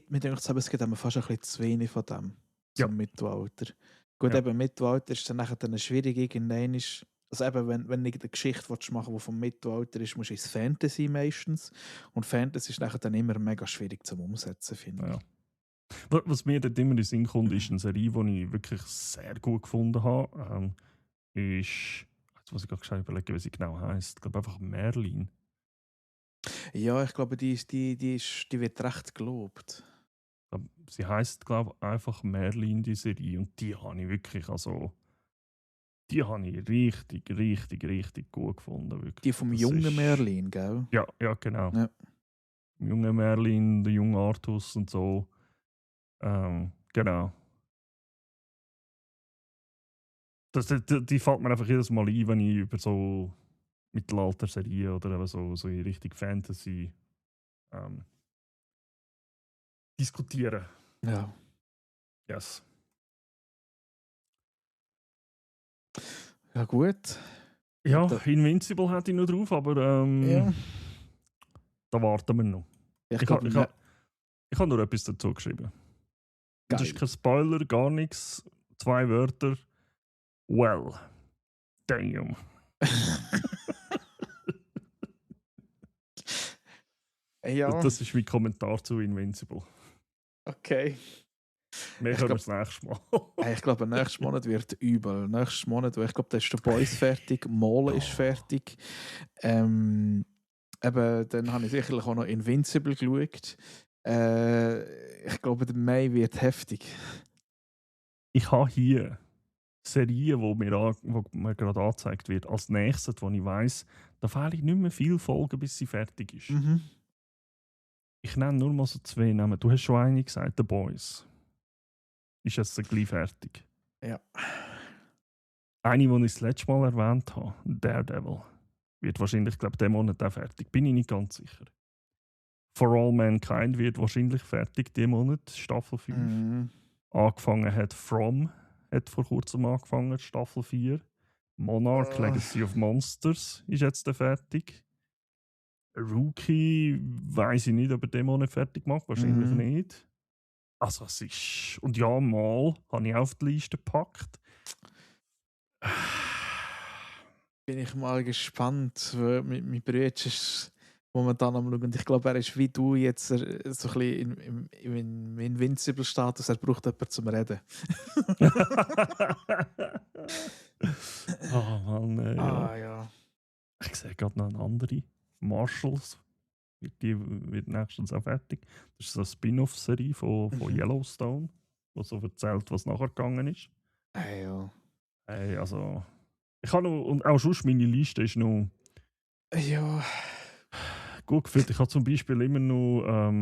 mir denkt es gibt eben fast ein bisschen zu wenig von dem Ja, zum Mittelalter. Gut, ja, eben Mittelalter ist dann nachher dann schwierig irgendwann also eben, wenn du eine Geschichte machen willst, die vom Mittelalter ist, musst du ins Fantasy meistens. Und Fantasy ist nachher dann immer mega schwierig zum Umsetzen, finde ja. ich. Was mir dort immer in den Sinn kommt, ist eine Serie, die ich wirklich sehr gut gefunden habe. Ist, jetzt muss ich gerade überlegen, wie sie genau heisst. Ich glaube einfach Merlin. Ja, ich glaube, die wird recht gelobt. Sie heisst, glaube ich, einfach Merlin, die Serie. Und die habe ich wirklich, also, die habe ich richtig, richtig, richtig gut gefunden. Die Wirklich. vom Das jungen ist. Merlin, gell? Ja, ja, genau. Ja. Junge Merlin, der junge Artus und so. Genau. Die fällt mir einfach jedes Mal ein, wenn ich über so Mittelalter-Serien oder eben so in Richtung Fantasy ähm, diskutiere. Ja. Yes. Ja, gut. Ja, Da, Invincible hätte ich noch drauf, aber ja. da warten wir noch. Ich Ich habe glaube, ich ha, ich ha nur etwas dazu geschrieben. Und das ist geil. kein Spoiler, gar nichts. 2 Wörter. Well, damn. Ja, Das ist mein Kommentar zu Invincible. okay. Mehr Ich können wir glaube, das nächste Mal. ich glaube, nächsten Monat wird übel. Nächsten Monat, weil ich glaube, da ist der Boys fertig, Mole ist Oh. fertig. Ähm, eben, dann habe ich sicherlich auch noch Invincible geschaut. Ich glaube, der Mai wird heftig. Ich habe hier Serien, wo mir gerade angezeigt wird, als nächstes, wo ich weiss, da fehlen nicht mehr viele Folgen, bis sie fertig ist. Mhm. Ich nenne nur mal so 2 Namen. Du hast schon eine gesagt, The Boys. Ist jetzt gleich fertig. Ja. Eine, die ich das letzte Mal erwähnt habe, Daredevil, wird wahrscheinlich, glaube ich, diesen Monat auch fertig. Bin ich nicht ganz sicher. For All Mankind wird wahrscheinlich fertig diesen Monat, Staffel 5. Mhm. Angefangen hat From, hat vor kurzem angefangen, Staffel 4. Monarch Äh, Legacy of Monsters ist jetzt fertig. Rookie weiß ich nicht, ob er den Monat fertig macht, wahrscheinlich mhm. nicht. Also es ist. Und ja, mal habe ich auf die Liste gepackt. Bin ich mal gespannt, weil mein Bruder ist momentan am Schauen. Und ich glaube, er ist wie du jetzt so ein bisschen im Invincible-Status. Er braucht jemanden zum Reden. Oh Mann, ja. Ah ja. Ich sehe gerade noch eine andere. Marshalls. Die wird nächstens auch fertig. Das ist so eine Spin-off-Serie von Mhm. Yellowstone, wo so erzählt, was nachher gegangen ist. Ah ja. Hey, also. Ich habe noch, und auch sonst meine Liste ist noch Ja. gut gefühlt. Ich habe zum Beispiel immer noch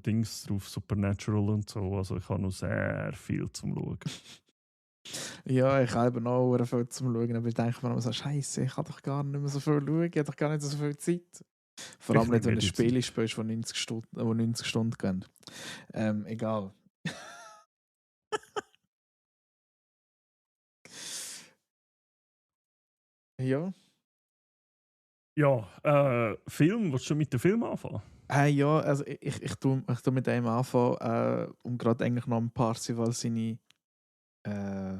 Dings drauf, Supernatural und so. Also ich habe noch sehr viel zum Schauen. Ja, ich habe eben auch sehr viel zum Schauen, aber ich denke mir immer so, Scheiße, ich kann doch gar nicht mehr so viel schauen, ich habe doch gar nicht so viel Zeit. Vor allem Ich nicht, nehme wenn mir du die Spiele Zeit. spielst, die 90 Stunden, die 90 Stunden gehen. Egal. Ja, Ja, Film, willst du mit dem Film anfangen? Ja, also ich tu mit einem anfangen, um gerade eigentlich noch ein Parzival seine äh,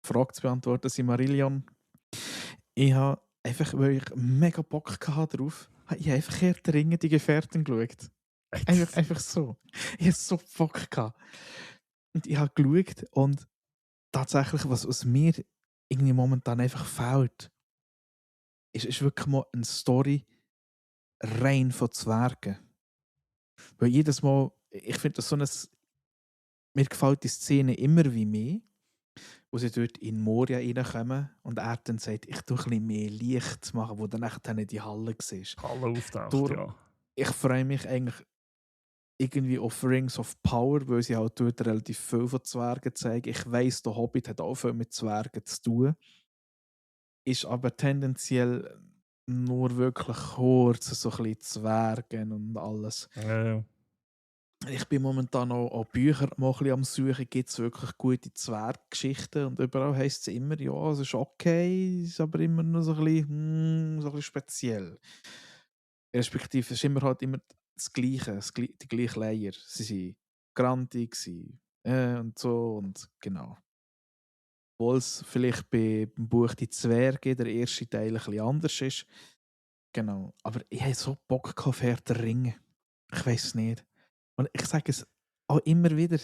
Frage zu beantworten, Silmarillion. Ich habe einfach, weil ich mega Bock hatte drauf, habe ich einfach Herr der Ringe, die Gefährten geschaut. Einfach so. Ich hatte so Bock gehabt. Und ich habe geschaut und tatsächlich, was aus mir irgendwie momentan einfach fehlt, ist wirklich mal eine Story rein von Zwergen. Weil jedes Mal, ich finde das so eine, mir gefällt die Szene immer wie mehr, wo sie dort in Moria reinkommen und er dann sagt, ich tue ein bisschen mehr Licht machen, wo dann nachher in die Halle siehst. Halle auftaucht, Darum, ja. ich freue mich eigentlich irgendwie auf Rings of Power, weil sie halt dort relativ viel von Zwergen zeigen. Ich weiss, der Hobbit hat auch viel mit Zwergen zu tun, ist aber tendenziell nur wirklich kurz, so ein bisschen Zwergen und alles. Ja. Ich bin momentan auch Bücher mal ein bisschen am Suchen, gibt es wirklich gute Zwerggeschichten und überall heisst es immer, ja, es ist okay, ist aber immer noch so ein bisschen speziell. Respektive, es ist immer halt immer das Gleiche, die gleichen Layer. Sie sind grantig, und so und genau. Obwohl es vielleicht beim Buch «Die Zwerge» der erste Teil ein bisschen anders ist. Genau. Aber ich habe so Bock auf Herr der Ringe. Ich weiß nicht. Und ich sage es auch immer wieder.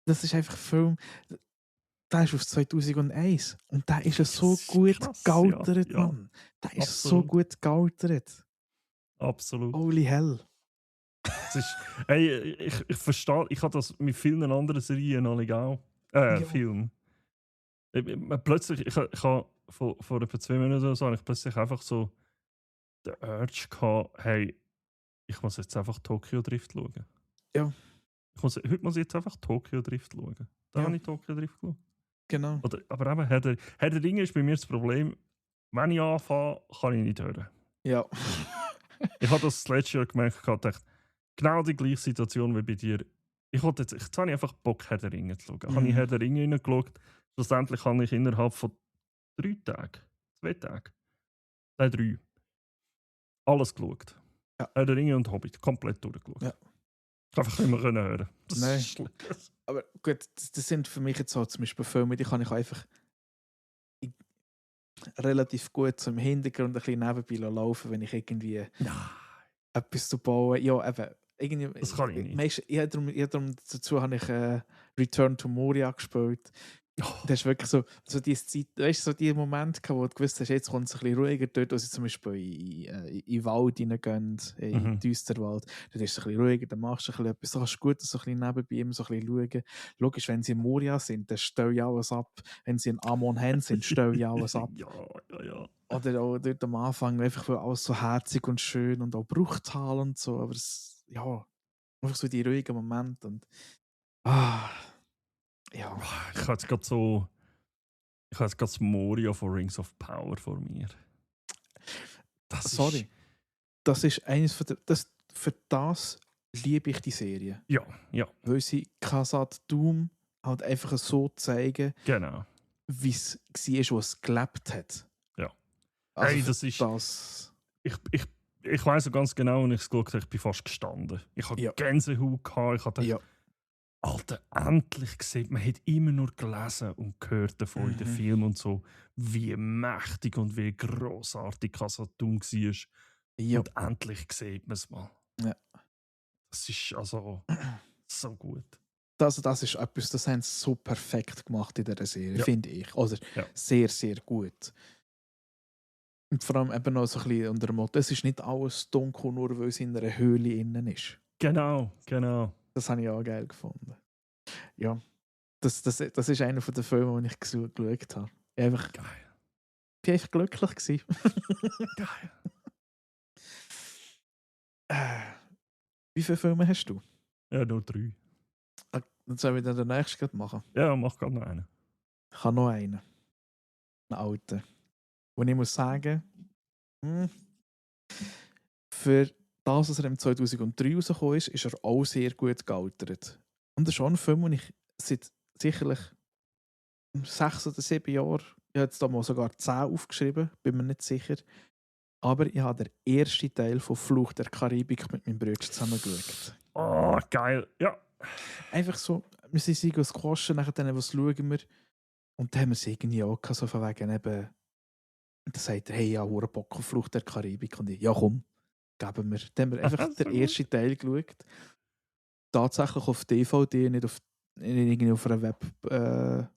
Das ist einfach ein Film, der ist aus 2001. Und der ist ja Das so ist gut krass, ja. gealtert, Ja, Mann. Der ist so absolut. gut gealtert. Absolut. Holy hell. Es ist, hey, ich verstehe, ich habe das mit vielen anderen Serien noch nicht auch. Ja. Film. Plötzlich, ich habe vor etwa 2 Monaten oder so, habe ich plötzlich einfach so den Urge gehabt, hey, ich muss jetzt einfach Tokyo Drift schauen. Ja. Heute muss ich jetzt einfach Tokyo Drift schauen. Da Ja. habe ich Tokyo Drift geschaut. Genau. Aber eben, Herr der Ringe ist bei mir das Problem, wenn ich anfange, kann ich nicht hören. Ja. Ich habe das letztes Jahr gemerkt, ich dachte, genau die gleiche Situation wie bei dir. Jetzt habe ich einfach Bock, Herr der Ringe zu schauen. Habe ich Herr der Ringe reingeschaut. Schlussendlich habe ich innerhalb von 3 Tagen, 2 Tagen, nein 3, alles geschaut. Ja. Herr der Ringe und Hobbit, komplett durchgeschaut. Ja. Einfach immer können hören. Das Nein. ist schlimm. Aber gut, das sind für mich jetzt so zum Beispiel Filme, die kann ich einfach relativ gut so im Hintergrund ein bisschen nebenbei laufen, wenn ich irgendwie Nein, etwas zu bauen. Ja, eben. Irgendwie, das kann ich nicht. darum dazu habe ich Return to Moria gespielt. Das ist wirklich so diese Zeit, weißt du, so die Momente, wo du gewusst hast, jetzt kommt es ein bisschen ruhiger dort, wo sie zum Beispiel in den Wald reingehen, in den Düsterwald. Dort ist es ein bisschen ruhiger, dann machst du ein bisschen etwas, so kannst du gut so ein bisschen nebenbei immer so ein bisschen schauen. Logisch, wenn sie in Moria sind, dann stell ich alles ab. Wenn sie in Amon Hen sind, stell ich alles ab. Ja. Oder auch dort am Anfang, einfach weil alles so herzig und schön und auch Bruchtal und so, aber ja, einfach so die ruhigen Momente und ja. Ich habe jetzt gerade so. Ich habe jetzt gerade das Moria von Rings of Power vor mir. Sorry. Das ist eines von der, für das liebe ich die Serie. Ja. Weil sie Khazad Dûm halt einfach so zeigen, Genau. wie es war, wo es gelebt hat. Ja. Also Hey, für das ist. das. Ich weiss so ganz genau, als ich es geschaut habe, ich bin fast gestanden. Ich hatte Gänsehaut gehabt. Ich hatte Alter, endlich gesehen. Man hat immer nur gelesen und gehört davon in den Filmen und so, wie mächtig und wie grossartig Khazad Dûm war. Ja. Und endlich sieht man es mal. Ja. Das ist also so gut. Das ist etwas, das haben sie so perfekt gemacht in dieser Serie, finde ich. Also Ja. sehr, sehr gut. Und vor allem eben noch so ein bisschen unter dem Motto, es ist nicht alles dunkel, nur weil es in einer Höhle innen ist. Genau. Das habe ich auch geil gefunden. Ja, das ist einer der Filme, die ich geschaut habe. Geil. Ich war einfach glücklich gewesen. Geil. Wie viele Filme hast du? Ja, nur 3. Dann sollen wir dann den nächsten gerade machen. Ja, mach gerade noch einen. Ich habe noch einen. Einen alten. Und ich muss sagen, für das, was er im 2003 rausgekommen ist, ist er auch sehr gut gealtert. Und das ist schon ein Film, den ich seit sicherlich 6 oder 7 Jahren, ich habe jetzt da mal sogar 10 aufgeschrieben, bin mir nicht sicher, Aber ich habe den ersten Teil von Fluch der Karibik mit meinem Bruder zusammen geschaut. Oh, geil. Ja. Einfach so, wir sind sie squashen, nachher dann, was schauen wir? Und dann haben wir es irgendwie auch gehabt, so von wegen eben, und dann sagt er, hey, ja, hure Bock auf Fluch der Karibik. Und ich, ja komm, geben wir. Dann haben wir einfach So den gut. ersten Teil geschaut. Tatsächlich auf DVD, nicht irgendwie auf einer Web-Dings.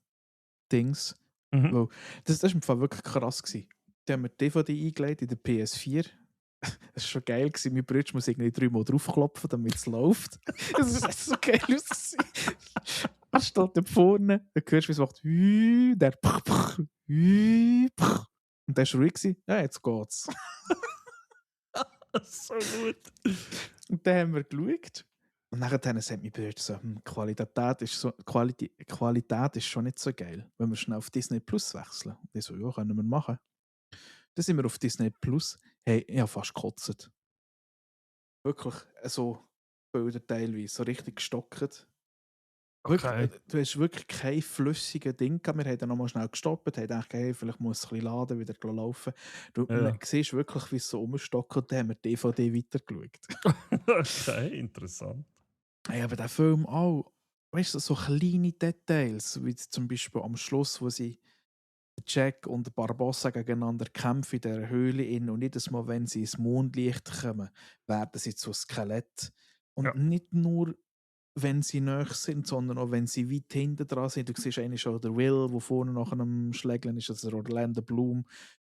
Mhm. Das war im Fall wirklich krass gewesen. Da haben wir die DVD eingelegt in der PS4. Das war schon geil gewesen. Mein Bruder muss irgendwie 3-mal draufklopfen, damit es läuft. Das war so geil ausgesehen. Er steht da vorne, dann hörst du, wie es macht. Der und der war ruhig gewesen. Ja, jetzt geht's. So gut. Und dann haben wir geschaut. Und nachher sagt mein Bruder so, Qualität ist schon nicht so geil, wenn wir schnell auf Disney Plus wechseln. Und ich so, ja, können wir machen. Dann sind wir auf Disney Plus. Hey, ich habe fast gekotzt. Wirklich, so Bilder teilweise, so richtig gestockt. Wirklich, Okay. du hast wirklich kein flüssiges Ding gehabt. Wir haben dann nochmal schnell gestoppt, haben gedacht, hey, vielleicht muss es ein bisschen laden, wieder laufen. Du Ja. siehst wirklich, wie es so rumstockt, und dann haben wir die DVD weitergeschaut. Okay, interessant. Hey, aber der Film auch, weißt du, so kleine Details, wie zum Beispiel am Schluss, wo sie Jack und Barbossa gegeneinander kämpfen in dieser Höhle in, und jedes Mal, wenn sie ins Mondlicht kommen, werden sie zu Skelett. Und Ja. nicht nur, wenn sie nahe sind, sondern auch, wenn sie weit hinten dran sind. Du siehst eigentlich schon der Will, der vorne nach einem Schlägeln ist, also Orlando Bloom.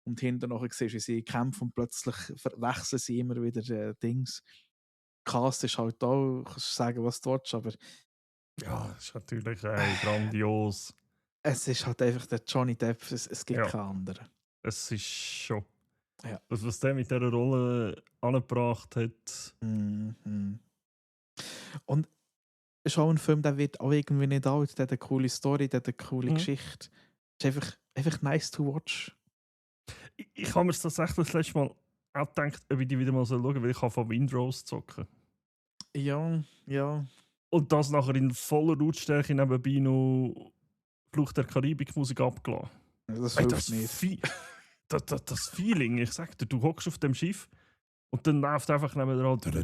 Und hinten nachher siehst du, wie sie kämpfen, und plötzlich wechseln sie immer wieder Dings. Cast ist halt auch, kannst du sagen, was du willst, aber Ja, das ist natürlich grandios. es ist halt einfach der Johnny Depp, es gibt Ja. keinen anderen. Es ist schon. Ja. Das, was der mit dieser Rolle angebracht hat. Mhm. Und es ist auch ein Film, der wird auch irgendwie nicht alt, der hat eine coole Story, der hat eine coole Mhm. Geschichte. Es ist einfach nice to watch. Ich habe mir tatsächlich das letzte Mal auch gedacht, ob ich die wieder mal schauen soll, weil ich kann von Windrose zocken. Ja. Und das nachher in voller Lautstärke nebenbei noch Fluch der Karibik Musik abgelassen. Das Ey, hilft nicht. das Feeling, ich sag dir, du hockst auf dem Schiff und dann läuft einfach nebenan und du da,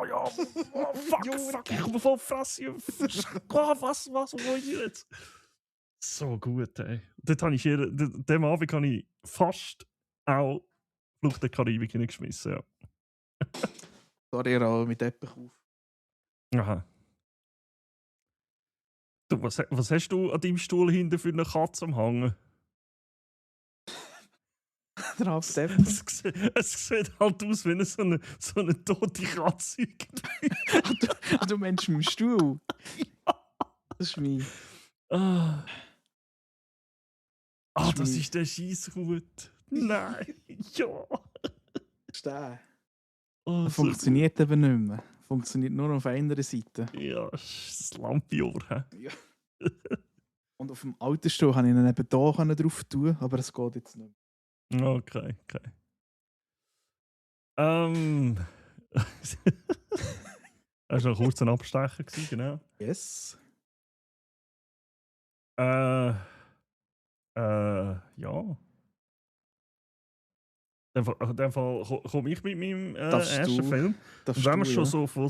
ja, oh, fuck, ich komme voll Fresse. Was wollen die jetzt? So gut, ey. Dort habe ich dem Abend habe ich fast auch Fluch der Karibik hineingeschmissen, ja. Sorry, auch mit Teppich auf. Aha. Du, was hast du an deinem Stuhl hinten für eine Katze am Hangen? Der halbe Teppich. Es sieht halt aus wie so eine tote Katze. Du meinst meinen Stuhl? Das ist mein... Ah, Das ist das mein- ist der Scheisshut. Nein, ja. Das ist der. Oh, Das so funktioniert eben nicht mehr. Funktioniert nur auf einer Seite. gut. Ja, das ist das Lampior. Hä? Ja. Und auf dem alten Stuhl konnte ich ihn eben hier drauf tun, aber es geht jetzt nicht mehr. Okay. Das war noch kurz ein Abstecher, genau. Yes. Ja. In dem Fall komme ich mit meinem Darfst ersten du- Film. Darfst Und wenn wir du, schon ja. so von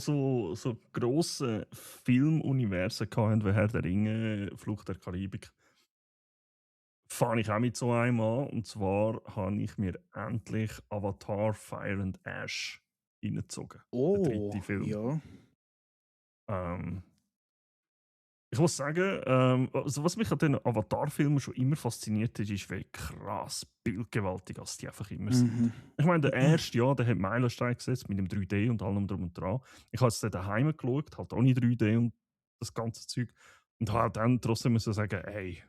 so grossen Filmuniversen hatten, wie Herr der Ringe, Fluch der Karibik, fange ich auch mit so einem an. Und zwar habe ich mir endlich Avatar Fire and Ash reingezogen. Der dritte Film. Ja. Ich muss sagen, also was mich an den Avatar-Filmen schon immer fasziniert hat, ist, wie krass bildgewaltig als die einfach immer sind. Mhm. Ich meine, der erste, ja, der hat Meilenstein gesetzt mit dem 3D und allem drum und dran. Ich habe es dann daheim geschaut, halt ohne 3D und das ganze Zeug. Und habe dann trotzdem müssen sagen, ey,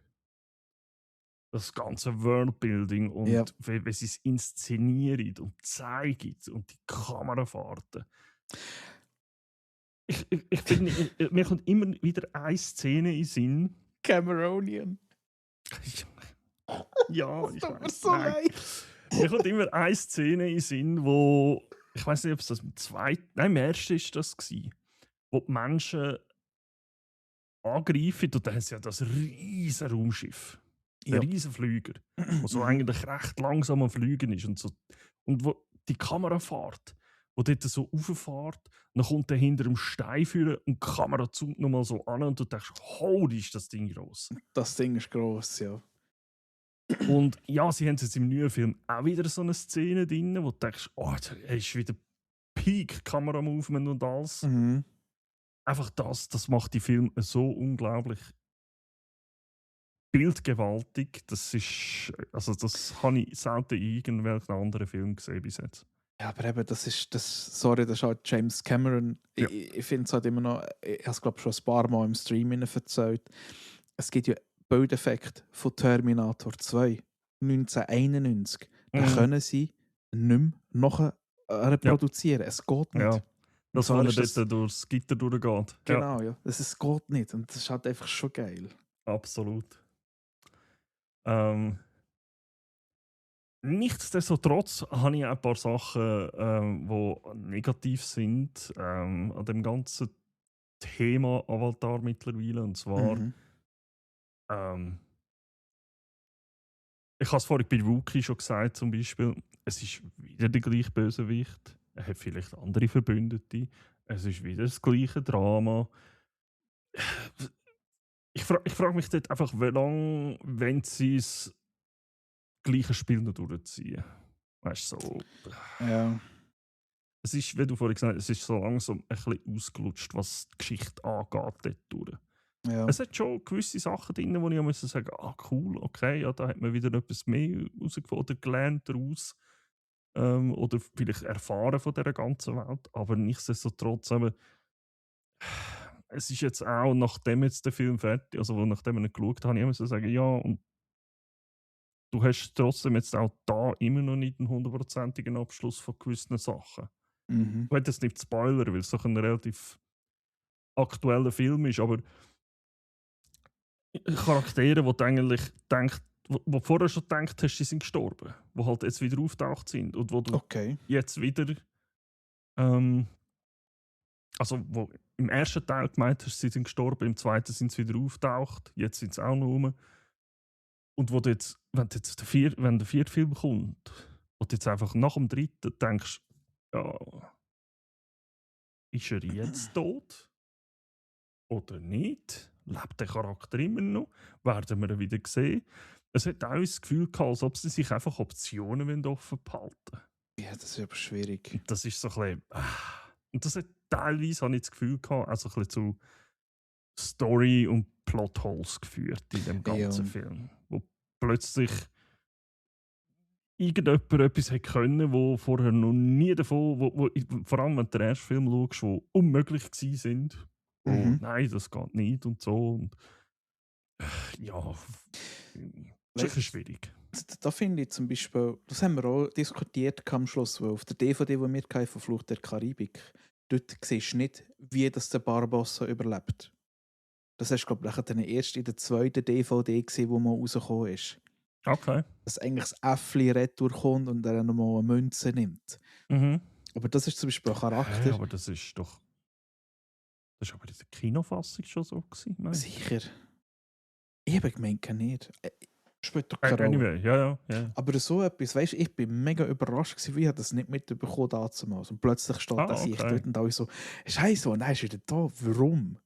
das ganze Worldbuilding und Ja. wie sie es inszenieren und zeigen und die Kamerafahrten. Ich finde, mir kommt immer wieder eine Szene in den Sinn. Cameronian. Ja, Das ich tut mir weiß. so leid. Mir kommt immer eine Szene in den Sinn, wo, ich weiß nicht, ob es das im ersten ist das gewesen, wo die Menschen angreifen und dann haben sie ja das riesige Raumschiff. Der Ja. Riesenflüger, der so Mhm. eigentlich recht langsam am Fliegen ist und so. Und wo die Kamerafahrt, wo dort so rauffährt, dann kommt der hinter dem Stein führen und die Kamera zoomt nochmal so an und du denkst, holy, ist das Ding gross. Das Ding ist gross, ja. Und ja, sie haben jetzt im neuen Film auch wieder so eine Szene drin, wo du denkst, oh, da ist wieder Peak Kameramovement und alles. Mhm. Einfach das macht die Film so unglaublich bildgewaltig. Das ist, also das habe ich selten in irgendwelchen anderen Film gesehen bis jetzt. Ja, aber eben, sorry, das ist halt James Cameron. Ja. Ich finde es halt immer noch, ich habe es glaube schon ein paar Mal im Stream erzählt. Es gibt ja Bildeffekte von Terminator 2, 1991. Da Mhm. können sie nicht mehr nachher reproduzieren. Es geht nicht. Ja. Und Das, zwar wo er ist das, dort durchs Gitter durchgeht. Ja, genau, ja. Es geht nicht. Und das ist halt einfach schon geil. absolut. Nichtsdestotrotz habe ich auch ein paar Sachen, die negativ sind an dem ganzen Thema Avatar mittlerweile. Und zwar, Mhm. ähm, ich habe es vorhin bei Rookie schon gesagt, zum Beispiel, es ist wieder der gleiche Bösewicht. Er hat vielleicht andere Verbündete. Es ist wieder das gleiche Drama. Ich frage mich dort einfach, wie lange, wenn sie das gleiche Spiel noch durchziehen. Weißt du, so. Ja. Es ist, wie du vorhin gesagt hast, es ist so langsam ein bisschen ausgelutscht, was die Geschichte angeht dort durch. Ja. Es hat schon gewisse Sachen drin, wo ich muss sagen, cool, okay, ja, da hat man wieder etwas mehr herausgefunden oder gelernt daraus. Oder vielleicht erfahren von dieser ganzen Welt. Aber nichtsdestotrotz, eben, es ist jetzt auch, nachdem jetzt der Film fertig, also nachdem ich ihn geschaut habe, ich muss sagen, ja, und du hast trotzdem jetzt auch da immer noch nicht einen hundertprozentigen Abschluss von gewissen Sachen. Mhm. Ich will jetzt nicht spoilern, weil es doch ein relativ aktueller Film ist, aber Charaktere, wo du eigentlich denkst, wo du vorher schon gedacht hast, sie sind gestorben, wo halt jetzt wieder auftaucht sind und wo du Okay. jetzt wieder, ähm, also wo im ersten Teil gemeint hast, sie sind gestorben, im zweiten sind sie wieder auftaucht, jetzt sind sie auch noch rum. Und wo du jetzt, wenn der vierte Film kommt, wo du jetzt einfach nach dem dritten denkst, ja, ist er jetzt tot? Oder nicht? Lebt der Charakter immer noch? Werden wir ihn wieder sehen? Es hat auch das Gefühl gehabt, als ob sie sich einfach Optionen offen behalten wollen. Ja, das ist aber schwierig. Das ist so ein bisschen. Und das hat teilweise, habe ich das Gefühl gehabt, also ein bisschen zu Story- und Plotholes geführt in dem ganzen Ja. Film. Wo plötzlich irgendjemand etwas hätte können, wo vorher noch nie davon, vor allem wenn du den ersten Film schaust, wo unmöglich gewesen sind. Wo, Mhm. nein, das geht nicht und so. Und, ja, ist Weißt, sicher schwierig. da finde ich zum Beispiel, das haben wir auch diskutiert am Schluss, weil auf der DVD, die wir hatten, von Flucht der Karibik, dort siehst du nicht, wie das der Barbossa überlebt. Das hast du, glaube ich, dann erst in der zweiten DVD gesehen, wo man rausgekommen ist. Okay. Dass eigentlich das Äffli retour kommt und er nochmal eine Münze nimmt. Mhm. Aber das ist zum Beispiel ein Charakter. Hey, aber das ist doch. Das war aber in der Kinofassung schon so gewesen, meine ich. Sicher. Ich habe gemeint, nicht. Spielt doch keine Rolle. Anyway, ja. Aber so etwas, weißt du, ich bin mega überrascht gewesen, wie ich das nicht mitbekommen damals. Und plötzlich steht er sich okay. dort und alle so, Scheiße, und er ist wieder da, warum?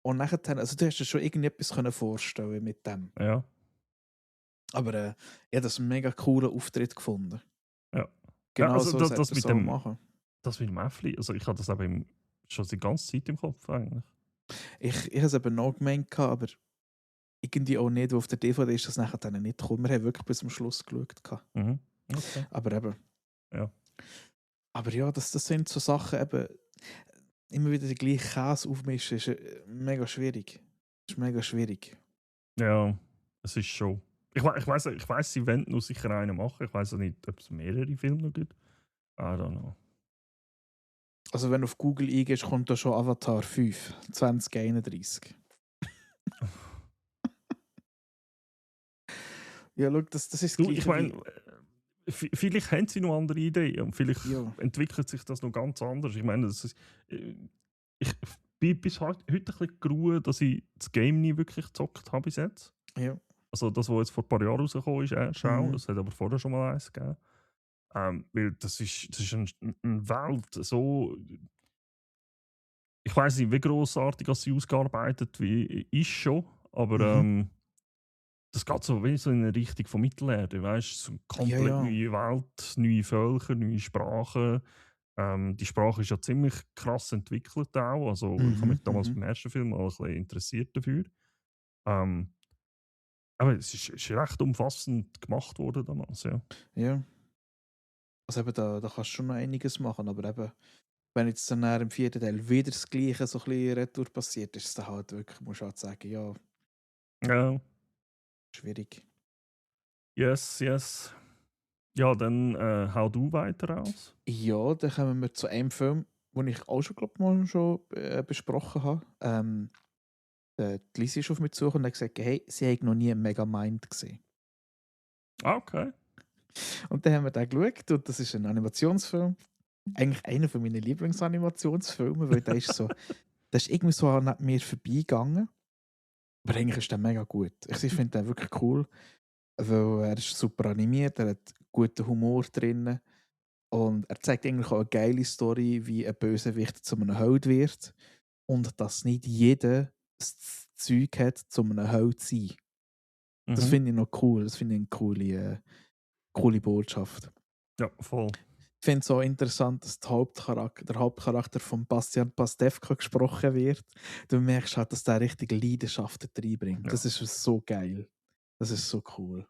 Und nachher, also du hast dir schon irgendetwas können vorstellen mit dem. Ja. Aber ich habe das einen mega coolen Auftritt gefunden. Ja. Genau also so das mit so dem machen. Das mit dem Äffli, also ich habe das eben schon die ganze Zeit im Kopf eigentlich. Ich habe es eben noch gemeint, aber irgendwie auch nicht, weil auf der DVD ist das nachher dann nicht gekommen. Wir haben wirklich bis zum Schluss geschaut. Mhm. Okay. Aber eben. Ja. Aber ja, das sind so Sachen, eben, immer wieder den gleichen Käse aufmischen, ist mega schwierig. Ist mega schwierig. Ja, es ist schon. Ich weiß, sie wollen noch sicher einen machen. Ich weiß auch nicht, ob es mehrere Filme noch gibt. I don't know. Also wenn du auf Google eingehst, kommt da schon Avatar 5, 2031. Ja, schau, das ist das Du, Gleiche ich meine, vielleicht haben sie noch andere Ideen und vielleicht Ja. entwickelt sich das noch ganz anders. Ich meine, ich bin bis heute ein bisschen geruhen, dass ich das Game nie wirklich gezockt habe bis jetzt. Ja. Also das, was jetzt vor ein paar Jahren rausgekommen ist, erst auch. Mhm. Es hat aber vorher schon mal eins gegeben. Weil das ist eine Welt so, ich weiß nicht, wie grossartig als sie ausgearbeitet wie ist schon, aber Mhm. das geht so wie so in eine Richtung von Mittelerde, weißt du? So eine Ja, komplett ja. neue Welt, neue Völker, neue Sprachen. Die Sprache ist ja ziemlich krass entwickelt auch. Also ich habe mich Mhm. damals Mhm. beim ersten Film auch ein bisschen interessiert dafür. Ähm, aber es ist recht umfassend gemacht worden damals, ja. Ja. Also eben, da kannst du schon noch einiges machen, aber eben, wenn jetzt dann im vierten Teil wieder das Gleiche so ein bisschen retour passiert, ist es dann halt wirklich, musst du halt sagen, ja, Ja, schwierig. yes, yes. Ja, dann hau du weiter aus. Ja, dann kommen wir zu einem Film, den ich auch schon, glaube mal schon besprochen habe. Die Lisi ist auf mich zu und hat gesagt, hey, sie hat noch nie Megamind gesehen. Ah, okay. Und dann haben wir den geschaut und das ist ein Animationsfilm. Eigentlich einer von meinen Lieblingsanimationsfilmen, weil der ist so, der ist irgendwie so an mir vorbeigegangen. Aber eigentlich ist der mega gut. Ich finde den wirklich cool, weil er ist super animiert, er hat guten Humor drin und er zeigt eigentlich auch eine geile Story, wie ein Bösewicht zu einem Held wird und dass nicht jeder das Zeug hat, zu einem Held zu sein. Das Mhm. finde ich noch cool, das finde ich eine coole Botschaft. Ja, voll. Ich finde es auch interessant, dass der Hauptcharakter von Bastian Pastewka gesprochen wird. Du merkst halt, dass der richtige Leidenschaft da reinbringt. Ja. Das ist so geil. Das ist so cool.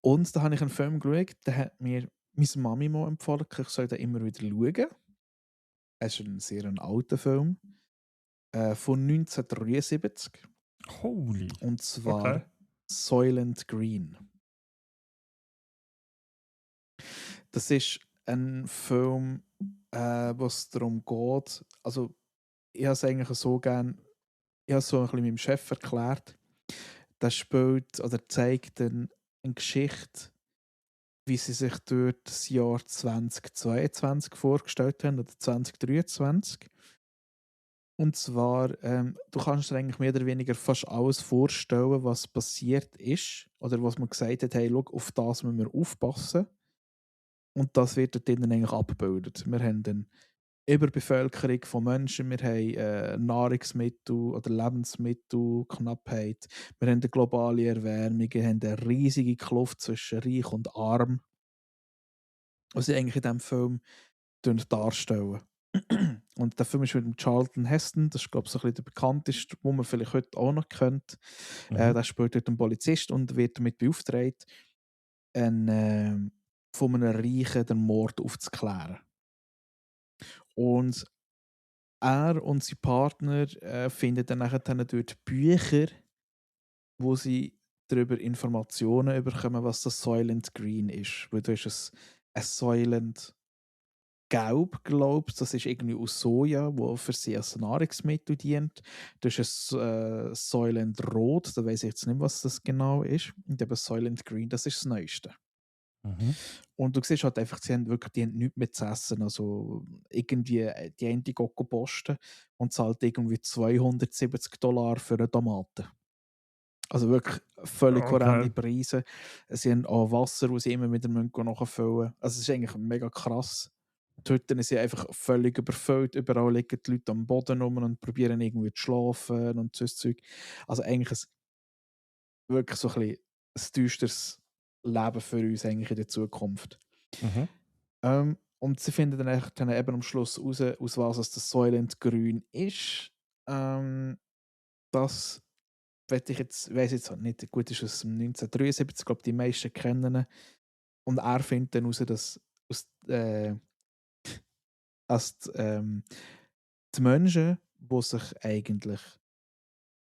Und da habe ich einen Film geschaut, den hat mir meine Mami mal empfohlen, ich soll den immer wieder schauen. Es ist ein sehr alter Film von 1973 Holy. und Okay. zwar Soylent Green. Das ist ein Film, wo es darum geht, also ich habe es eigentlich so gern, ich habe es so ein bisschen meinem Chef erklärt, der spielt oder zeigt eine Geschichte, wie sie sich dort das Jahr 2022 vorgestellt haben oder 2023. Und zwar, du kannst dir eigentlich mehr oder weniger fast alles vorstellen, was passiert ist oder was man gesagt hat, hey, schau, auf das müssen wir aufpassen. Und das wird dort drinnen eigentlich abgebildet. Wir haben eine Überbevölkerung von Menschen, wir haben Nahrungsmittel oder Lebensmittelknappheit, wir haben eine globale Erwärmung, wir haben eine riesige Kluft zwischen Reich und Arm, was sie eigentlich in diesem Film darstellen. Und der Film ist mit dem Charlton Heston, das ist glaube ich so ein bisschen der bekannteste, den man vielleicht heute auch noch kennt. Mhm. Der spielt dort einen Polizist und wird damit beauftragt, von einem Reichen den Mord aufzuklären. Und er und sein Partner finden dann nachher dort Bücher, wo sie darüber Informationen bekommen, was das Soylent Green ist. Weil da ist ein Soylent Gelb, glaube ich. Das ist irgendwie aus Soja, wo für sie als Nahrungsmittel dient. Das ist ein Soylent Rot, da weiß ich jetzt nicht, was das genau ist. Und eben Soylent Green, das ist das Neueste. Mhm. Und du siehst halt einfach, die haben nichts mehr zu essen. Also irgendwie, die eine geht posten und zahlt irgendwie $270 für eine Tomate. Also wirklich völlig horrende Okay. Preise. Sie haben auch Wasser, das sie immer wieder nachfüllen müssen. Also es ist eigentlich mega krass. Die Hütten sind einfach völlig überfüllt. Überall liegen die Leute am Boden rum und probieren irgendwie zu schlafen und so Zeug. Also eigentlich wirklich so ein bisschen ein düsteres Leben für uns eigentlich in der Zukunft. Mhm. Und sie finden dann eben am Schluss raus, aus was es das Soylent Grün ist. Das weiß jetzt halt nicht, gut, ist aus dem 1973, ich glaube, die meisten kennen ihn. Und er findet dann raus, dass, dass die Menschen, die sich eigentlich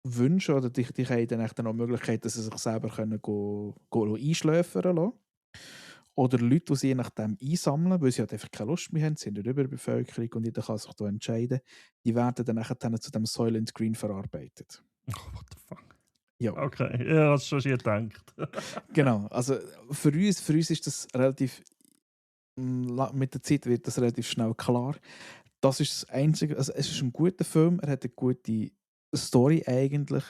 wünschen, oder die haben dann echt auch die Möglichkeit, dass sie sich selber können einschläfern lassen. Oder Leute, die sie je nachdem einsammeln, weil sie halt einfach keine Lust mehr haben, sie sind in der Überbevölkerung und jeder kann sich da entscheiden, die werden dann nachher zu dem Soylent Green verarbeitet. Oh, what the fuck? Ja, Okay, ja, hast schon schier gedacht. genau. Also für uns ist das relativ, mit der Zeit wird das relativ schnell klar. Das ist das Einzige, also es ist ein guter Film, er hat eine gute Story eigentlich.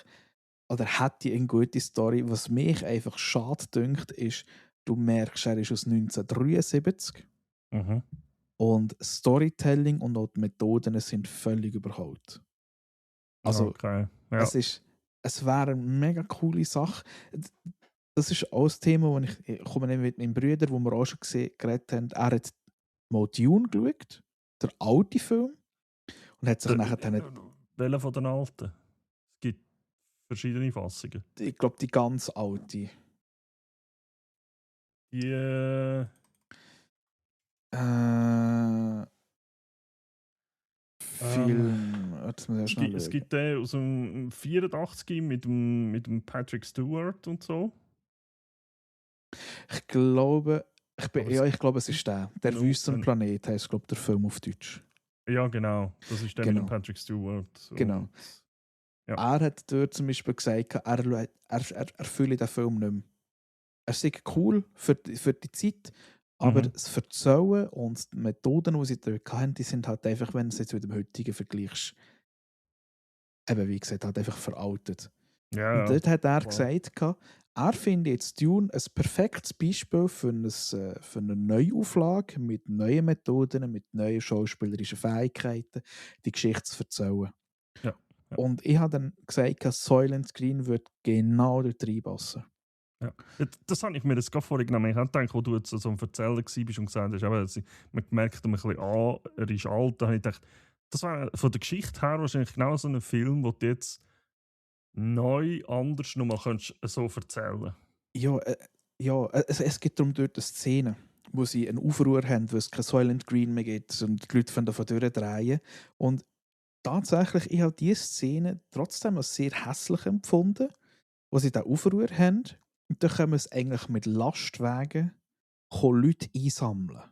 oder hätte eine gute Story. Was mich einfach schade dünkt, ist, du merkst, er ist aus 1973 Mhm. und Storytelling und auch die Methoden sind völlig überholt. Also Okay. Ja. es wäre eine mega coole Sache. Das ist auch ein Thema, wo ich komme nicht mit meinem Bruder, wo wir auch schon geredet haben, er hat mal Dune geschaut, der alte Film, und hat sich nachher dann, Welcher von den alten? Es gibt verschiedene Fassungen. ich glaube, die ganz alte. Die, Äh, ähm, Film, jetzt muss ich es, schnell gibt, es schauen. gibt den aus dem 84 mit dem Patrick Stewart und so. Ich glaube, Aber es ich glaube, es gibt ist der. Der noch Wüstenplanet heisst, glaube der Film auf Deutsch. ja, genau. Das ist der mit dem Genau, Patrick Stewart. genau. Und, ja. Er hat dort zum Beispiel gesagt, er fühle den Film nicht mehr. Er ist cool für die Zeit, aber Mhm. das Verzählen und die Methoden, die sie dort hatten, die sind halt einfach, wenn du es jetzt mit dem heutigen vergleichst, eben wie gesagt, halt einfach veraltet. Ja, Und ja. dort hat er Klar. gesagt, er findet jetzt Dune ein perfektes Beispiel für eine Neuauflage mit neuen Methoden, mit neuen schauspielerischen Fähigkeiten, die Geschichte zu erzählen. Ja. Ja. Und ich habe dann gesagt, Soylent Green wird genau dort reinpassen. Ja. Das habe ich mir jetzt gerade vorhin genommen. Ich habe gedacht, wo du jetzt so ein Erzähler warst und gesagt hast, man merkt ihm ein bisschen an, er ist alt. Da habe ich gedacht, das war von der Geschichte her wahrscheinlich genau so ein Film, wo du jetzt neu anders nochmal so erzählen. Ja, es gibt darum dort eine Szene, wo sie einen Aufruhr haben, wo es kein Soylent Green mehr gibt und die Leute von davon durchdrehen. Und tatsächlich, ich habe diese Szene trotzdem als sehr hässlich empfunden, wo sie diesen Aufruhr haben. Und dann können es eigentlich mit Lastwagen Leute einsammeln.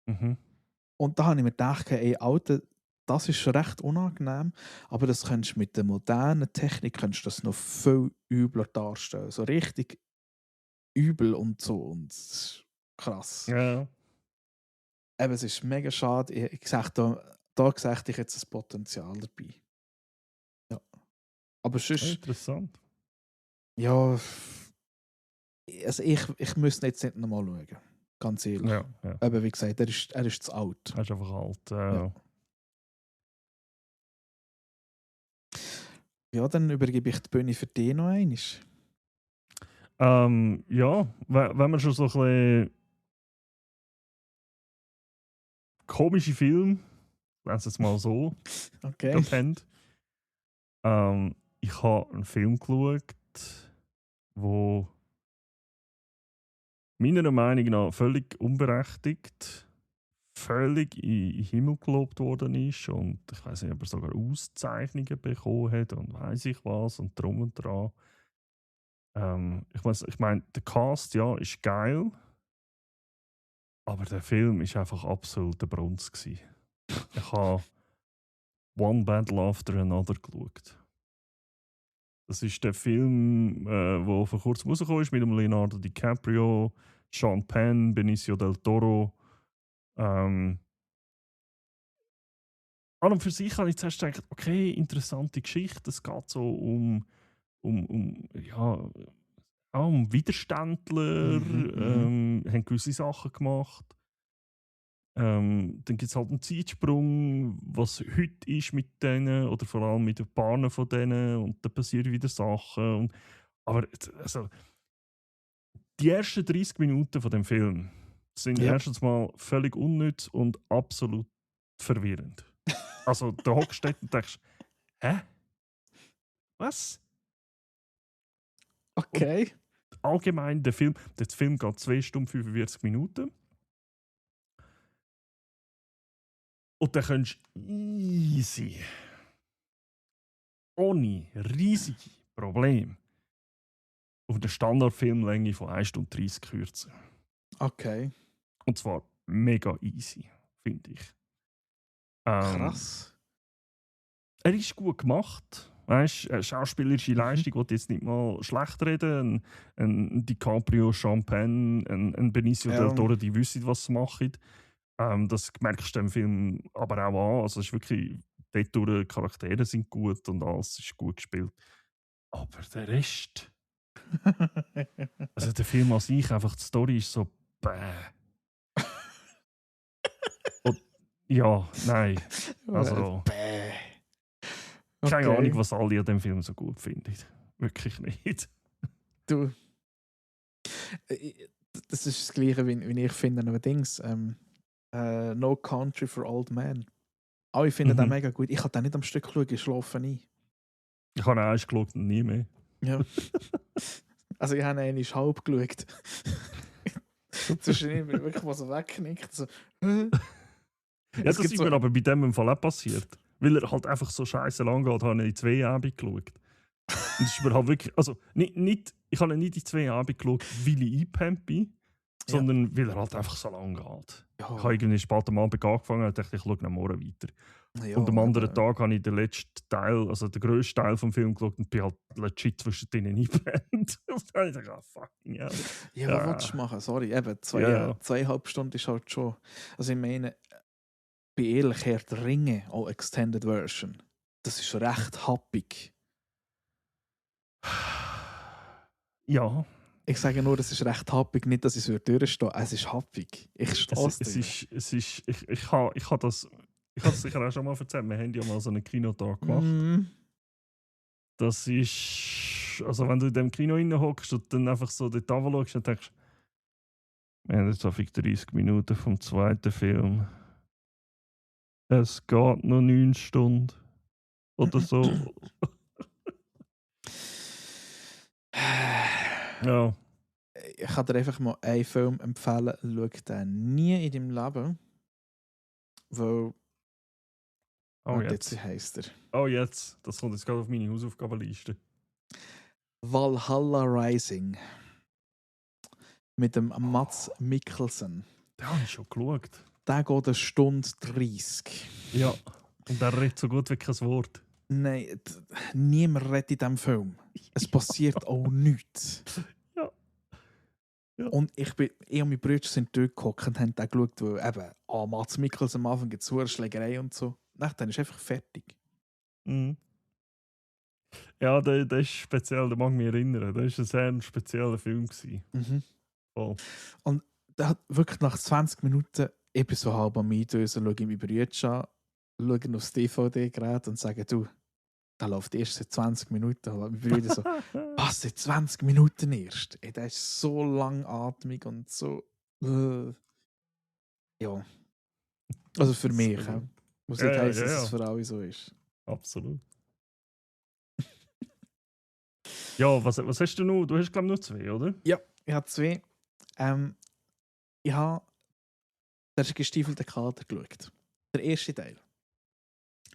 Mhm. Und da habe ich mir gedacht, ey, Alter, das ist recht unangenehm, aber das kannst du mit der modernen Technik kannst du das noch viel übler darstellen. So richtig übel und so. Und das ist krass. Ja, Eben, es ist mega schade. Ich sage da sehe ich jetzt das Potenzial dabei. Ja. Aber sonst, interessant. ja, also ich müsste jetzt nicht nochmal schauen. Ganz ehrlich. Ja, ja. Aber wie gesagt, er ist zu alt. Er ist einfach alt. Ja. Ja, dann übergebe ich die Bühne für dich noch einmal. Ja, wenn wir schon so ein bisschen komische Filme, nennen es jetzt mal so, Okay. gerade haben. Ich habe einen Film geschaut, wo meiner Meinung nach völlig unberechtigt völlig in den Himmel gelobt worden ist und ich weiß nicht, ob er sogar Auszeichnungen bekommen hat und weiß ich was und drum und dran. Ich meine, der Cast, ja, ist geil, aber der Film ist einfach absolut der Brunz gsi. Ich habe One Battle After Another geschaut. Das ist der Film, der vor kurzem rausgekommen ist mit dem Leonardo DiCaprio, Sean Penn, Benicio del Toro. An und für sich habe ich zuerst gedacht, okay, interessante Geschichte. Es geht so ja, um Widerständler, haben gewisse Sachen gemacht. Dann gibt es halt einen Zeitsprung, was heute ist mit denen oder vor allem mit den Paaren von denen und dann passieren wieder Sachen. Aber also, die ersten 30 Minuten von dem Film sind Ja. erstens mal völlig unnütz und absolut verwirrend. Also, da hockst du dort und denkst, hä? Was? Okay. Allgemein, der Film geht 2 Stunden 45 Minuten. Und dann kannst du easy, ohne riesige Probleme, auf eine Standardfilmlänge von 1 Stunde 30 kürzen. Okay. Und zwar mega easy, finde ich. Krass. Er ist gut gemacht. Weißt, eine schauspielerische Leistung, die jetzt nicht mal schlecht reden. Ein DiCaprio, Sean Penn, ein Benicio del Toro, die wissen, was sie machen. Das merkst du im Film aber auch an. Also es ist wirklich, dort durch, die Charaktere sind gut und alles ist gut gespielt. Aber der Rest. Also der Film an sich, einfach die Story ist so. Bäh. Und, ja, nein. Also, Bäh. keine Ahnung, Okay. was alle an dem Film so gut finden. Wirklich nicht. Du. Das ist das Gleiche, wie ich finde, allerdings. No Country for Old Men. Alle finden den Mhm. mega gut. Ich habe den nicht am Stück geschaut, ich schlafe ein. Ich habe ihn erst geschaut und nie mehr. Ja. Also ich habe ihn halb geschaut. Zwischendurch bin ich wirklich mal so weggenickt. So. Ja, Es das gibt ist so, mir aber bei dem im Fall auch passiert. Weil er halt einfach so scheiße lang geht, habe ich in 2 Abend geschaut. Und das ist mir halt wirklich. Also, nicht, ich habe ihn nicht in 2 Abend geschaut, weil ich eingepennt bin, Ja. sondern weil er halt einfach so lang geht. ja, Ich habe irgendwie spät am Abend angefangen und dachte, ich schaue am Morgen weiter. ja, Und am anderen aber- Tag habe ich den letzten Teil, also den grössten Teil vom Film geschaut und bin halt legit zwischen denen eingepennt. Und dann habe ich gedacht, fucking hell. Ja, Ja. was willst du machen? Sorry, eben, Ja. 2,5 Stunden ist halt schon. Also ich meine, bei ehrlich, Herr der Ringe, auch Extended Version, das ist recht happig. Ja, Ich sage nur, das ist recht happig, nicht, dass ich es durchstehe. Es ist happig. Ich stehe ich habe das sicher auch schon mal erzählt. Wir haben ja mal so einen Kinotag gemacht. Mm, Das ist, also wenn du in dem Kino hockst und dann einfach so dort schaust und denkst, wir haben jetzt auf 30 Minuten vom zweiten Film. Es geht noch 9 Stunden. Oder so. Ja. Ich kann dir einfach mal einen Film empfehlen. Schau den nie in deinem Leben. Weil, Oh, warte, jetzt. wie heisst er? Oh, jetzt. Das kommt jetzt gerade auf meine Hausaufgabenliste. Valhalla Rising. Mit dem Mats Mikkelsen. Den habe ich schon geschaut. Der geht 1 Stunde 30. Ja. Und der redet so gut wie kein Wort. Nein, niemand redet in diesem Film. Es passiert auch nichts. Ja. Ja. Und ich und meine Brüder sind dort gehockt und haben den geschaut, weil eben, Mats Mikkelsen am Anfang gibt es eine Schlägerei und so. Dann ist einfach fertig. Mhm. Ja, der ist speziell, der mag mich erinnern. Das war ein sehr spezieller Film. Mhm. Voll. Und der hat wirklich nach 20 Minuten, ich bin so halb am Eindösen, schaue ich meine Brüder an, schaue aufs DVD-Gerät und sage, du, der läuft erst seit 20 Minuten. Und meine Brüder so, was, seit 20 Minuten erst? Ey, der ist so langatmig und so. Ja. Also für mich. So. Muss Ja, nicht ja, heißen, ja, dass ja. es für alle so ist. Absolut. Ja, was hast du noch? Du hast, glaube ich, nur 2, oder? Ja, ich habe 2. Ich habe den gestiefelten Kater geschaut. Der erste Teil.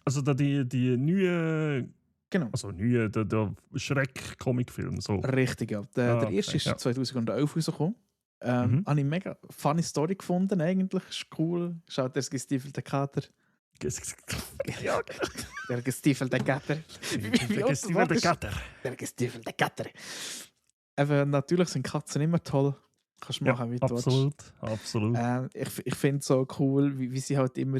Also die neuen, Genau. also neue, der Schreck-Comic-Film. So. Richtig, ja. Der okay, erste ist ja. 2011 rausgekommen. Mhm. Habe ich mega funny Story gefunden, eigentlich. Ist cool. Schaut der gestiefelte Kater. Ja, Der gestiefelte Kater. der Gatter. Der gestiefelte Kater. Eben, natürlich sind Katzen immer toll. Kannst du machen, wie du willst. Absolut, absolut. Ich finde es so cool, wie sie halt immer.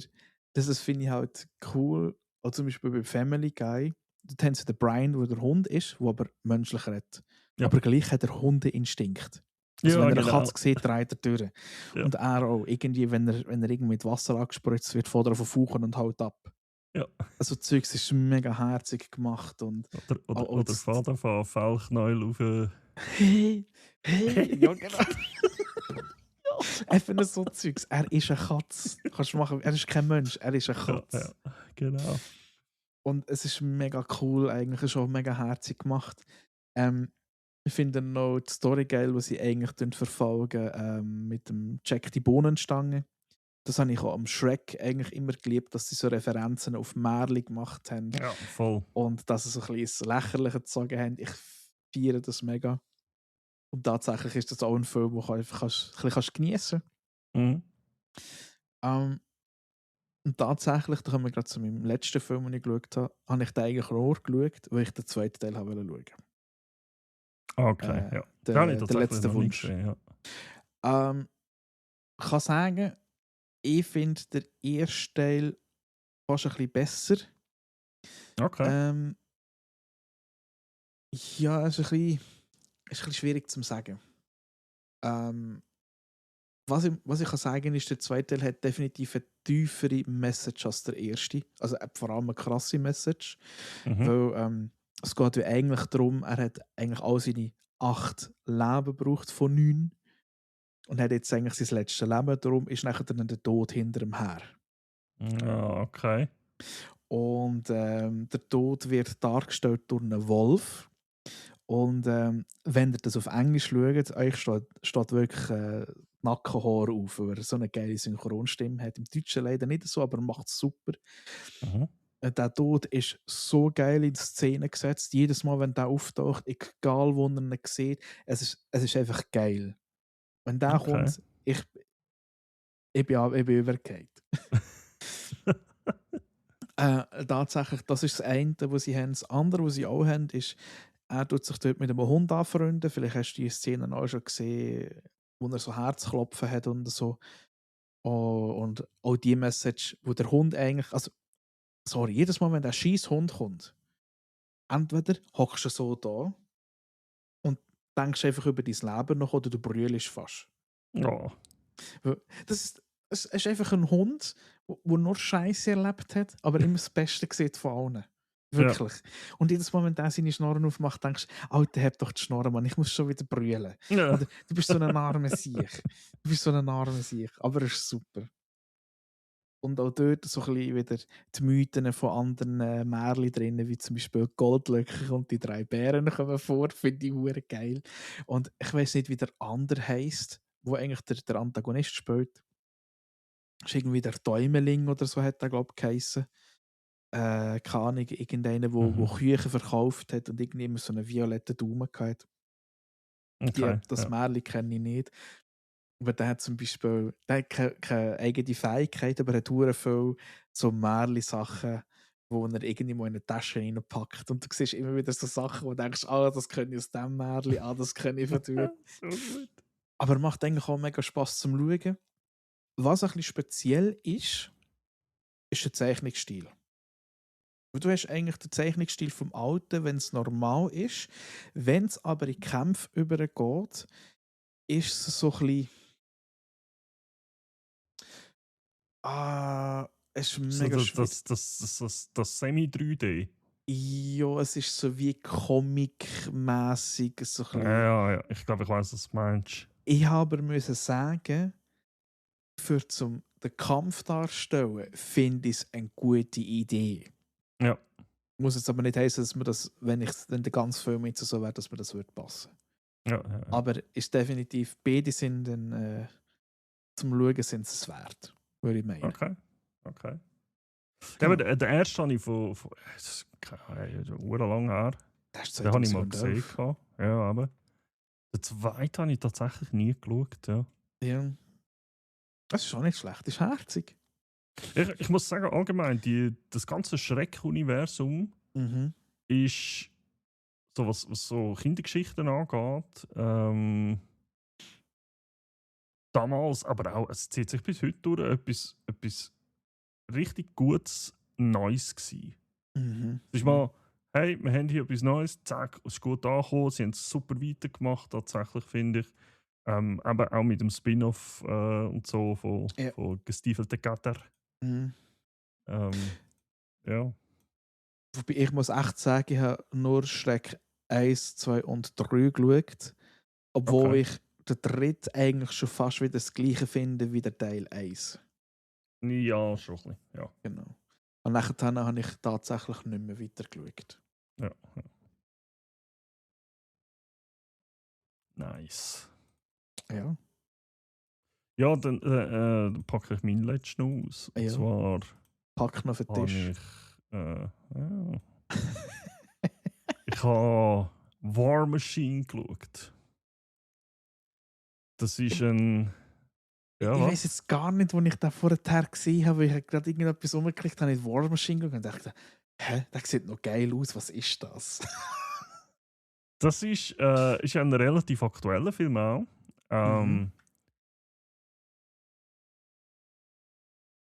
Das finde ich halt cool. Auch zum Beispiel bei Family Guy. Dort haben sie den Brian, der der Hund ist, der aber menschlich redet. Ja. Aber gleich hat er Hundeinstinkt. Also Ja, wenn er eine genau. Katze sieht, dreht er durch. Ja. Und er auch. Irgendwie, wenn er irgendwie mit Wasser angespritzt wird, fährt er auf Fauchen und haut ab. Ja. Also Zeugs ist mega herzig gemacht. Und Oder das- Vater von Fellknäuel auf. hey, ja genau. Einfach nur so Zeugs. Er ist eine Katze. Kannst du machen. Er ist kein Mensch, er ist eine Katze. Ja, genau. Und es ist mega cool, eigentlich ist auch mega herzig gemacht. Ich finde noch die Story geil, was sie eigentlich verfolgen mit dem Jack die Bohnenstange. Das habe ich auch am Shrek eigentlich immer geliebt, dass sie so Referenzen auf Märchen gemacht haben. Ja, voll. Und dass sie so ein bisschen ins Lächerliche gezogen haben. Ich feiere das mega. Und tatsächlich ist das auch ein Film, den du einfach ein bisschen geniessen Mhm. kannst. Und tatsächlich, da kommen wir gerade zu meinem letzten Film, den ich geschaut habe, habe ich den eigentlich nur geschaut, weil ich den zweiten Teil haben wollte schauen. Okay, ja. Der, Den habe ich der tatsächlich letzte noch nie Wunsch. gesehen, ja. Ich kann sagen, ich finde den ersten Teil fast ein bisschen besser. Okay. Ja, ist ein bisschen schwierig zu sagen. Ähm, was ich kann sagen ist, der zweite Teil hat definitiv eine tiefere Message als der erste. Also vor allem eine krasse Message. Mhm. Weil es geht ja eigentlich darum, er hat eigentlich all seine 8 Leben gebraucht von 9 und hat jetzt eigentlich sein letztes Leben. Darum ist nachher dann der Tod hinter ihm her. Ja, okay. Und der Tod wird dargestellt durch einen Wolf. Und wenn ihr das auf Englisch schaut, euch steht wirklich Nackenhaar auf, weil er so eine geile Synchronstimme hat. Im Deutschen leider nicht so, aber er macht es super. Mhm. Der Tod ist so geil in Szene gesetzt. Jedes Mal, wenn der auftaucht, egal wo er ihn sieht, es ist einfach geil. Wenn der Okay. kommt, ich bin übergekehrt. Tatsächlich, das ist das eine, was sie haben. Das andere, was sie auch haben, ist, er tut sich dort mit einem Hund anfreunden. Vielleicht hast du die Szene auch schon gesehen, wo er so Herzklopfen hat und so. Oh, und auch die Message, wo der Hund eigentlich, also, sorry, jedes Mal, wenn der scheiß Hund kommt, entweder hockst du so da und denkst einfach über dein Leben nach oder du brüllst fast. Ja. Weil es ist einfach ein Hund, der nur Scheiße erlebt hat, aber immer das Beste sieht von allen. Ja. Wirklich. Und jedes Mal, wenn der seine Schnorren aufmacht, denkst du, Alter, hab doch die Schnorren, Mann, ich muss schon wieder brüllen. Ja. Oder du bist so ein armer Siech. Du bist so ein armer Siech. Aber es ist super. Und auch dort so ein bisschen wieder die Mythen von anderen Märchen drin, wie zum Beispiel Goldlöckchen und die 3 Bären kommen vor, finde ich hure geil. Und ich weiß nicht, wie der andere heisst, wo eigentlich der Antagonist spielt. Das ist irgendwie der Däumeling oder so hat er, glaube ich, geheissen. Keine Ahnung, irgendeiner, wo Mhm. Küche verkauft hat und irgendwie immer so einen violetten Daumen gehabt. Okay. Das Ja. Märchen kenne ich nicht. Aber der hat zum Beispiel der hat keine eigene Fähigkeit, aber er hat hure viel so Märchen-Sachen, wo er irgendwie mal in eine Tasche reinpackt. Und du siehst immer wieder so Sachen, wo du denkst, das kenne ich aus dem Märchen, das kenne ich von dort. So gut. Aber macht eigentlich auch mega Spass zum Schauen. Was ein bisschen speziell ist der Zeichnungsstil. Weil du hast eigentlich den Zeichnungsstil vom Alten, wenn es normal ist. Wenn es aber in Kämpfe übergeht, ist es so ein bisschen. Es ist So mega schwierig. das Semi-3D. Ja, es ist so wie Comic-mässig. So ein Ja, bisschen. ja, ja. Ich glaube, ich weiß, was du meinst. Ich habe aber müssen sagen, den Kampf darstellen, finde ich es eine gute Idee. Ja. Muss jetzt aber nicht heißen, dass mir das, wenn der ganze Film jetzt so wäre, dass mir das würde passen. Ja, ja, ja. Aber ist definitiv, beide sind zum Schauen sind sie es wert, würde ich meinen. Okay. Okay. Ja, aber Genau. der erste habe ich von das ist lang her. Das ist Den habe ich mal 2011. gesehen. Ja, aber den zweiten habe ich tatsächlich nie geschaut. Ja. Ja. Das ist auch nicht schlecht, das ist herzig. Ich muss sagen, allgemein, das ganze Schreck-Universum Mhm. ist, so was so Kindergeschichten angeht, damals, aber auch, es zieht sich bis heute durch, etwas richtig Gutes, Neues gewesen. Mhm. Es ist mal, hey, wir haben hier etwas Neues, zack, es ist gut angekommen, sie haben es super weitergemacht, tatsächlich finde ich. Aber auch mit dem Spin-off und so Ja. von Gestiefelte Gatter. Mhm. Ja. Wobei ich muss echt sagen, ich habe nur Schreck 1, 2 und 3 geschaut. Obwohl Okay. ich den dritten eigentlich schon fast wieder das gleiche finde wie der Teil 1. Ja, schon ein bisschen. Ja. Genau. Und nachher habe ich tatsächlich nicht mehr weitergeschaut. Ja, ja. Nice. Ja. Ja, dann packe ich meinen letzten aus. Und Ja. zwar Pack noch auf den habe Tisch. ja, ich habe War Machine geschaut. Das ist ein. Ich Ja, weiß was? jetzt gar nicht, wo ich den vorher gesehen habe, weil ich gerade irgendetwas umgeklickt habe, in War Machine geschaut und dachte, der sieht noch geil aus, was ist das? Das ist ein relativ aktueller Film auch. Mhm.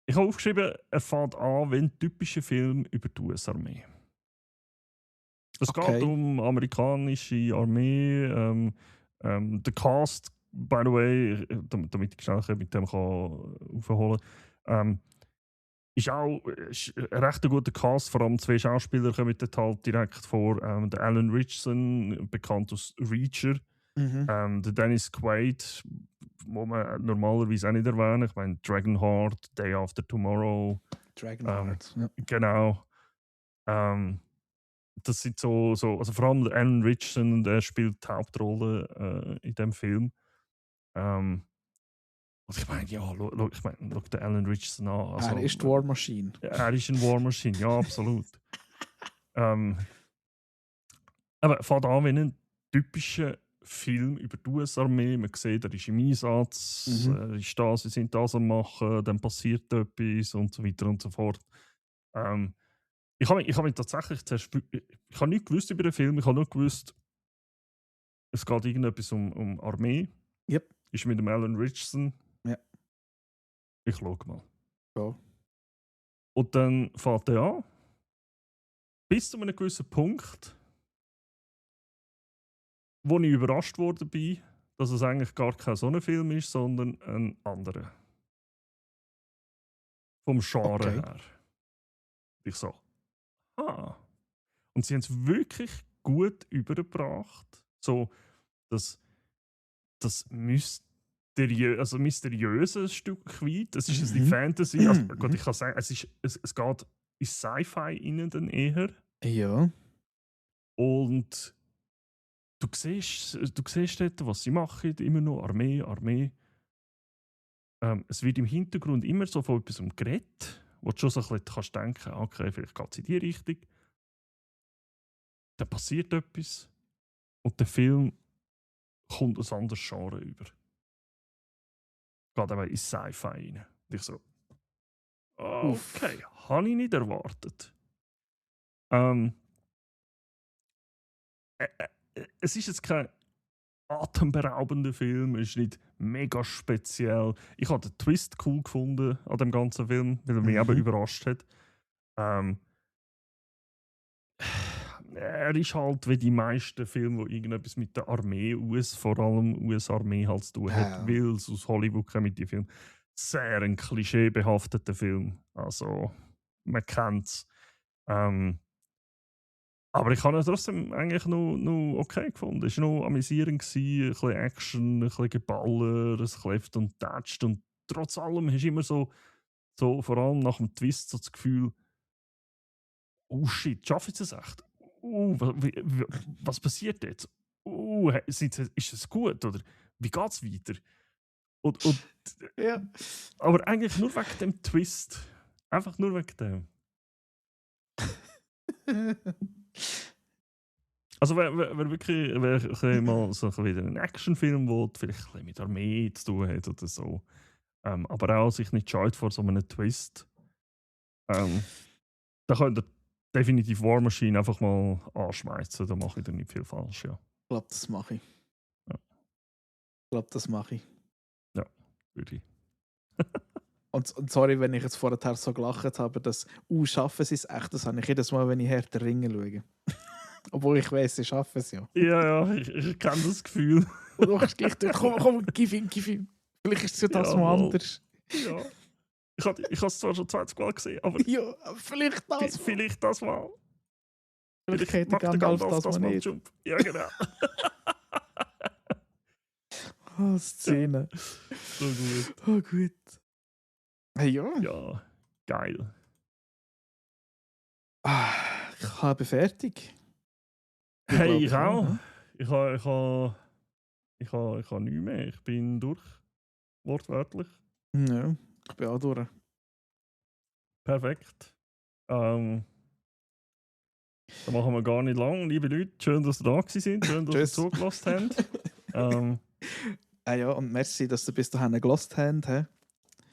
Ich habe aufgeschrieben, er fängt an wie ein typischer Film über die US-Armee. Es geht Okay. um amerikanische Armee. Der Cast, by the way, damit ich schnell mit dem kann aufholen kann, ist auch ein recht guter Cast. Vor allem zwei Schauspieler kommen dort halt direkt vor. Der Alan Ritchson, bekannt als Reacher. Mhm. Der Dennis Quaid, wo man normalerweise auch nicht erwähnen. Ich meine, Dragonheart, Day After Tomorrow. Dragonheart. Ja. Genau. Ähm, Das sind also vor allem der Alan Ritchson, der spielt die Hauptrolle in dem Film. Und ich meine, ja, schau den Alan Richardson an. Er Also, ist die War Machine. er ist eine War Machine, ja, absolut. ähm, aber fängt an wie ein typischer Film über die US-Armee. Man sieht, er ist im Einsatz, ist da, sie sind das am machen, dann passiert etwas und so weiter und so fort. Ich habe mich tatsächlich zuerst, ich habe nicht gewusst über den Film, ich habe nur gewusst, es geht irgendetwas um Armee. Yep. Ist mit dem Alan Richardson. Ja. Ich schaue mal. Ja. Und dann fängt er an. Bis zu einem gewissen Punkt, wo ich überrascht worden bin, dass es eigentlich gar kein Sonnenfilm ist, sondern ein anderer. Vom Genre Okay. her. Ich so, Und sie haben es wirklich gut übergebracht. So, das mysteriöse Stück weit. Es ist ein Fantasy. Also, Gott, ich kann sagen, es geht in Sci-Fi innen dann eher. Ja. Und du siehst dort, was sie machen, immer noch Armee. Es wird im Hintergrund immer so von etwas geredet, wo du schon so ein bisschen kannst denken, okay, vielleicht geht es in die Richtung. Dann passiert etwas und der Film kommt ein anderes Genre über. Geht aber in Sci-Fi rein. Und ich so, okay, habe ich nicht erwartet. Es ist jetzt kein atemberaubender Film, es ist nicht mega speziell. Ich habe den Twist cool gefunden an dem ganzen Film, weil er mich eben überrascht hat. Er ist halt wie die meisten Filme, die irgendetwas mit der Armee, vor allem US-Armee halt zu tun hat, weil es aus Hollywood kommen mit den Filmen. Sehr ein klischeebehafteter Film. Also, man kennt es. Aber ich habe ihn trotzdem eigentlich noch okay gefunden. Es war noch amüsierend, ein bisschen Action, ein bisschen Geballer, ein Kleft und Tätscht. Und trotz allem hast du immer so vor allem nach dem Twist so das Gefühl, oh shit, schaffe ich das echt? Was passiert jetzt? Ist es gut? Oder wie geht es weiter? Und, Ja. aber eigentlich nur wegen dem Twist. Einfach nur wegen dem. Also wer wirklich mal so wieder einen Actionfilm will, vielleicht ein bisschen mit Armee zu tun hat oder so, aber auch sich nicht scheut vor so einem Twist, da könnt ihr definitiv War Machine einfach mal anschmeißen, da mache ich dann nicht viel falsch, ja. Ich glaube, das mache ich. Ja. Ich glaube, das mache ich. Ja, würde ich. Und sorry, wenn ich jetzt vorher so gelacht habe, dass schaffen sie es echt, das habe ich jedes Mal, wenn ich Herr der Ringe schaue. Obwohl ich weiss, sie schaffen es ja. Ja, ich kenne das Gefühl. Und du hast gleich durch, komm, gib ihm. Vielleicht ist es ja das mal anders. Ja. Ich habe es zwar schon 20 Mal gesehen, aber ja, vielleicht das mal. Vielleicht das mal. Vielleicht hätte der Gandalf das mal nicht. Jump. Ja, genau. Oh, Szene. So gut. Oh, gut. Hey, ja. Ja, geil. Ich habe fertig. Hey, ich auch. Ich habe nichts mehr. Ich bin durch. Wortwörtlich. Ja, ich bin auch durch. Perfekt. Dann machen wir gar nicht lang. Liebe Leute, schön, dass ihr da sind. Schön, dass ihr zugelassen habt. Ja, und merci, dass ihr bis dahin gelassen habt.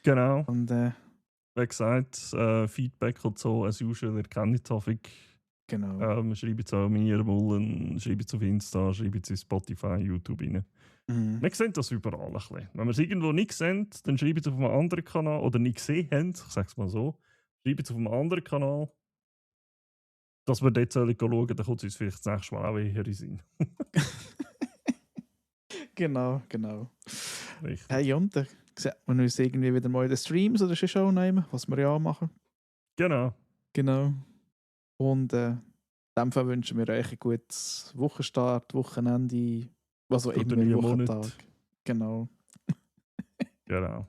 Genau. Und wie gesagt, Feedback und so, as usual, ihr kennt die Tafik. Genau. Schreibt es an mir, Mullen, schreibt es auf Insta, schreibt es in Spotify, YouTube rein. Wir sehen das überall ein bisschen. Wenn wir es irgendwo nicht sehen, dann schreibt es auf einem anderen Kanal oder nicht gesehen haben, ich sage es mal so, schreibt es auf einem anderen Kanal. dass wir dort schauen sollen, dann kommt es uns vielleicht das nächste Mal auch eher in den Sinn. Genau, genau. Richtig. Hey, und dann sieht man uns irgendwie wieder mal in den Streams oder schon nehmen, was wir ja auch machen. Genau. Genau. Und in dem Fall wünschen wir euch ein gutes Wochenstart, Wochenende, was auch Guten immer, neuen Monat. Wochentag. Genau. Genau.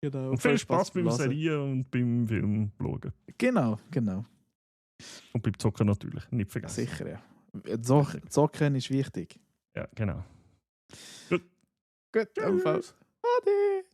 Genau. Und viel Spaß beim Hören. Serien und beim Film schauen. Genau, genau. Und beim Zocken natürlich, nicht vergessen. Sicher, ja. Zocken ist wichtig. Ja, genau. Gut, Tschüss. Ade.